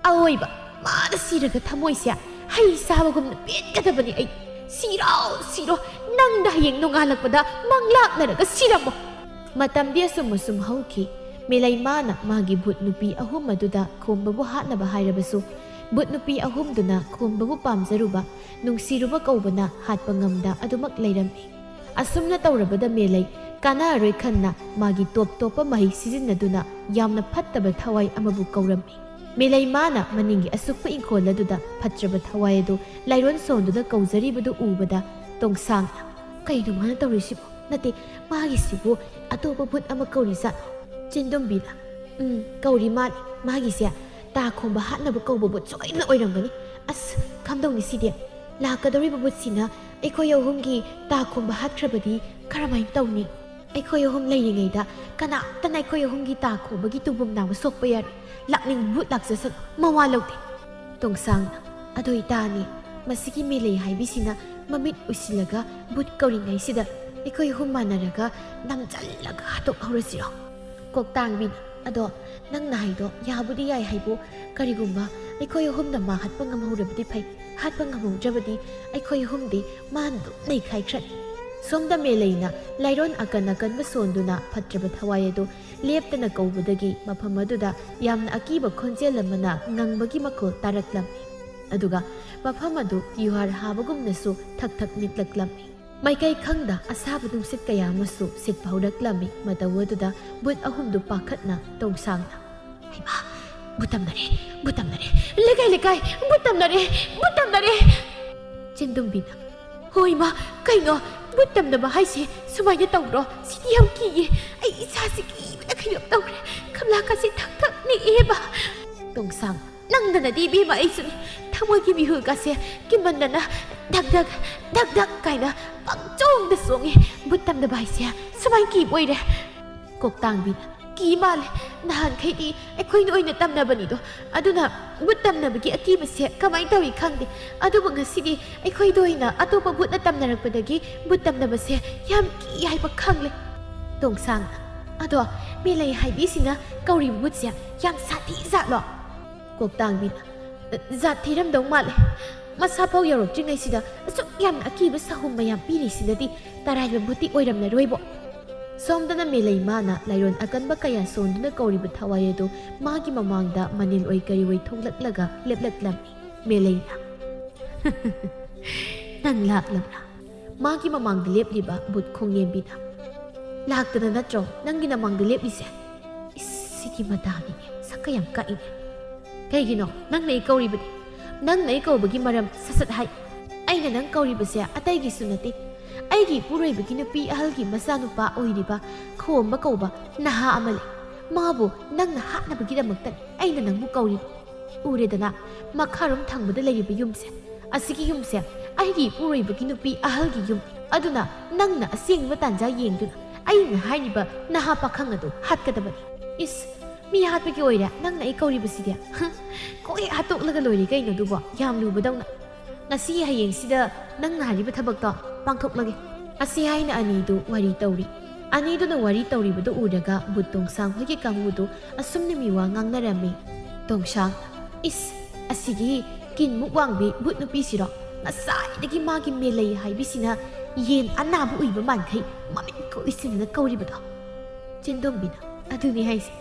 "ꯑꯑꯣꯏꯕ, ꯃꯥꯅ ꯁꯤꯔꯒ ꯊꯃꯣꯏꯁꯦ ꯍꯩ ꯆꯥꯕꯒꯨꯝꯅ ꯄꯦꯟꯒꯗꯕꯅꯤ ꯑꯩ꯫ "ꯁꯤꯔꯣ, ꯁꯤꯔꯣ, ꯅꯪꯗ ꯍꯌꯦꯡ ꯅꯣꯡꯉꯥꯜꯂꯛꯄꯗ ꯃꯪꯂꯥꯛꯅꯔꯒ ꯁꯤꯔꯝꯃꯣ!" ꯃꯇꯝꯗꯤ ꯑꯁꯨꯝ ꯑꯁꯨꯝ ꯍꯧꯈꯤ꯫ ꯃꯦꯂꯩꯃꯥꯅ ꯃꯥꯒꯤ ꯚꯨꯠ ꯅꯨꯄꯤ ꯑꯍꯨꯝ ꯑꯗꯨꯗ ꯈꯣꯝꯕꯕꯨ ꯍꯥꯠꯅꯕ ꯍꯥꯏꯔꯕꯁꯨ, ꯚꯨꯠ ꯅꯨꯄꯤ ꯑꯍꯨꯝꯗꯨꯅ ꯈꯣꯝꯕꯕꯨ ꯄꯥꯝꯖꯔꯨꯕ, ꯅꯨꯡꯁꯤꯔꯨꯕ ꯀꯧꯕꯅ ꯍꯥꯠꯄ ꯉꯝꯗ ꯑꯗꯨꯃꯛ ꯂꯩꯔꯝꯃꯤ꯫ ꯑꯁꯨꯝꯅ ꯇꯧꯔꯕꯗ ꯃꯦꯂꯩ ꯀꯥꯟꯅꯔꯔꯣꯏ ꯈꯟꯅ ꯃꯥꯒꯤ ꯇꯣꯞ ꯇꯣꯞꯄ ꯃꯍꯩ ꯁꯤꯖꯤꯟꯅꯗꯨꯅ ꯌꯥꯝꯅ ꯐꯠꯇꯕ ꯊꯋꯥꯏ ꯑꯃꯕꯨ ꯀꯧꯔꯝꯃꯤ꯫ ꯃꯦꯂꯩꯃꯥꯅ ꯃꯅꯤꯡꯒꯤ ꯑꯁꯨꯛꯄ ꯏꯪꯈꯣꯜ ꯑꯗꯨꯗ ꯐꯠꯇ꯭ꯔꯕ ꯊꯋꯥꯏ ꯑꯗꯨ ꯂꯥꯏꯔꯣꯟ ꯁꯣꯟꯗꯨꯅ ꯀꯧꯖꯔꯤꯕꯗꯨ ꯎꯕꯗ ꯇꯣꯡꯁꯥꯡꯅ, "ꯀꯩꯅꯣ ꯃꯥꯅ ꯇꯧꯔꯤꯁꯤꯕꯨ? ꯅꯠꯇꯦ, ꯃꯥꯒꯤꯁꯤꯕꯨ ꯑꯇꯣꯞꯄ ꯚꯨꯠ ꯑꯃ ꯀꯧꯔꯤ ꯖꯥꯠꯂꯣ?" ꯆꯤꯟꯗꯨꯝꯕꯤꯅ, "ꯎꯝ, ꯀꯧꯔꯤ ꯃꯥꯜꯂꯦ꯫ ꯃꯥꯒꯤꯁꯦ ꯇꯥ ꯈꯣꯡꯕ ꯍꯥꯠꯅꯕ ꯀꯧꯕ ꯚꯨꯠ ꯁꯣꯏꯗꯅ ꯑꯣꯏꯔꯝꯒꯅꯤ꯫ ꯑꯁ, ꯀꯝꯗꯧꯅꯤ ꯁꯤꯗꯤ? ꯂꯥꯛꯀꯗꯧꯔꯤꯕ ꯚꯨꯠꯁꯤꯅ ꯑꯩꯈꯣꯏ ꯑꯍꯨꯝꯒꯤ ꯇꯥ ꯈꯣꯡꯕ ꯍꯥꯠꯈ꯭ꯔꯕꯗꯤ ꯀꯔꯝꯍꯥꯏꯅ ꯇꯧꯅꯤ? ꯑꯩꯈꯣꯏ ꯑꯍꯨꯝ ꯂꯩꯔꯤꯉꯩꯗ ꯀꯅꯥꯝꯇꯅ ꯑꯩꯈꯣꯏ ꯑꯍꯨꯝꯒꯤ ꯇꯥ ꯈꯣꯡꯕꯒꯤ ꯇꯨꯡꯐꯝ ꯅꯥꯕ ꯁꯣꯛꯄ ꯌꯥꯔꯣꯏ꯫ ꯂꯥꯛꯅꯤꯡꯕ ꯚꯨꯠ ꯂꯥꯛꯆꯁꯅꯨ, ꯃꯋꯥ ꯂꯧꯗꯦ꯫" ꯇꯣꯡꯁꯥꯡꯅ, "ꯑꯗꯨ ꯏꯇꯥꯅꯤ, ꯃꯁꯤꯒꯤ ꯃꯦꯂꯩ ꯍꯥꯏꯕꯤꯁꯤꯅ ꯃꯃꯤꯠ ꯎꯏꯁꯤꯜꯂꯒ ꯚꯨꯠ ꯀꯧꯔꯤꯉꯩꯁꯤꯗ ꯑꯩꯈꯣꯏ ꯑꯍꯨꯝ ꯃꯥꯟꯅꯔꯒ ꯅꯝꯖꯜꯂꯒ ꯍꯥꯠꯇꯣꯛꯍꯧꯔꯁꯤꯔꯣ?" ꯀꯣꯛꯇꯥꯡꯕꯤꯅ, "ꯑꯗꯣ ꯅꯪꯅ ꯍꯥꯏꯗꯣ ꯌꯥꯕꯨꯗꯤ ꯌꯥꯏ ꯍꯥꯏꯕꯨ, ꯀꯔꯤꯒꯨꯝꯕ ꯑꯩꯈꯣꯏ ꯑꯍꯨꯝꯅ ꯃꯥ ꯍꯥꯠꯄ ꯉꯝꯍꯧꯔꯕꯗꯤ ꯐꯩ, ꯍꯥꯠꯄ ꯉꯝꯍꯧꯗ꯭ꯔꯕꯗꯤ ꯑꯩꯈꯣꯏ ꯑꯍꯨꯝꯗꯤ ꯃꯥꯅ ꯑꯗꯨꯝ ꯅꯩꯈꯥꯏꯈ꯭ꯔꯅꯤ꯫" ꯁꯣꯝꯗ ꯃꯦꯂꯩꯅ ꯂꯥꯏꯔꯣꯟ ꯑꯀꯟ ꯑꯀꯟꯕ ꯁꯣꯟꯗꯨꯅ ꯐꯠꯇ꯭ꯔꯕ ꯊꯋꯥꯏ ꯑꯗꯨ ꯂꯦꯞꯇꯅ ꯀꯧꯕꯗꯒꯤ ꯃꯐꯝ ꯑꯗꯨꯗ ꯌꯥꯝꯅ ꯑꯀꯤꯕ ꯈꯣꯟꯖꯦꯜ ꯑꯃꯅ ꯉꯪꯕꯒꯤ ꯃꯈꯣꯜ ꯇꯥꯔꯛꯂꯝꯃꯤ꯫ ꯑꯗꯨꯒ ꯃꯐꯝ ꯑꯗꯨ ꯌꯨꯍꯥꯔ ꯍꯥꯕꯒꯨꯝꯅꯁꯨ ꯊꯛ ꯊꯛ ꯅꯤꯛꯂꯛꯂꯝꯃꯤ꯫ ꯃꯥꯏꯀꯩ ꯈꯪꯗ ꯑꯁꯥꯕ ꯅꯨꯡꯁꯤꯠ ꯀꯌꯥ ꯑꯃꯁꯨ ꯁꯤꯠꯄ ꯍꯧꯔꯛꯂꯝꯃꯤ꯫ ꯃꯇꯧ ꯑꯗꯨꯗ ꯚꯨꯠ ꯑꯍꯨꯝꯗꯨ ꯄꯥꯈꯠꯅ ꯇꯣꯡꯁꯥꯡꯅ, "ꯍꯩꯃꯥ, ꯚꯨꯠ ꯇꯝꯅꯔꯦ, ꯚꯨꯠ ꯇꯝꯅꯔꯦ, ꯂꯩꯀꯥꯏ ꯂꯩꯀꯥꯏ ꯚꯨꯠ ꯇꯝꯅꯔꯦ, ꯚꯨꯠ ꯇꯝꯅꯔꯦ!" ꯆꯤꯟꯗꯨꯝꯕꯤꯅ, "ꯍꯣꯏ ꯏꯃꯥ, ꯀꯩꯅꯣ? ꯚꯨꯠ ꯇꯝꯅꯕ ꯍꯥꯏꯁꯦ ꯁꯨꯃꯥꯏꯅ ꯇꯧꯕ꯭ꯔꯣ? ꯁꯤꯗꯤ ꯌꯥꯝ ꯀꯤꯌꯦ꯫ ꯑꯩ ꯏꯁꯥꯁꯦ ꯀꯤꯕꯅ ꯀꯩꯅꯣꯝ ꯇꯧꯔꯦ꯫ ꯒꯝꯂꯥꯀꯥꯁꯦ ꯊꯛ ꯊꯛ ꯅꯤꯛꯑꯦꯕ꯫" ꯇꯣꯡꯁꯥꯡ, "ꯅꯪꯗꯅꯗꯤ ꯏꯕꯦꯝꯃ ꯑꯩꯁꯨꯅꯤ꯫ ꯊꯃꯣꯏꯒꯤ ꯃꯤꯍꯨꯜꯒꯥꯁꯦ ꯀꯤꯃꯟꯗꯅ ꯙꯛ ꯙꯛ, ꯙꯛ ꯙꯛ ꯀꯥꯏꯅ ꯄꯪꯆꯣꯡꯗ ꯆꯣꯡꯉꯤ꯫ ꯚꯨꯠ ꯇꯝꯅꯕ ꯍꯥꯏꯁꯦ ꯁꯨꯃꯥꯏꯅ ꯀꯤꯕ ꯑꯣꯏꯔꯦ꯫" ꯀꯣꯛꯇꯥꯡꯕꯤꯅ, "ꯀꯤ ꯃꯥꯜꯂꯦ꯫ ꯅꯍꯥꯟꯈꯩꯗꯤ ꯑꯩꯈꯣꯏꯅ ꯑꯣꯏꯅ ꯇꯝꯅꯕꯅꯤꯗꯣ꯫ ꯑꯗꯨꯅ ꯚꯨꯠ ꯇꯝꯅꯕꯒꯤ ꯑꯀꯤꯕꯁꯦ ꯀꯃꯥꯏꯅ ꯇꯧꯏ ꯈꯪꯗꯦ꯫ ꯑꯗꯨꯕꯨ ꯉꯁꯤꯗꯤ ꯑꯩꯈꯣꯏꯗ ꯑꯣꯏꯅ ꯑꯇꯣꯞꯄ ꯚꯨꯠꯅ ꯇꯝꯅꯔꯛꯄꯗꯒꯤ ꯚꯨꯠ ꯇꯝꯅꯕꯁꯦ ꯌꯥꯝ ꯀꯤ ꯍꯥꯏꯕ ꯈꯪꯂꯦ꯫" ꯇꯣꯡꯁꯥꯡꯅ, "ꯑꯗꯣ ꯃꯦꯂꯩ ꯍꯥꯏꯕꯤꯁꯤꯅ ꯀꯧꯔꯤꯕ ꯚꯨꯠꯁꯦ ꯌꯥꯝ ꯁꯥꯊꯤ ꯖꯥꯠꯂꯣ?" ꯀꯣꯛꯇꯥꯡꯕꯤꯅ, "ꯖꯥꯠ ꯊꯤꯔꯝꯗꯧ ꯃꯥꯜꯂꯦ꯫ ꯃꯁꯥꯐꯥꯎ ꯌꯧꯔꯛꯇ꯭ꯔꯤꯉꯩꯁꯤꯗ ꯑꯁꯨꯛ ꯌꯥꯝꯅ ꯑꯀꯤꯕ ꯁꯥꯍꯨꯝ ꯃꯌꯥꯝ ꯄꯤꯔꯤꯁꯤꯗꯗꯤ ꯇꯔꯥꯏꯕ ꯕꯨꯠꯇꯤ ꯑꯣꯏꯔꯝꯂꯔꯣꯏꯕꯣ꯫ ꯁꯣꯝꯗꯅ ꯃꯦꯂꯩ ꯃꯥꯅ ꯂꯥꯏꯔꯣꯟ ꯑꯀꯟꯕ ꯀꯌꯥ ꯁꯣꯟꯗꯨꯅ ꯀꯧꯔꯤꯕ ꯊꯋꯥꯏ ꯑꯗꯨ ꯃꯥꯒꯤ ꯃꯃꯥꯡꯗ ꯃꯅꯤꯜ ꯑꯣꯏ ꯀꯔꯤ ꯑꯣꯏ ꯊꯣꯛꯂꯛꯂꯒ ꯂꯦꯞꯂꯛꯂꯝꯃꯤ꯫ ꯃꯦꯂꯩꯅ, "ꯅꯪ ꯂꯥꯛꯂꯕ꯭ꯔꯥ?" ꯃꯥꯒꯤ ꯃꯃꯥꯡꯗ ꯂꯦꯞꯂꯤꯕ ꯕꯨꯠ ꯈꯣꯡꯅꯦꯝꯕꯤꯅ, "ꯂꯥꯛꯇꯅ ꯅꯠꯇ꯭ꯔꯣ ꯅꯪꯒꯤ ꯅꯃꯥꯡꯗ ꯂꯦꯞꯂꯤꯁꯦ? ꯏꯁ, ꯁꯤꯒꯤ ꯃꯇꯥꯅꯤꯅꯦ, ꯁꯛꯀ ꯌꯥꯝ ꯀꯛꯏꯅꯦ꯫ ꯀꯩꯒꯤꯅꯣ ꯅꯪꯅ ꯑꯩ ꯀꯧꯔꯤꯕꯗꯤ? ꯅꯪꯅ ꯑꯩ ꯀꯧꯕꯒꯤ ꯃꯔꯝ ꯁꯠ ꯁꯠ ꯍꯥꯏ꯫ ꯑꯩꯅ ꯅꯪ ꯀꯧꯔꯤꯕꯁꯦ ꯑꯇꯩꯒꯤꯁꯨ ꯅꯠꯇꯦ꯫ ꯑꯩꯒꯤ ꯏꯄꯨꯔꯣꯏꯕꯒꯤ ꯅꯨꯄꯤ ꯑꯍꯜꯒꯤ ꯃꯆꯥꯅꯨꯄꯥ ꯑꯣꯏꯔꯤꯕ ꯈꯣꯝꯕ ꯀꯧꯕ ꯅꯍꯥ ꯑꯃ ꯂꯩ꯫ ꯃꯥꯕꯨ ꯅꯪꯅ ꯍꯥꯠꯅꯕꯒꯤꯗꯃꯛꯇꯅꯤ ꯑꯩꯅ ꯅꯪꯕꯨ ꯀꯧꯔꯤꯕ꯫ ꯎꯔꯦꯗꯅ, ꯃꯈꯥꯔꯣꯝ ꯊꯪꯕꯗ ꯂꯩꯔꯤꯕ ꯌꯨꯝꯁꯦ, ꯑꯁꯤꯒꯤ ꯌꯨꯝꯁꯦ ꯑꯩꯒꯤ ꯏꯄꯨꯔꯣꯏꯕꯒꯤ ꯅꯨꯄꯤ ꯑꯍꯜꯒꯤ ꯌꯨꯝ꯫ ꯑꯗꯨꯅ ꯅꯪꯅ ꯑꯁꯦꯡꯕ ꯇꯥꯟꯖꯥ ꯌꯦꯡꯗꯨꯅ ꯑꯩꯅ ꯍꯥꯏꯔꯤꯕ ꯅꯍꯥ ꯄꯥꯈꯪ ꯑꯗꯨ ꯍꯥꯠꯀꯗꯕꯅꯤ꯫ ꯏꯁ, ꯃꯤ ꯍꯥꯠꯄꯒꯤ ꯑꯣꯏꯔꯦ ꯅꯪꯅ ꯑꯩ ꯀꯧꯔꯤꯕꯁꯤꯗꯤ? ꯍ, ꯀꯣꯛ ꯍꯦꯛ ꯍꯥꯠꯇꯣꯛꯂꯒ ꯂꯣꯏꯔꯦ ꯀꯩꯅꯣ ꯑꯗꯨꯕꯣ, ꯌꯥꯝ ꯂꯨꯕꯗꯧꯅ꯫ ꯉꯁꯤ ꯍꯌꯦꯡꯁꯤꯗ ꯅꯪꯅ ꯍꯥꯏꯔꯤꯕ ꯊꯕꯛꯇꯣ ꯄꯥꯡꯊꯣꯛꯂꯒꯦ꯫" ꯑꯁꯤ ꯍꯥꯏꯅ ꯑꯅꯤꯗꯨ ꯋꯥꯔꯤ ꯇꯧꯔꯤ꯫ ꯑꯅꯤꯗꯨꯅ ꯋꯥꯔꯤ ꯇꯧꯔꯤꯕꯗꯨ ꯎꯔꯒ ꯕꯨꯠ ꯇꯣꯡꯁꯥꯡ ꯍꯣꯏꯒꯤ ꯀꯥꯡꯕꯨꯗꯨ ꯑꯁꯨꯝꯅ ꯃꯤꯋꯥ ꯉꯥꯡꯅꯔꯝꯃꯤ꯫ ꯇꯣꯡꯁꯥꯡ, "ꯏꯁ, ꯑꯁꯤꯒꯤ ꯀꯤꯟꯃꯨꯛ ꯋꯥꯡꯕꯤ ꯕꯨꯠ ꯅꯨꯄꯤꯁꯤꯔꯣ? ꯉꯁꯥꯏꯗꯒꯤ ꯃꯥꯒꯤ ꯃꯦꯂꯩ ꯍꯥꯏꯕꯤꯁꯤꯅ ꯌꯦꯟ ꯑꯅꯥꯕ ꯎꯏꯕ ꯃꯥꯟꯈꯩ ꯃꯃꯤꯠ ꯀꯣꯏꯁꯤꯟꯅ ꯀꯧꯔꯤꯕꯗꯣ?" ꯆꯤꯟꯗꯣꯝꯕꯤꯅ, "ꯑꯗꯨꯅꯤ ꯍꯥꯏꯁꯦ꯫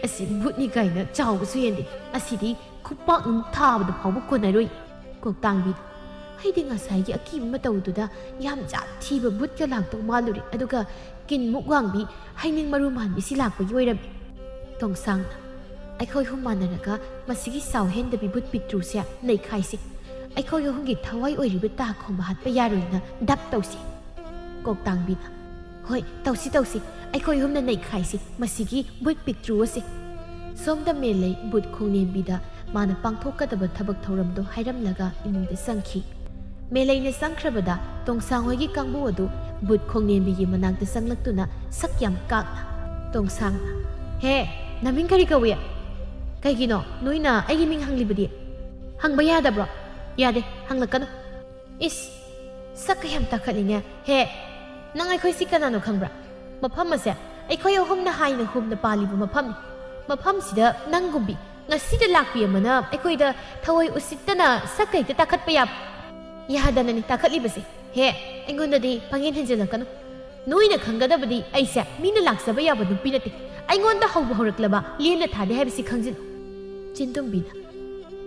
ꯑꯁꯤ ꯕꯨꯠꯅꯤ ꯀꯥꯏꯅ ꯆꯥꯎꯕꯁꯨ ꯍꯦꯟꯗꯦ꯫ ꯑꯁꯤꯗꯤ ꯈꯨꯄꯥꯛꯅꯨꯡ ꯊꯥꯕꯗ ꯐꯥꯎꯕ ꯀꯣꯟꯅꯔꯣꯏ꯫" ꯀꯣꯛꯇꯥꯡꯕꯤꯅ, "ꯑꯩꯗꯤ ꯉꯁꯥꯏꯒꯤ ꯑꯀꯤꯕ ꯃꯇꯧꯗꯨꯗ ꯌꯥꯝ ꯖꯥꯠ ꯊꯤꯕ ꯕꯨꯠꯀ ꯂꯥꯛꯇꯧ ꯃꯥꯜꯂꯨꯔꯦ, ꯑꯗꯨꯒ ꯀꯤꯟꯃꯨꯛ ꯋꯥꯡꯕꯤ ꯍꯩꯅꯤꯡ ꯃꯔꯨ ꯃꯥꯟꯕꯤꯁꯤ ꯂꯥꯛꯄꯒꯤ ꯑꯣꯏꯔꯝꯃꯤ꯫" ꯇꯣꯡꯁꯥꯡꯅ, "ꯑꯩꯈꯣꯏ ꯑꯍꯨꯝ ꯃꯥꯟꯅꯔꯒ ꯃꯁꯤꯒꯤ ꯆꯥꯎ ꯍꯦꯟꯗꯕꯤ ꯕꯨꯠ ꯄꯤꯛꯇ꯭ꯔꯨꯁꯦ ꯅꯩꯈꯥꯏꯁꯤ꯫ ꯑꯩꯈꯣꯏ ꯑꯍꯨꯝꯒꯤ ꯊꯋꯥꯏ ꯑꯣꯏꯔꯤꯕ ꯇꯥ ꯈꯣꯝꯕ ꯍꯥꯠꯄ ꯌꯥꯔꯣꯏꯅ ꯗꯞ ꯇꯧꯁꯤ꯫" ꯀꯣꯛꯇꯥꯡꯕꯤꯅ, "ꯍꯣꯏ, ꯇꯧꯁꯤ, ꯇꯧꯁꯤ꯫ ꯑꯩꯈꯣꯏ ꯑꯍꯨꯝꯅ ꯅꯩꯈꯥꯏꯁꯤ ꯃꯁꯤꯒꯤ ꯕꯨꯠ ꯄꯤꯛꯇ꯭ꯔꯨ ꯑꯁꯤ꯫" ꯁꯣꯝꯗ ꯃꯦꯂꯩ ꯕꯨꯠ ꯈꯣꯡꯅꯦꯝꯕꯤꯗ ꯃꯥꯅ ꯄꯥꯡꯊꯣꯛꯀꯗꯕ ꯊꯕꯛ ꯊꯧꯔꯝꯗꯣ ꯍꯥꯏꯔꯝꯂꯒ ꯏꯃꯨꯡꯗ ꯆꯪꯈꯤ꯫ ꯃꯦꯂꯩꯅ ꯆꯪꯈ꯭ꯔꯕꯗ ꯇꯣꯡꯁꯥꯡ ꯍꯣꯏꯒꯤ ꯀꯥꯡꯕꯨ ꯑꯗꯨ ꯕꯨꯠ ꯈꯣꯡꯅꯦꯝꯕꯤꯒꯤ ꯃꯅꯥꯛꯇ ꯆꯪꯂꯛꯇꯨꯅ ꯁꯛ ꯌꯥꯝ ꯀꯥꯛꯅ ꯇꯣꯡꯁꯥꯡꯅ, "ꯍꯦ, ꯅꯃꯤꯡ ꯀꯔꯤ ꯀꯧꯏ? ꯀꯩꯒꯤꯅꯣ ꯅꯣꯏꯅ ꯑꯩꯒꯤ ꯃꯤꯡ ꯍꯪꯂꯤꯕꯗꯤ? ꯍꯪꯕ ꯌꯥꯗꯕ꯭ꯔꯣ? ꯌꯥꯗꯦ, ꯍꯪꯂꯛꯀꯅꯨ꯫" "ꯏꯁ, ꯁꯛꯀ ꯌꯥꯝ ꯇꯥꯈꯠꯂꯤꯅꯦ꯫ ꯍꯦ, ꯅꯪ ꯑꯩꯈꯣꯏꯁꯤ ꯀꯅꯥꯅꯣ ꯈꯪꯕ꯭ꯔꯥ? ꯃꯐꯝ ꯑꯁꯦ ꯑꯩꯈꯣꯏ ꯑꯍꯨꯝꯅ ꯍꯥꯏꯅ ꯍꯨꯝꯅ ꯄꯥꯜꯂꯤꯕ ꯃꯐꯝꯅꯤ꯫ ꯃꯐꯝꯁꯤꯗ ꯅꯪꯒꯨꯝꯕꯤ ꯉꯁꯤꯗ ꯂꯥꯛꯄꯤ ꯑꯃꯅ ꯑꯩꯈꯣꯏꯗ ꯊꯑꯣꯏ ꯎꯁꯤꯠꯇꯅ ꯁꯛꯀ ꯍꯦꯛꯇ ꯇꯥꯈꯠꯄ ꯌꯥꯕ? ꯌꯥꯗꯅꯅꯤ ꯇꯥꯈꯠꯂꯤꯕꯁꯦ꯫ ꯍꯦ, ꯑꯩꯉꯣꯟꯗꯗꯤ ꯄꯪꯍꯦꯟ ꯍꯦꯟꯖꯤꯜꯂꯛꯀꯅꯨ꯫ ꯅꯣꯏꯅ ꯈꯪꯒꯗꯕꯗꯤ ꯑꯩꯁꯦ ꯃꯤꯅ ꯂꯥꯛꯆꯕ ꯌꯥꯕ ꯅꯨꯄꯤ ꯅꯠꯇꯦ꯫ ꯑꯩꯉꯣꯟꯗ ꯍꯧꯕ ꯍꯧꯔꯛꯂꯕ ꯂꯦꯟꯅ ꯊꯥꯗꯦ ꯍꯥꯏꯕꯁꯤ ꯈꯪꯖꯤꯜꯂꯨ꯫ ꯆꯤꯟꯗꯨꯝꯕꯤꯅ,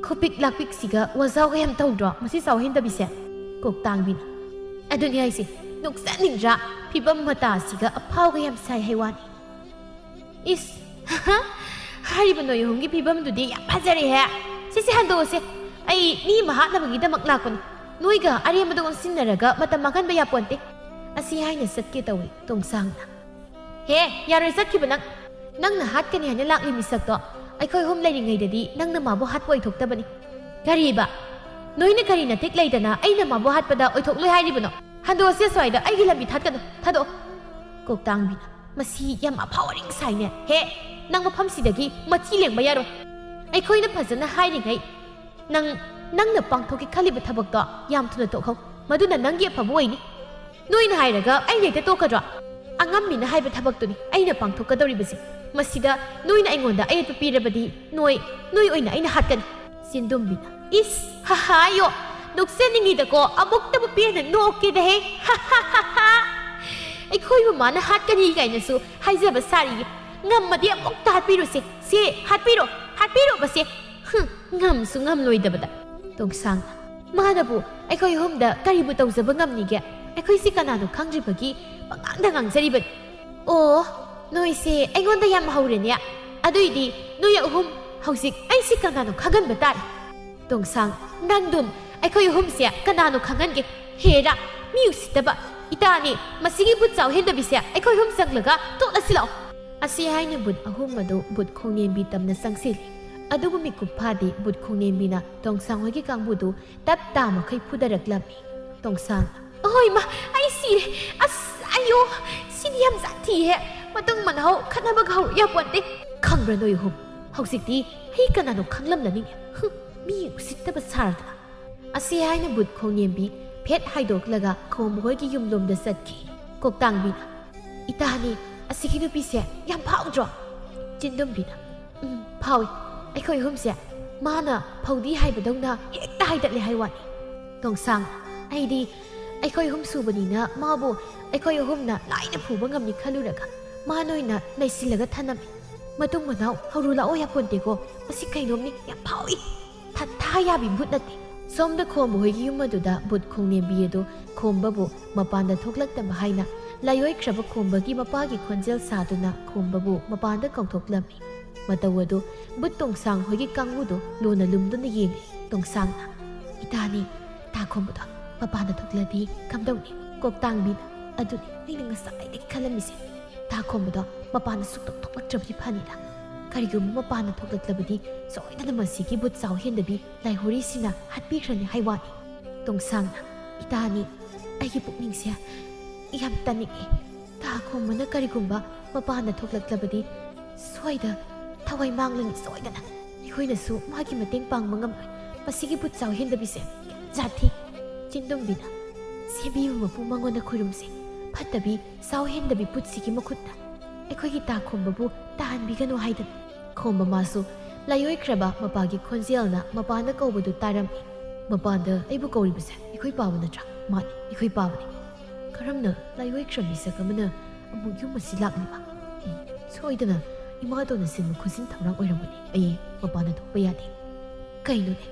ꯈꯨꯄꯤꯛ ꯂꯥꯛꯄꯤꯛꯁꯤꯒ ꯋꯥꯖꯥꯎꯒ ꯌꯥꯝ ꯇꯧꯗ꯭ꯔꯣ ꯃꯁꯤ ꯆꯥꯎ ꯍꯦꯟꯗꯕꯤꯁꯦ? ꯀꯣꯛꯇꯥꯡꯕꯤꯅ, ꯑꯗꯨꯅꯤ ꯍꯥꯏꯁꯦ, ꯅꯣꯛꯆꯅꯤꯡꯗ꯭ꯔꯥ? ꯐꯤꯕꯝ ꯃꯇꯥꯁꯤꯒ ꯑꯐꯥꯎꯒ ꯌꯥꯝ ꯁꯥꯏ ꯍꯥꯏ ꯋꯥꯅꯤ꯫ ꯏꯁ, ꯍꯥꯏꯔꯤꯕ ꯅꯣꯏ ꯑꯍꯨꯝꯒꯤ ꯐꯤꯕꯝꯗꯨꯗꯤ ꯌꯥꯝ ꯐꯖꯔꯦꯍꯦ꯫ ꯁꯤꯁꯦ ꯍꯟꯗꯣꯛꯑꯁꯦ꯫ ꯑꯩ ꯃꯤ ꯑꯃ ꯍꯥꯠꯅꯕꯒꯤꯗꯃꯛ ꯂꯥꯛꯄꯅꯤ꯫ ꯅꯣꯏꯒ ꯑꯔꯦꯝꯕꯗ ꯑꯣꯟꯁꯤꯟꯅꯔꯒ ꯃꯇꯝ ꯃꯥꯡꯍꯟꯕ ꯌꯥꯄꯣꯟꯇꯦ꯫ ꯑꯁꯤ ꯍꯥꯏꯅ ꯆꯠꯀꯦ ꯇꯧꯏ ꯇꯣꯡꯁꯥꯡꯅ꯫ ꯍꯦ, ꯌꯥꯔꯣꯏ ꯆꯠꯈꯤꯕ ꯅꯪ꯫ ꯅꯪꯅ ꯍꯥꯠꯀꯅꯤ ꯍꯥꯏꯅ ꯂꯥꯛꯂꯤ ꯃꯤꯁꯛꯇꯣ ꯑꯩꯈꯣꯏ ꯑꯍꯨꯝ ꯂꯩꯔꯤꯉꯩꯗꯗꯤ ꯅꯪꯅ ꯃꯥꯕꯨ ꯍꯥꯠꯄ ꯑꯣꯏꯊꯣꯛꯇꯕꯅꯤ꯫ ꯀꯔꯤꯕ? ꯅꯣꯏꯅ ꯀꯔꯤ ꯅꯇꯤꯛ ꯂꯩꯗꯅ ꯑꯩꯅ ꯃꯥꯕꯨ ꯍꯥꯠꯄꯗ ꯑꯣꯏꯊꯣꯛꯂꯣꯏ ꯍꯥꯏꯔꯤꯕꯅꯣ? ꯍꯟꯗꯣꯛꯑꯁꯦ ꯑꯁ꯭ꯋꯥꯏꯗ, ꯑꯩꯒꯤ ꯂꯝꯕꯤ ꯊꯠꯀꯅꯨ, ꯊꯥꯗꯣꯛꯑꯣ꯫ ꯀꯣꯛꯇꯥꯡꯕꯤꯅ, ꯃꯁꯤ ꯌꯥꯝ ꯑꯐꯥꯎ ꯑꯔꯤꯡ ꯁꯥꯏꯅꯦ꯫ ꯍꯦ, ꯅꯪ ꯃꯐꯝꯁꯤꯗꯒꯤ ꯃꯊꯤ ꯂꯦꯡꯕ ꯌꯥꯔꯣꯏ꯫ ꯑꯩꯈꯣꯏꯅ ꯐꯖꯅ ꯍꯥꯏꯔꯤꯉꯩ ꯅꯪ, ꯅꯪꯅ ꯄꯥꯡꯊꯣꯛꯀꯦ ꯈꯜꯂꯤꯕ ꯊꯕꯛꯇꯣ ꯌꯥꯝ ꯊꯨꯅ ꯇꯣꯛꯍꯧ꯫ ꯃꯗꯨꯅ ꯅꯪꯒꯤ ꯑꯐꯕ ꯑꯣꯏꯅꯤ꯫ ꯅꯣꯏꯅ ꯍꯥꯏꯔꯒ ꯑꯩꯅ ꯍꯦꯛꯇ ꯇꯣꯛꯀꯗ꯭ꯔꯣ? ꯑꯉꯝꯕꯤꯅ ꯍꯥꯏꯕ ꯊꯕꯛꯇꯨꯅꯤ ꯑꯩꯅ ꯄꯥꯡꯊꯣꯛꯀꯗꯧꯔꯤꯕꯁꯦ꯫ ꯃꯁꯤꯗ ꯅꯣꯏꯅ ꯑꯩꯉꯣꯟꯗ ꯑꯌꯦꯠꯄ ꯄꯤꯔꯕꯗꯤ ꯅꯣꯏ, ꯅꯣꯏ ꯑꯣꯏꯅ ꯑꯩꯅ ꯍꯥꯠꯀꯅꯤ꯫ ꯆꯤꯟꯗꯨꯝꯕꯤꯅ, ꯏꯁ, ꯍꯥꯍꯥ, ꯌꯣ, ꯅꯣꯛꯆꯅꯤꯡꯉꯤꯗꯀꯣ, ꯑꯃꯨꯛꯇꯕꯨ ꯄꯦꯟꯅ ꯅꯣꯛꯀꯦꯗ ꯍꯦ꯫ ꯑꯩꯈꯣꯏꯕꯨ ꯃꯥꯅ ꯍꯥꯠꯀꯅꯤ ꯀꯥꯏꯅꯁꯨ ꯍꯥꯏꯖꯕ ꯁꯥꯔꯤꯌꯦ꯫ ꯉꯝꯃꯗꯤ ꯑꯃꯨꯛꯇ ꯍꯥꯠꯄꯤꯔꯨꯁꯦ꯫ ꯁꯦ, ꯍꯥꯠꯄꯤꯔꯣ, ꯍꯥꯠꯄꯤꯔꯣꯕꯁꯦ꯫ ꯍꯨꯝ, ꯉꯝꯁꯨ ꯉꯝꯂꯣꯏꯗꯕꯗ꯫ ꯇꯣꯡꯁꯥꯡ, ꯃꯥꯅꯕꯨ ꯑꯩꯈꯣꯏ ꯑꯍꯨꯝꯗ ꯀꯔꯤꯕꯨ ꯇꯧꯖꯕ ꯉꯝꯅꯤꯒꯦ? ꯑꯩꯈꯣꯏꯁꯤ ꯀꯅꯥꯅꯣ ꯈꯪꯗ꯭ꯔꯤꯕꯒꯤ ꯄꯉꯥꯡꯗ ꯉꯥꯡꯖꯔꯤꯕꯅꯤ꯫ ꯑꯣ, ꯅꯣꯏꯁꯦ ꯑꯩꯉꯣꯟꯗ ꯌꯥꯝ ꯍꯧꯔꯦꯅꯦ꯫ ꯑꯗꯨꯏꯗꯤ ꯅꯣꯏ ꯑꯍꯨꯝ ꯍꯧꯖꯤꯛ ꯑꯩꯁꯤ ꯀꯅꯥꯅꯣ ꯈꯪꯍꯟꯕ ꯇꯥꯔꯦ꯫ ꯇꯣꯡꯁꯥꯡ, ꯅꯪꯗꯨꯝ ꯑꯩꯈꯣꯏ ꯑꯍꯨꯝꯁꯦ ꯀꯅꯥꯅꯣ ꯈꯪꯍꯟꯒꯦ꯫ ꯍꯦꯔꯥ, ꯃꯤ ꯎꯁꯤꯠꯇꯕ! ꯏꯇꯥꯅꯤ, ꯃꯁꯤꯒꯤ ꯕꯨꯠ ꯆꯥꯎ ꯍꯦꯟꯗꯕꯤꯁꯦ ꯑꯩꯈꯣꯏ ꯑꯍꯨꯝ ꯆꯪꯂꯒ ꯇꯣꯛꯂꯁꯤ ꯂꯥꯛꯑꯣ꯫ ꯑꯁꯤ ꯍꯥꯏꯅ ꯕꯨꯠ ꯑꯍꯨꯝ ꯑꯗꯨ ꯕꯨꯠ ꯈꯣꯡꯅꯦꯝꯕꯤ ꯇꯝꯅ ꯆꯪꯁꯤꯜꯂꯤ꯫ ꯑꯗꯨꯕꯨ ꯃꯤꯀꯨꯞ ꯐꯥꯗꯦ ꯕꯨꯠ ꯈꯣꯡꯅꯦꯝꯕꯤꯅ ꯇꯣꯡꯁꯥꯡ ꯍꯣꯏꯒꯤ ꯀꯥꯡꯕꯨꯗꯨ ꯇꯞ ꯇꯥ ꯃꯈꯩ ꯐꯨꯗꯔꯛꯂꯝꯃꯤ꯫ ꯇꯣꯡꯁꯥꯡ, ꯑꯍꯣꯏ ꯃꯥ, ꯑꯩ ꯁꯤꯔꯦ꯫ ꯑꯁ, ꯑꯌꯣ, ꯁꯤꯗꯤ ꯌꯥꯝ ꯁꯥꯊꯤꯍꯦ꯫ ꯃꯇꯨꯡ ꯃꯅꯥꯎ ꯈꯠꯅꯕꯒ ꯍꯧꯔꯛ ꯌꯥꯄꯣꯟꯇꯦ꯫ ꯈꯪꯕ꯭ꯔꯥ ꯅꯣꯏ ꯑꯍꯨꯝ? ꯍꯧꯖꯤꯛꯇꯤ ꯑꯩ ꯀꯅꯥꯅꯣ ꯈꯪꯂꯝꯂꯅꯤꯅꯦ꯫ ꯍꯨꯝ, ꯃꯤ ꯎꯁꯤꯠꯇꯕ ꯁꯥꯔꯗꯅ꯫ ꯑꯁꯤ ꯍꯥꯏꯅ ꯕꯨꯠ ꯈꯣꯡꯅꯦꯝꯕꯤ ꯐꯦꯠ ꯍꯥꯏꯗꯣꯛꯂꯒ ꯈꯣꯝꯕ ꯍꯣꯏꯒꯤ ꯌꯨꯝꯂꯣꯝꯗ ꯆꯠꯈꯤ꯫ ꯀꯣꯛꯇꯥꯡꯕꯤꯅ, ꯏꯇꯥꯅꯤ, ꯑꯁꯤꯒꯤ ꯅꯨꯄꯤꯁꯦ ꯌꯥꯝ ꯐꯥꯎꯗ꯭ꯔꯣ? ꯆꯤꯟꯗꯨꯝꯕꯤꯅ, ꯎꯝ, ꯐꯥꯎꯏ꯫ ꯑꯩꯈꯣꯏ ꯑꯍꯨꯝꯁꯦ ꯃꯥꯅ ꯐꯧꯗꯤ ꯍꯥꯏꯕꯗꯧꯅ ꯍꯦꯛꯇ ꯍꯥꯏꯗꯠꯂꯦ ꯍꯥꯏ ꯋꯥꯅꯤ꯫ ꯇꯣꯡꯁꯥꯡ, ꯑꯩꯗꯤ ꯑꯩꯈꯣꯏ ꯑꯍꯨꯝ ꯁꯨꯕꯅꯤꯅ ꯃꯥꯕꯨ ꯑꯩꯈꯣꯏ ꯑꯍꯨꯝꯅ ꯂꯥꯏꯅ ꯐꯨꯕ ꯉꯝꯅꯤ ꯈꯜꯂꯨꯔꯒ ꯃꯥꯅ ꯑꯣꯏꯅ ꯅꯩꯁꯤꯜꯂꯒ ꯊꯅꯝꯃꯤ꯫ ꯃꯇꯨꯡ ꯃꯅꯥꯎ ꯍꯧꯔꯨ ꯂꯥꯛꯑꯣ ꯌꯥꯄꯣꯟꯇꯦꯀꯣ, ꯃꯁꯤ ꯀꯩꯅꯣꯝꯅꯤ, ꯌꯥꯝ ꯐꯥꯎꯏ꯫ ꯊꯥ ꯌꯥꯕꯤ ꯕꯨꯠ ꯅꯠꯇꯦ꯫ ꯁꯣꯝꯗ ꯈꯣꯝꯕ ꯍꯣꯏꯒꯤ ꯌꯨꯝ ꯑꯗꯨꯗ ꯕꯨꯠ ꯈꯣꯡꯅꯦꯝꯕꯤ ꯑꯗꯨ ꯈꯣꯝꯕꯕꯨ ꯃꯄꯥꯟꯗ ꯊꯣꯛꯂꯛꯇꯕ ꯍꯥꯏꯅ ꯂꯥꯏꯑꯣꯏꯈ꯭ꯔꯕ ꯈꯣꯝꯕꯒꯤ ꯃꯄꯥꯒꯤ ꯈꯣꯟꯖꯦꯜ ꯁꯥꯗꯨꯅ ꯈꯣꯝꯕꯕꯨ ꯃꯄꯥꯟꯗ ꯀꯧꯊꯣꯛꯂꯝꯃꯤ꯫ ꯃꯇꯧ ꯑꯗꯨ ꯕꯨꯠ ꯇꯣꯡꯁꯥꯡ ꯍꯣꯏꯒꯤ ꯀꯥꯡꯕꯨꯗꯨ ꯂꯨꯅ ꯂꯨꯝꯗꯨꯅ ꯌꯦꯡꯂꯤ꯫ ꯇꯣꯡꯁꯥꯡꯅ, "ꯏꯇꯥꯅꯤ, ꯇꯥ ꯈꯣꯝꯕꯗꯣ ꯃꯄꯥꯟꯗ ꯊꯣꯛꯂꯗꯤ ꯀꯝꯗꯧꯅꯤ?" ꯀꯣꯛꯇꯥꯡꯕꯤꯅ, "ꯑꯗꯨꯅꯤ ꯑꯩꯅ ꯉꯁꯥꯏꯗꯒꯤ ꯈꯜꯂꯝꯃꯤꯁꯦ꯫ ꯇꯥ ꯈꯣꯝꯕꯗꯣ ꯃꯄꯥꯟꯗ ꯁꯨꯛꯊꯣꯛ ꯊꯣꯛꯂꯛꯇ꯭ꯔꯕꯗꯤ ꯐꯅꯤꯗ꯫ ꯀꯔꯤꯒꯨꯝꯕ ꯃꯄꯥꯟꯗ ꯊꯣꯛꯂꯛꯂꯕꯗꯤ ꯁꯣꯏꯗꯅ ꯃꯁꯤꯒꯤ ꯕꯨꯠ ꯆꯥꯎ ꯍꯦꯟꯗꯕꯤ ꯂꯥꯏꯍꯣꯔꯤꯁꯤꯅ ꯍꯥꯠꯄꯤꯈ꯭ꯔꯅꯤ ꯍꯥꯏ ꯋꯥꯅꯤ꯫" ꯇꯣꯡꯁꯥꯡꯅ, "ꯏꯇꯥꯅꯤ, ꯑꯩꯒꯤ ꯄꯨꯛꯅꯤꯡꯁꯦ ꯌꯥꯝ ꯇꯥꯅꯤꯡꯉꯤ꯫ ꯇꯥ ꯈꯣꯝꯕꯅ ꯀꯔꯤꯒꯨꯝꯕ ꯃꯄꯥꯟꯗ ꯊꯣꯛꯂꯛꯂꯕꯗꯤ ꯁꯣꯏꯗ ꯊꯋꯥꯏ ꯃꯥꯡꯂꯅꯤ ꯁꯣꯏꯗꯅ꯫ ꯑꯩꯈꯣꯏꯅꯁꯨ ꯃꯥꯒꯤ ꯃꯇꯦꯡ ꯄꯥꯡꯕ ꯉꯝꯂꯣꯏ꯫ ꯃꯁꯤꯒꯤ ꯕꯨꯠ ꯆꯥꯎ ꯍꯦꯟꯗꯕꯤꯁꯦ ꯌꯥꯝ ꯖꯥꯠ ꯊꯤ꯫" ꯆꯤꯟꯗꯨꯝꯕꯤꯅ, "ꯁꯦꯝꯕꯤꯕ ꯃꯄꯨ ꯃꯉꯣꯟꯗ ꯈꯨꯔꯨꯝꯁꯤ꯫ ꯐꯠꯇꯕꯤ ꯆꯥꯎ ꯍꯦꯟꯗꯕꯤ ꯕꯨꯠꯁꯤꯒꯤ ꯃꯈꯨꯠꯇ ꯑꯩꯈꯣꯏꯒꯤ ꯇꯥ ꯈꯣꯝꯕꯕꯨ ꯇꯥꯍꯟꯕꯤꯒꯅꯨ ꯍꯥꯏꯗꯅ꯫" ꯈꯣꯝꯕ ꯃꯥꯁꯨ ꯂꯥꯏꯑꯣꯏꯈ꯭ꯔꯕ ꯃꯄꯥꯒꯤ ꯈꯣꯟꯖꯦꯜꯅ ꯃꯄꯥꯟꯗ ꯀꯧꯕꯗꯨ ꯇꯥꯔꯝꯃꯤ꯫ "ꯃꯄꯥꯟꯗ ꯑꯩꯕꯨ ꯀꯧꯔꯤꯕꯁꯦ ꯑꯩꯈꯣꯏ ꯄꯥꯕ ꯅꯠꯇ꯭ꯔꯥ?" "ꯃꯥꯅꯤ, ꯑꯩꯈꯣꯏ ꯄꯥꯕꯅꯤ꯫" "ꯀꯔꯝꯅ ꯂꯥꯏꯑꯣꯏꯈ꯭ꯔ ꯃꯤꯁꯛ ꯑꯃꯅ ꯑꯃꯨꯛ ꯌꯨꯝ ꯑꯁꯤ ꯂꯥꯛꯂꯤꯕ?" "ꯎꯝ, ꯁꯣꯏꯗꯅ ꯏꯃꯥꯇꯣꯟꯅ ꯁꯤꯟꯕ ꯈꯨꯠꯁꯤꯟ ꯊꯧꯔꯥꯡ ꯑꯣꯏꯔꯝꯒꯅꯤ꯫ ꯑꯩ ꯃꯄꯥꯟꯗ ꯊꯣꯛꯄ ꯌꯥꯗꯦ꯫" "ꯀꯩꯅꯣꯅꯦ?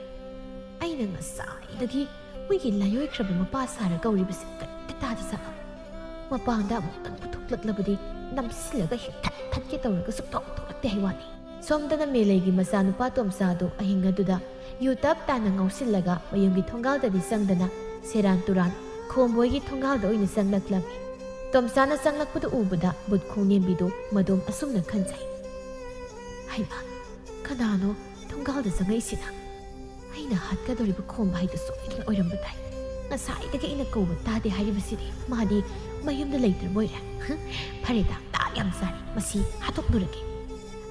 ꯑꯩꯅ ꯉꯁꯥꯏꯗꯒꯤ ꯃꯣꯏꯒꯤ ꯂꯥꯏꯑꯣꯏꯈ꯭ꯔꯕ ꯃꯄꯥ ꯁꯥꯔ ꯀꯧꯔꯤꯕꯁꯦ ꯀꯔꯤꯝꯇ ꯇꯥꯗꯦ ꯁꯥꯕ꯫ ꯃꯄꯥꯟꯗ ꯑꯃꯨꯛꯇꯪ ꯄꯨꯊꯣꯛꯂꯛꯂꯕꯗꯤ ꯅꯝꯁꯤꯜꯂꯒ ꯍꯤꯛꯊꯠ ꯊꯠꯀꯦ ꯇꯧꯔꯒ ꯁꯨꯛꯊꯣꯛ ꯊꯣꯛꯂꯛꯇꯦ ꯍꯥꯏ ꯋꯥꯅꯤ꯫" ꯁꯣꯝꯗꯅ ꯃꯦꯂꯩꯒꯤ ꯃꯆꯥꯅꯨꯄꯥ ꯇꯣꯝꯆꯥꯗꯨ ꯑꯍꯤꯡ ꯑꯗꯨꯗ ꯌꯨ ꯇꯞ ꯇꯥꯅ ꯉꯥꯎꯁꯤꯜꯂꯒ ꯃꯌꯨꯝꯒꯤ ꯊꯣꯡꯒꯥꯜꯗꯗꯤ ꯆꯪꯗꯅ ꯁꯦꯔꯥꯟ ꯇꯨꯔꯥꯟ ꯈꯣꯝꯕꯣꯏꯒꯤ ꯊꯣꯡꯒꯥꯜꯗ ꯑꯣꯏꯅ ꯆꯪꯂꯛꯂꯝꯃꯤ꯫ ꯇꯣꯝꯆꯥꯅ ꯆꯪꯂꯛꯄꯗꯨ ꯎꯕꯗ ꯕꯨꯠ ꯈꯣꯡꯅꯦꯝꯕꯤꯗꯨ ꯃꯗꯣꯝ ꯑꯁꯨꯝꯅ ꯈꯟꯖꯩ, "ꯍꯩꯃꯥ, ꯀꯅꯥꯅꯣ ꯊꯣꯡꯒꯥꯜꯗ ꯆꯪꯉꯛꯏꯁꯤꯅ? ꯑꯩꯅ ꯍꯥꯠꯀꯗꯧꯔꯤꯕ ꯈꯣꯝꯕ ꯍꯥꯏꯗꯨ ꯁꯣꯏꯗꯅ ꯑꯣꯏꯔꯝꯕ ꯇꯥꯏ꯫ ꯉꯁꯥꯏꯗꯒꯤ ꯑꯩꯅ ꯀꯧꯕ ꯇꯥꯗꯦ ꯍꯥꯏꯔꯤꯕꯁꯤꯗꯤ꯫ ꯃꯥꯗꯤ ꯃꯌꯨꯝꯗ ꯂꯩꯇ꯭ꯔꯕ ꯑꯣꯏꯔꯦ꯫ ꯍꯨꯝ, ꯐꯔꯦꯗ, ꯇꯥ ꯌꯥꯝ ꯆꯥꯔꯦ꯫ ꯃꯁꯤ ꯍꯥꯠꯇꯣꯛꯂꯨꯔꯒꯦ꯫"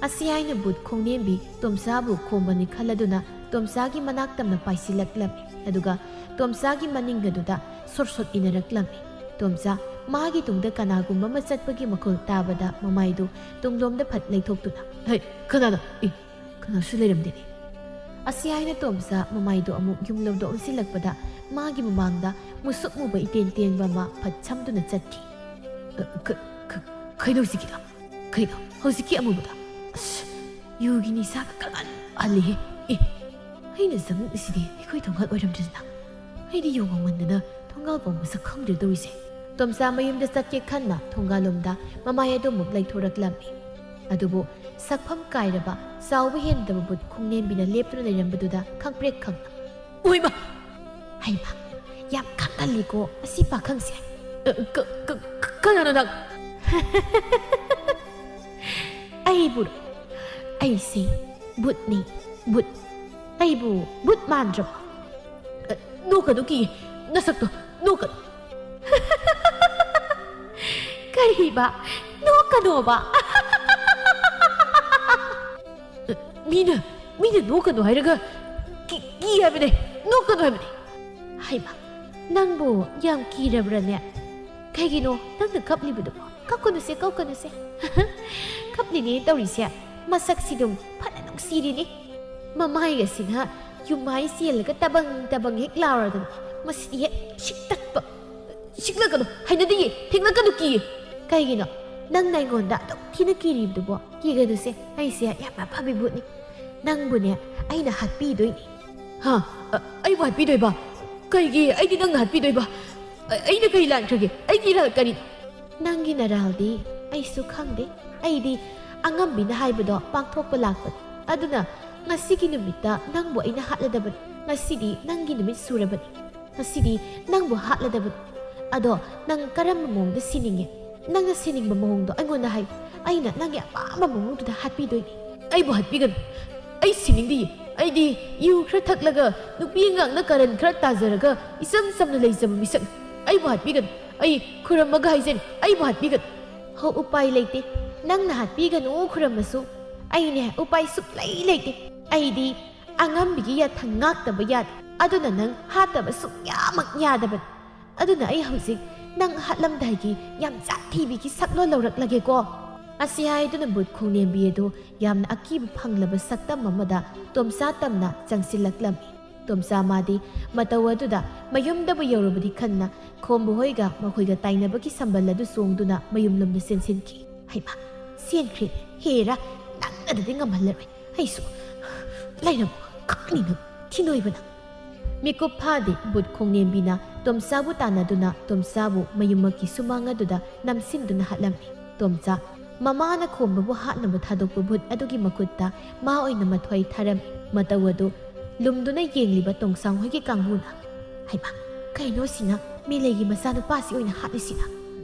ꯑꯁꯤ ꯍꯥꯏꯅ ꯕꯨꯠ ꯈꯣꯡꯅꯦꯝꯕꯤ ꯇꯣꯝꯆꯥꯕꯨ ꯈꯣꯝꯕꯅꯤ ꯈꯜꯂꯗꯨꯅ ꯇꯣꯝꯆꯥꯒꯤ ꯃꯅꯥꯛ ꯇꯝꯅ ꯄꯥꯏꯁꯤꯜꯂꯛꯂꯝꯃꯤ꯫ ꯑꯗꯨꯒ ꯇꯣꯝꯆꯥꯒꯤ ꯃꯅꯤꯡ ꯑꯗꯨꯗ ꯁꯣꯠ ꯁꯣꯠ ꯏꯟꯅꯔꯛꯂꯝꯃꯤ꯫ ꯇꯣꯝꯆꯥ ꯃꯥꯒꯤ ꯇꯨꯡꯗ ꯀꯅꯥꯒꯨꯝꯕ ꯑꯃ ꯆꯠꯄꯒꯤ ꯃꯈꯣꯜ ꯇꯥꯕꯗ ꯃꯃꯥꯏꯗꯨ ꯇꯨꯡꯂꯣꯝꯗ ꯐꯠ ꯂꯩꯊꯣꯛꯇꯨꯅ, "ꯍꯩ, ꯀꯅꯥꯅꯣ? ꯏ, ꯀ-, ꯉꯥꯛꯁꯨ ꯂꯩꯔꯝꯗꯦꯅꯦ꯫ ꯑꯁꯤ ꯍꯥꯏꯅ ꯇꯣꯝꯆꯥ ꯃꯃꯥꯏꯗꯣ ꯑꯃꯨꯛ ꯌꯨꯝꯂꯧꯗ ꯑꯣꯟꯁꯤꯜꯂꯛꯄꯗ ꯃꯥꯒꯤ ꯃꯃꯥꯡꯗ ꯃꯨꯁꯨꯛ ꯃꯨꯕ ꯏꯇꯦꯟ ꯇꯦꯟꯕ ꯑꯃ ꯐꯠ ꯁꯝꯗꯨꯅ ꯆꯠꯈꯤ꯫ "ꯑ, ꯀ-, ꯀ-, ꯀꯩꯅꯣ ꯍꯧꯖꯤꯛꯀꯤꯗꯣ? ꯀꯩꯅꯣ ꯍꯧꯖꯤꯛꯀꯤ ꯑꯃꯨꯕꯗꯣ? ꯑꯁ, ꯌꯨꯒꯤ ꯅꯤꯁꯥꯒ ꯀꯟꯃꯟ ꯍꯜꯂꯤꯍꯦ꯫ ꯑꯦ, ꯑꯩꯅ ꯆꯪꯉꯛꯂꯤꯁꯤꯗꯤ ꯑꯩꯈꯣꯏ ꯊꯣꯡꯒꯥꯜ ꯑꯣꯏꯔꯝꯗ꯭ꯔꯦꯗꯅ꯫ ꯑꯩꯗꯤ ꯌꯨ ꯉꯥꯎꯃꯟꯗꯅ ꯊꯣꯡꯒꯥꯜ ꯐꯥꯎ ꯃꯁꯛ ꯈꯪꯗ꯭ꯔꯦ ꯇꯧꯔꯤꯁꯦ"꯫ ꯇꯣꯝꯆꯥ ꯃꯌꯨꯝꯗ ꯆꯠꯀꯦ ꯈꯟꯅ ꯊꯣꯡꯒꯥꯜꯂꯣꯝꯗ ꯃꯃꯥꯏ ꯑꯗꯨꯃꯨꯛ ꯂꯩꯊꯣꯔꯛꯂꯝꯃꯤ꯫ ꯑꯗꯨꯕꯨ ꯁꯛꯐꯝ ꯀꯥꯏꯔꯕ, ꯆꯥꯎꯕ ꯍꯦꯟꯗꯕ ꯕꯨꯠ ꯈꯣꯡꯅꯦꯝꯕꯤꯅ ꯂꯦꯞꯇꯨꯅ ꯂꯩꯔꯝꯕꯗꯨꯗ ꯈꯪꯄ꯭ꯔꯦꯛ ꯈꯪꯅ, "ꯎꯏꯃ! ꯍꯩꯃ, ꯌꯥꯝ ꯈꯪꯒꯜꯂꯤꯀꯣ ꯑꯁꯤ ꯄꯥꯈꯪꯁꯦ"꯫ "ꯑ, ꯀ-, ꯀ-, ꯀ-, ꯀꯅꯥꯅꯣ ꯅꯪ?" "ꯑꯩꯕꯨꯔꯣ? ꯑꯩꯁꯦ ꯕꯨꯠꯅꯤ, ꯕꯨꯠ꯫ ꯑꯩꯕꯨ ꯕꯨꯠ ꯃꯥꯟꯗ꯭ꯔꯕꯣ?" "ꯑ, ꯅꯣꯛꯀꯅꯨ, ꯀꯤꯌꯦ꯫ ꯅꯁꯛꯇꯣ ꯅꯣꯛꯀꯅꯨ"꯫ "ꯀꯔꯤꯕ? ꯅꯣꯛꯀꯅꯣꯕ?" "ꯃꯤꯅ, ꯃꯤꯅ ꯅꯣꯛꯀꯅꯨ ꯍꯥꯏꯔꯒ ꯀꯤ-, ꯀꯤ ꯍꯥꯏꯕꯅꯦ, ꯅꯣꯛꯀꯅꯨ ꯍꯥꯏꯕꯅꯦ"꯫ "ꯍꯩꯃ, ꯅꯪꯕꯨ ꯌꯥꯝ ꯀꯤꯔꯕ꯭ꯔꯅꯦ? ꯀꯩꯒꯤꯅꯣ ꯅꯪꯅ ꯀꯞꯂꯤꯕꯗꯨꯕꯣ? ꯀꯞꯀꯅꯨꯁꯦ, ꯀꯞꯀꯅꯨꯁꯦ"꯫ "ꯀꯞꯂꯤꯅꯦ ꯇꯧꯔꯤꯁꯦ꯫ ꯃꯁꯛꯁꯤꯗꯨꯝ ꯐꯅ ꯅꯨꯡꯁꯤꯔꯤꯅꯤ꯫ ꯃꯃꯥꯏꯒꯁꯤꯅ ꯌꯨꯝꯃꯥꯏ ꯆꯦꯜꯂꯒ ꯇꯕꯪ ꯇꯕꯪ ꯍꯦꯛ ꯂꯥꯎꯔꯗꯅ꯫ ꯃꯁꯤꯗꯤ ꯍꯦꯛ ꯁꯤꯛꯇꯛꯄ"꯫ "ꯁꯤꯛꯂꯛꯀꯅꯨ, ꯍꯩꯅꯗꯤꯌꯦ, ꯊꯦꯡꯂꯛꯀꯅꯨ, ꯀꯤꯌꯦ"꯫ "ꯀꯩꯒꯤꯅꯣ? ꯅꯪꯅ ꯑꯩꯉꯣꯟꯗ ꯑꯗꯨꯛ ꯊꯤꯅ ꯀꯤꯔꯤꯕꯗꯨꯕꯣ?" "ꯀꯤꯒꯅꯨꯁꯦ, ꯑꯩꯁꯦ ꯌꯥꯝꯅ ꯐꯕꯤ ꯕꯨꯠꯅꯤ꯫ ꯅꯪꯕꯨꯅꯦ, ꯑꯩꯅ ꯍꯥꯠꯄꯤꯗꯣꯏꯅꯤ"꯫ "ꯍꯥ? ꯑ, ꯑꯩꯕꯨ ꯍꯥꯠꯄꯤꯗꯣꯏꯕ? ꯀꯩꯒꯤ ꯑꯩꯗꯤ ꯅꯪꯅ ꯍꯥꯠꯄꯤꯗꯣꯏꯕ? ꯑ, ꯑꯩꯅ ꯀꯩ ꯂꯥꯟꯈ꯭ꯔꯒꯦ? ꯑꯩꯒꯤ ꯏꯔꯥꯜ ꯀꯔꯤ?" "ꯅꯪꯒꯤ ꯅꯔꯥꯜꯗꯤ ꯑꯩꯁꯨ ꯈꯪꯗꯦ꯫ ꯑꯩꯗꯤ ꯑꯉꯝꯕꯤꯅ ꯍꯥꯏꯕꯗꯣ ꯄꯥꯡꯊꯣꯛꯄ ꯂꯥꯛꯄꯅꯤ꯫ ꯑꯗꯨꯅ ꯉꯁꯤꯒꯤ ꯅꯨꯃꯤꯠꯇ ꯅꯪꯕꯨ ꯑꯩꯅ ꯍꯥꯠꯂꯗꯕꯅꯤ꯫ ꯉꯁꯤꯗꯤ ꯅꯪꯒꯤ ꯅꯨꯃꯤꯠ ꯁꯨꯔꯕꯅꯤ꯫ ꯉꯁꯤꯗꯤ ꯅꯪꯕꯨ ꯍꯥꯠꯂꯗꯕꯅꯤ꯫ ꯑꯗꯣ ꯅꯪ ꯀꯔꯝꯕ ꯃꯑꯣꯡꯗ ꯁꯤꯅꯤꯡꯉꯦ? ꯅꯪꯅ ꯁꯤꯅꯤꯡꯕ ꯃꯑꯣꯡꯗꯣ ꯑꯩꯉꯣꯟꯗ ꯍꯥꯏꯌꯨ꯫ ꯑꯩꯅ ꯅꯪꯒꯤ ꯑꯄꯥꯝꯕ ꯃꯑꯣꯡꯗꯨꯗ ꯍꯥꯠꯄꯤꯗꯣꯏꯅꯤ"꯫ "ꯑꯩꯕꯨ ꯍꯥꯠꯄꯤꯒꯅꯨ꯫ ꯑꯩ ꯁꯤꯅꯤꯡꯗꯤꯌꯦ꯫ ꯑꯩꯗꯤ ꯌꯨ ꯈꯔ ꯊꯛꯂꯒ, ꯅꯨꯄꯤ ꯑꯉꯥꯡꯅ ꯀꯥꯔꯟ ꯈꯔ ꯇꯥꯖꯔꯒ, ꯏꯆꯝ ꯆꯝꯅ ꯂꯩꯖꯕ ꯃꯤꯁꯛꯅꯤ꯫ ꯑꯩꯕꯨ ꯍꯥꯠꯄꯤꯒꯅꯨ꯫ ꯑꯩ ꯈꯨꯔꯝꯃꯒ ꯍꯥꯏꯖꯔꯤ, ꯑꯩꯕꯨ ꯍꯥꯠꯄꯤꯒꯅꯨ"꯫ "ꯍꯣ, ꯎꯄꯥꯏ ꯂꯩꯇꯦ꯫ ꯅꯪꯅ ꯍꯥꯠꯄꯤꯒꯅꯨ ꯈꯨꯔꯝꯃꯁꯨ, ꯑꯩꯅꯦ, ꯎꯄꯥꯏ ꯁꯨꯛꯂꯩ ꯂꯩꯇꯦ꯫ ꯑꯩꯗꯤ ꯑꯉꯝꯕꯤꯒꯤ ꯌꯥꯊꯪ ꯉꯥꯛꯇꯕ ꯌꯥꯗꯦ꯫ ꯑꯗꯨꯅ ꯅꯪ ꯍꯥꯠꯇꯕ ꯁꯨꯛꯌꯥꯃꯛ ꯌꯥꯗꯕꯅꯤ꯫ ꯑꯗꯨꯅ ꯑꯩ ꯍꯧꯖꯤꯛ ꯅꯪ ꯍꯥꯠꯂꯝꯗꯥꯏꯒꯤ ꯌꯥꯝ ꯖꯥꯠ ꯊꯤꯕꯤꯒꯤ ꯁꯛꯂꯣꯟ ꯂꯧꯔꯛꯂꯒꯦꯀꯣ"꯫ ꯑꯁꯤ ꯍꯥꯏꯗꯨꯅ ꯕꯨꯠ ꯈꯣꯡꯅꯦꯝꯕꯤ ꯑꯗꯨ ꯌꯥꯝꯅ ꯑꯀꯤꯕ ꯐꯪꯂꯕ ꯁꯛꯇꯝ ꯑꯃꯗ ꯇꯣꯝꯆꯥ ꯇꯝꯅ ꯆꯪꯁꯤꯜꯂꯛꯂꯝꯃꯤ꯫ ꯇꯣꯝꯆꯥ ꯃꯥꯗꯤ ꯃꯇꯧ ꯑꯗꯨꯗ ꯃꯌꯨꯝꯗꯕꯨ ꯌꯧꯔꯕꯗꯤ ꯈꯟꯅ ꯈꯣꯝꯕ ꯍꯣꯏꯒ ꯃꯈꯣꯏꯒ ꯇꯥꯏꯅꯕꯒꯤ ꯁꯝꯕꯜ ꯑꯗꯨ ꯆꯣꯡꯗꯨꯅ ꯃꯌꯨꯝꯂꯣꯝꯗ ꯆꯦꯟꯁꯤꯟꯈꯤ꯫ ꯍꯩꯃꯥ, ꯆꯦꯟꯈ꯭ꯔꯦ꯫ ꯍꯦꯔꯥ, ꯅꯪꯅꯗꯤ ꯉꯝꯍꯜꯂꯔꯣꯏ꯫ ꯑꯩꯁꯨ ꯂꯩꯔꯝꯃꯨ, ꯀꯔꯤꯅꯣ ꯊꯤꯅꯣꯏꯕ ꯅꯪ꯫ ꯃꯤꯀꯨꯞ ꯐꯥꯗꯦ ꯕꯨꯠ ꯈꯣꯡꯅꯦꯝꯕꯤꯅ ꯇꯣꯝꯆꯥꯕꯨ ꯇꯥꯟꯅꯗꯨꯅ ꯇꯣꯝꯆꯥꯕꯨ ꯃꯌꯨꯝꯃꯛꯀꯤ ꯁꯨꯃꯥꯡ ꯑꯗꯨꯗ ꯅꯝꯁꯤꯟꯗꯨꯅ ꯍꯥꯠꯂꯝꯃꯤ꯫ ꯇꯣꯝꯆꯥ ꯃꯃꯥꯅ ꯈꯣꯝꯕꯕꯨ ꯍꯥꯠꯅꯕ ꯊꯥꯗꯣꯛꯄ ꯕꯨꯠ ꯑꯗꯨꯒꯤ ꯃꯈꯨꯠꯇ ꯃꯥ ꯑꯣꯏꯅ ꯃꯊ꯭ꯋꯥꯏ ꯊꯥꯔꯝꯃꯤ꯫ ꯃꯇꯧ ꯑꯗꯨ ꯂꯨꯝꯗꯨꯅ ꯌꯦꯡꯂꯤꯕ ꯇꯣꯡꯁꯥꯡ ꯍꯣꯏꯒꯤ ꯀꯥꯡꯕꯨꯅ, "ꯍꯩꯃꯥ, ꯀꯩꯅꯣ ꯁꯤꯅ ꯃꯤꯂꯩꯒꯤ ꯃꯆꯥꯅꯨꯄꯥꯁꯤ ꯑꯣꯏꯅ ꯍꯥꯠꯂꯤꯁꯤꯅ?"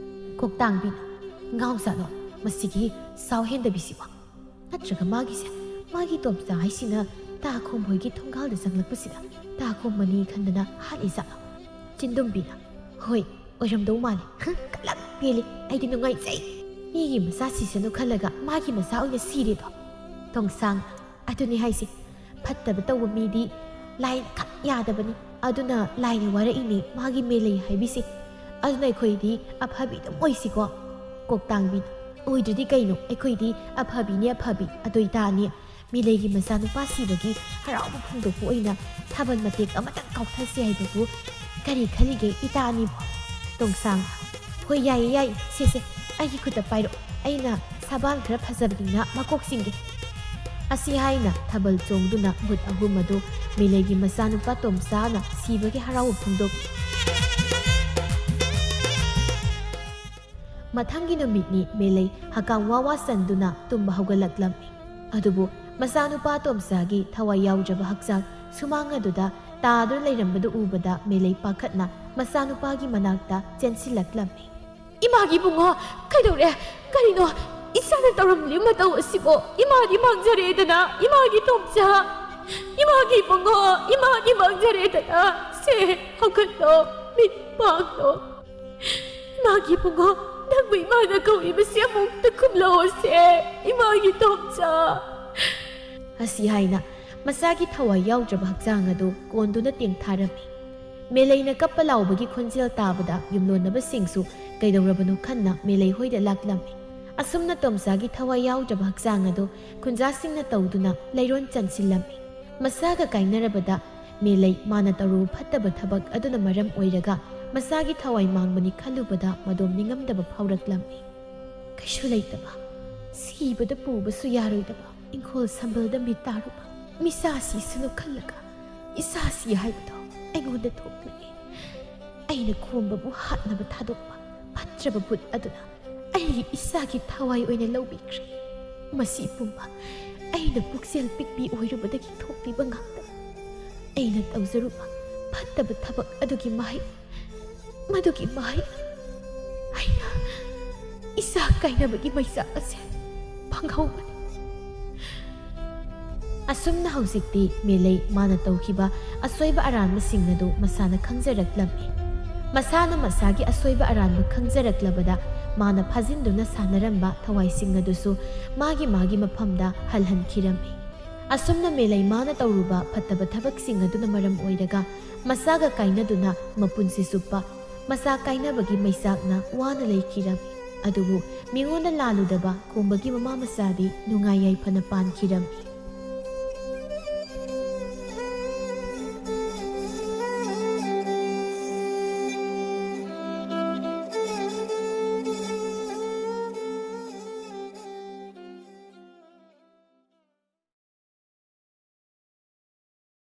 ꯀꯣꯛꯇꯥꯡꯕꯤꯅ, "ꯉꯥꯎꯖꯥꯠꯂꯣ ꯃꯁꯤꯒꯤ ꯁꯥꯎ ꯍꯦꯟꯗꯕꯤꯁꯤꯕꯣ? ꯅꯠꯇ꯭ꯔꯒ ꯃꯥꯒꯤꯁꯦ, ꯃꯥꯒꯤ ꯇꯣꯝꯆꯥ ꯍꯥꯏꯁꯤꯅ ꯇꯥ ꯈꯣꯝꯕ ꯍꯣꯏꯒꯤ ꯊꯣꯡꯒꯥꯜꯗ ꯆꯪꯂꯛꯄꯁꯤꯗ ꯇꯥ ꯈꯣꯝꯕꯅꯤ ꯈꯟꯗꯅ ꯍꯥꯠꯂꯤꯖꯥꯠꯂꯣ?" ꯆꯤꯟꯗꯨꯝꯕꯤꯅ, "ꯍꯣꯏ, ꯑꯣꯏꯔꯝꯗꯧ ꯃꯥꯜꯂꯦ꯫ ꯍꯪ, ꯀꯂꯛ ꯄꯦꯜꯂꯤ꯫ ꯑꯩꯗꯤ ꯅꯨꯡꯉꯥꯏꯖꯩ꯫ ꯃꯤꯒꯤ ꯃꯆꯥ ꯁꯤꯁꯅꯨ ꯈꯜꯂꯒ ꯃꯥꯒꯤ ꯃꯆꯥ ꯑꯣꯏꯅ ꯁꯤꯔꯦꯗꯣ꯫" ꯇꯣꯡꯁꯥꯡ, "ꯑꯗꯨꯅꯤ ꯍꯥꯏꯁꯦ꯫ ꯐꯠꯇꯕ ꯇꯧꯕ ꯃꯤꯗꯤ ꯂꯥꯏꯅ ꯈꯛ ꯌꯥꯗꯕꯅꯤ꯫ ꯑꯗꯨꯅ ꯂꯥꯏꯅ ꯋꯥꯔꯛꯏꯅꯦ ꯃꯥꯒꯤ ꯃꯦꯂꯩ ꯍꯥꯏꯕꯤꯁꯦ꯫ ꯑꯗꯨꯅ ꯑꯩꯈꯣꯏꯗꯤ ꯑꯐꯕꯤ ꯑꯗꯨꯝ ꯑꯣꯏꯁꯤꯀꯣ꯫" ꯀꯣꯛꯇꯥꯡꯕꯤꯅ, "ꯑꯣꯏꯗ꯭ꯔꯗꯤ ꯀꯩꯅꯣ? ꯑꯩꯈꯣꯏꯗꯤ ꯑꯐꯕꯤꯅꯦ ꯑꯐꯕꯤ꯫ ꯑꯗꯨ ꯏꯇꯥꯅꯤ꯫ ꯃꯤꯂꯩꯒꯤ ꯃꯆꯥꯅꯨꯄꯥ ꯁꯤꯕꯒꯤ ꯍꯔꯥꯎꯕ ꯐꯣꯡꯗꯣꯛꯄ ꯑꯣꯏꯅ ꯊꯥꯕꯜ ꯃꯇꯦꯛ ꯑꯃꯇꯪ ꯀꯥꯎꯊꯁꯤ ꯍꯥꯏꯕꯕꯨ ꯀꯔꯤ ꯈꯜꯂꯤꯒꯦ ꯏꯇꯥ ꯑꯅꯤꯕꯨ?" ꯇꯣꯡꯁꯥꯡ, "ꯍꯣꯏ, ꯌꯥꯏꯌꯦ, ꯌꯥꯏꯌꯦ, ꯁꯦ, ꯁꯦ, ꯑꯩꯒꯤ ꯈꯨꯠꯇ ꯄꯥꯏꯔꯣ, ꯑꯩꯅ ꯁꯥꯕꯥꯟ ꯈꯔ ꯐꯖꯕꯅꯤꯅ ꯃꯀꯣꯛ ꯆꯤꯡꯒꯦ꯫" ꯑꯁꯤ ꯍꯥꯏꯅ ꯊꯥꯕꯜ ꯆꯣꯡꯗꯨꯅ ꯕꯨꯠ ꯑꯍꯨꯝ ꯑꯗꯨ ꯃꯤꯂꯩꯒꯤ ꯃꯆꯥꯅꯨꯄꯥ ꯇꯣꯝꯆꯥꯅ ꯁꯤꯕꯒꯤ ꯍꯔꯥꯎꯕ ꯐꯣꯡꯗꯣꯛꯏ꯫ ꯃꯊꯪꯒꯤ ꯅꯨꯃꯤꯠꯅꯤ꯫ ꯃꯦꯂꯩ ꯍꯀꯥꯝ ꯋꯥ ꯋꯥ ꯆꯟꯗꯨꯅ ꯇꯨꯝꯕ ꯍꯧꯒꯠꯂꯛꯂꯝꯃꯤ꯫ ꯑꯗꯨꯕꯨ ꯃꯆꯥꯅꯨꯄꯥ ꯇꯣꯝꯆꯥꯒꯤ ꯊꯋꯥꯏ ꯌꯥꯎꯗ꯭ꯔꯕ ꯍꯛꯆꯥꯡ ꯁꯨꯃꯥꯡ ꯑꯗꯨꯗ ꯇꯥꯗꯨꯅ ꯂꯩꯔꯝꯕꯗꯨ ꯎꯕꯗ ꯃꯦꯂꯩ ꯄꯥꯈꯠꯅ ꯃꯆꯥꯅꯨꯄꯥꯒꯤ ꯃꯅꯥꯛꯇ ꯆꯦꯟꯁꯤꯜꯂꯛꯂꯝꯃꯤ꯫ "ꯏꯃꯥꯒꯤ ꯏꯕꯨꯡꯉꯣ, ꯀꯩꯗꯧꯔꯦ? ꯀꯔꯤꯅꯣ? ꯏꯆꯥꯅ ꯇꯧꯔꯝꯂꯤꯕ ꯃꯇꯧ ꯑꯁꯤꯕꯣ? ꯏꯃꯥꯗꯤ ꯃꯥꯡꯖꯔꯦꯗꯅ, ꯏꯃꯥꯒꯤ ꯇꯣꯝꯆꯥ, ꯏꯃꯥꯒꯤ ꯏꯕꯨꯡꯉꯣ, ꯏꯃꯥꯗꯤ ꯃꯥꯡꯖꯔꯦꯗꯅ꯫ ꯁꯦ, ꯍꯧꯒꯠꯂꯣ, ꯃꯤꯠ ꯄꯥꯡꯂꯣ꯫ ꯏꯃꯥꯒꯤ ꯏꯕꯨꯡꯉꯣ, ꯅꯪꯕꯨ ꯏꯃꯥꯅ ꯀꯧꯔꯤꯕꯁꯤ ꯑꯃꯨꯛꯇ ꯈꯨꯝꯂꯛꯑꯣꯁꯦ, ꯏꯃꯥꯒꯤ ꯇꯣꯝꯆꯥ꯫" ꯑꯁꯤ ꯍꯥꯏꯅ ꯃꯆꯥꯒꯤ ꯊꯋꯥꯏ ꯌꯥꯎꯗ꯭ꯔꯕ ꯍꯛꯆꯥꯡ ꯑꯗꯨ ꯀꯣꯟꯗꯨꯅ ꯇꯦꯡꯊꯥꯔꯝꯃꯤ꯫ ꯃꯦꯂꯩꯅ ꯀꯞꯄ ꯂꯥꯎꯕꯒꯤ ꯈꯣꯟꯖꯦꯜ ꯇꯥꯕꯗ ꯌꯨꯝꯂꯣꯟꯅꯕꯁꯤꯡꯁꯨ ꯀꯩꯗꯧꯔꯕꯅꯣ ꯈꯟꯅ ꯃꯦꯂꯩ ꯍꯣꯏꯗ ꯂꯥꯛꯂꯝꯃꯤ꯫ ꯑꯁꯨꯝꯅ ꯇꯣꯝꯆꯥꯒꯤ ꯊꯋꯥꯏ ꯌꯥꯎꯗ꯭ꯔꯕ ꯍꯛꯆꯥꯡ ꯑꯗꯨ ꯈꯨꯟꯖꯥꯁꯤꯡꯅ ꯇꯧꯗꯨꯅ ꯂꯩꯔꯣꯟ ꯆꯟꯁꯤꯜꯂꯝꯃꯤ꯫ ꯃꯁꯥꯒ ꯀꯥꯏꯅꯔꯕꯗ ꯃꯦꯂꯩ ꯃꯥꯅ ꯇꯧꯔꯨꯕ ꯐꯠꯇꯕ ꯊꯕꯛ ꯑꯗꯨꯅ ꯃꯔꯝ ꯑꯣꯏꯔꯒ ꯃꯁꯥꯒꯤ ꯊꯋꯥꯏ ꯃꯥꯡꯕꯅꯤ ꯈꯜꯂꯨꯕꯗ ꯃꯗꯣꯝ ꯅꯤꯡꯉꯝꯗꯕ ꯐꯥꯎꯔꯛꯂꯝꯃꯤ꯫ ꯀꯩꯁꯨ ꯂꯩꯇꯕ, ꯁꯤꯕꯗ ꯄꯨꯕꯁꯨ ꯌꯥꯔꯣꯏꯗꯕ ꯏꯪꯈꯣꯜ ꯁꯝꯕꯜꯗ ꯃꯤꯠ ꯇꯥꯔꯨꯕ ꯃꯤꯁꯥꯁꯤꯁꯨꯅꯨ ꯈꯜꯂꯒ ꯏꯁꯥꯁꯤ ꯍꯥꯏꯕꯗꯣ ꯑꯩꯉꯣꯟꯗ ꯊꯣꯛꯂꯛꯏ꯫ ꯑꯩꯅ ꯈꯣꯝꯕꯕꯨ ꯍꯥꯠꯅꯕ ꯊꯥꯗꯣꯛꯄ ꯐꯠꯇ꯭ꯔꯕ ꯚꯨꯠ ꯑꯗꯨꯅ ꯑꯩꯒꯤ ꯏꯁꯥꯒꯤ ꯊꯋꯥꯏ ꯑꯣꯏꯅ ꯂꯧꯕꯤꯈ꯭ꯔꯦ꯫ ꯃꯁꯤ ꯄꯨꯝꯕ ꯑꯩꯅ ꯄꯨꯛꯆꯦꯜ ꯄꯤꯛꯄꯤ ꯑꯣꯏꯔꯨꯕꯗꯒꯤ ꯊꯣꯛꯂꯤꯕ ꯉꯥꯛꯇꯅꯤ꯫ ꯑꯩꯅ ꯇꯧꯖꯔꯨꯕ ꯐꯠꯇꯕ ꯊꯕꯛ ꯑꯗꯨꯒꯤ ꯃꯍꯩ, ꯃꯗꯨꯒꯤ ꯃꯍꯩ ꯑꯩꯅ ꯏꯁꯥ ꯀꯥꯏꯅꯕꯒꯤ ꯃꯩꯆꯥꯛ ꯑꯁꯦ ꯐꯪꯍꯧꯕꯅꯤ꯫ ꯑꯁꯨꯝꯅ ꯍꯧꯖꯤꯛꯇꯤ ꯃꯦꯂꯩ ꯃꯥꯅ ꯇꯧꯈꯤꯕ ꯑꯁꯣꯏꯕ ꯑꯔꯥꯟꯕꯁꯤꯡ ꯑꯗꯨ ꯃꯁꯥꯅ ꯈꯪꯖꯔꯛꯂꯝꯃꯤ꯫ ꯃꯁꯥꯅ ꯃꯁꯥꯒꯤ ꯑꯁꯣꯏꯕ ꯑꯔꯥꯟꯕ ꯈꯪꯖꯔꯛꯂꯕꯗ ꯃꯥꯅ ꯐꯥꯖꯤꯟꯗꯨꯅ ꯁꯥꯟꯅꯔꯝꯕ ꯊꯋꯥꯏꯁꯤꯡ ꯑꯗꯨꯁꯨ ꯃꯥꯒꯤ ꯃꯥꯒꯤ ꯃꯐꯝꯗ ꯍꯜꯍꯟꯈꯤꯔꯝꯃꯤ꯫ ꯑꯁꯨꯝꯅ ꯃꯦꯂꯩ ꯃꯥꯅ ꯇꯧꯔꯨꯕ ꯐꯠꯇꯕ ꯊꯕꯛꯁꯤꯡ ꯑꯗꯨꯅ ꯃꯔꯝ ꯑꯣꯏꯔꯒ ꯃꯁꯥꯒ ꯀꯥꯏꯅꯗꯨꯅ ꯃꯄꯨꯟꯁꯤ ꯆꯨꯞꯄ ꯃꯁꯥ ꯀꯥꯏꯅꯕꯒꯤ ꯃꯩꯆꯥꯛꯅ ꯋꯥꯅ ꯂꯩꯈꯤꯔꯝꯃꯤ꯫ ꯑꯗꯨꯕꯨ ꯃꯤꯉꯣꯟꯗ ꯂꯥꯜꯂꯨꯗꯕ ꯈꯣꯝꯕꯒꯤ ꯃꯃꯥ ꯃꯆꯥꯗꯤ ꯅꯨꯡꯉꯥꯏ ꯌꯥꯏꯐꯅ ꯄꯥꯟꯈꯤꯔꯝꯃꯤ꯫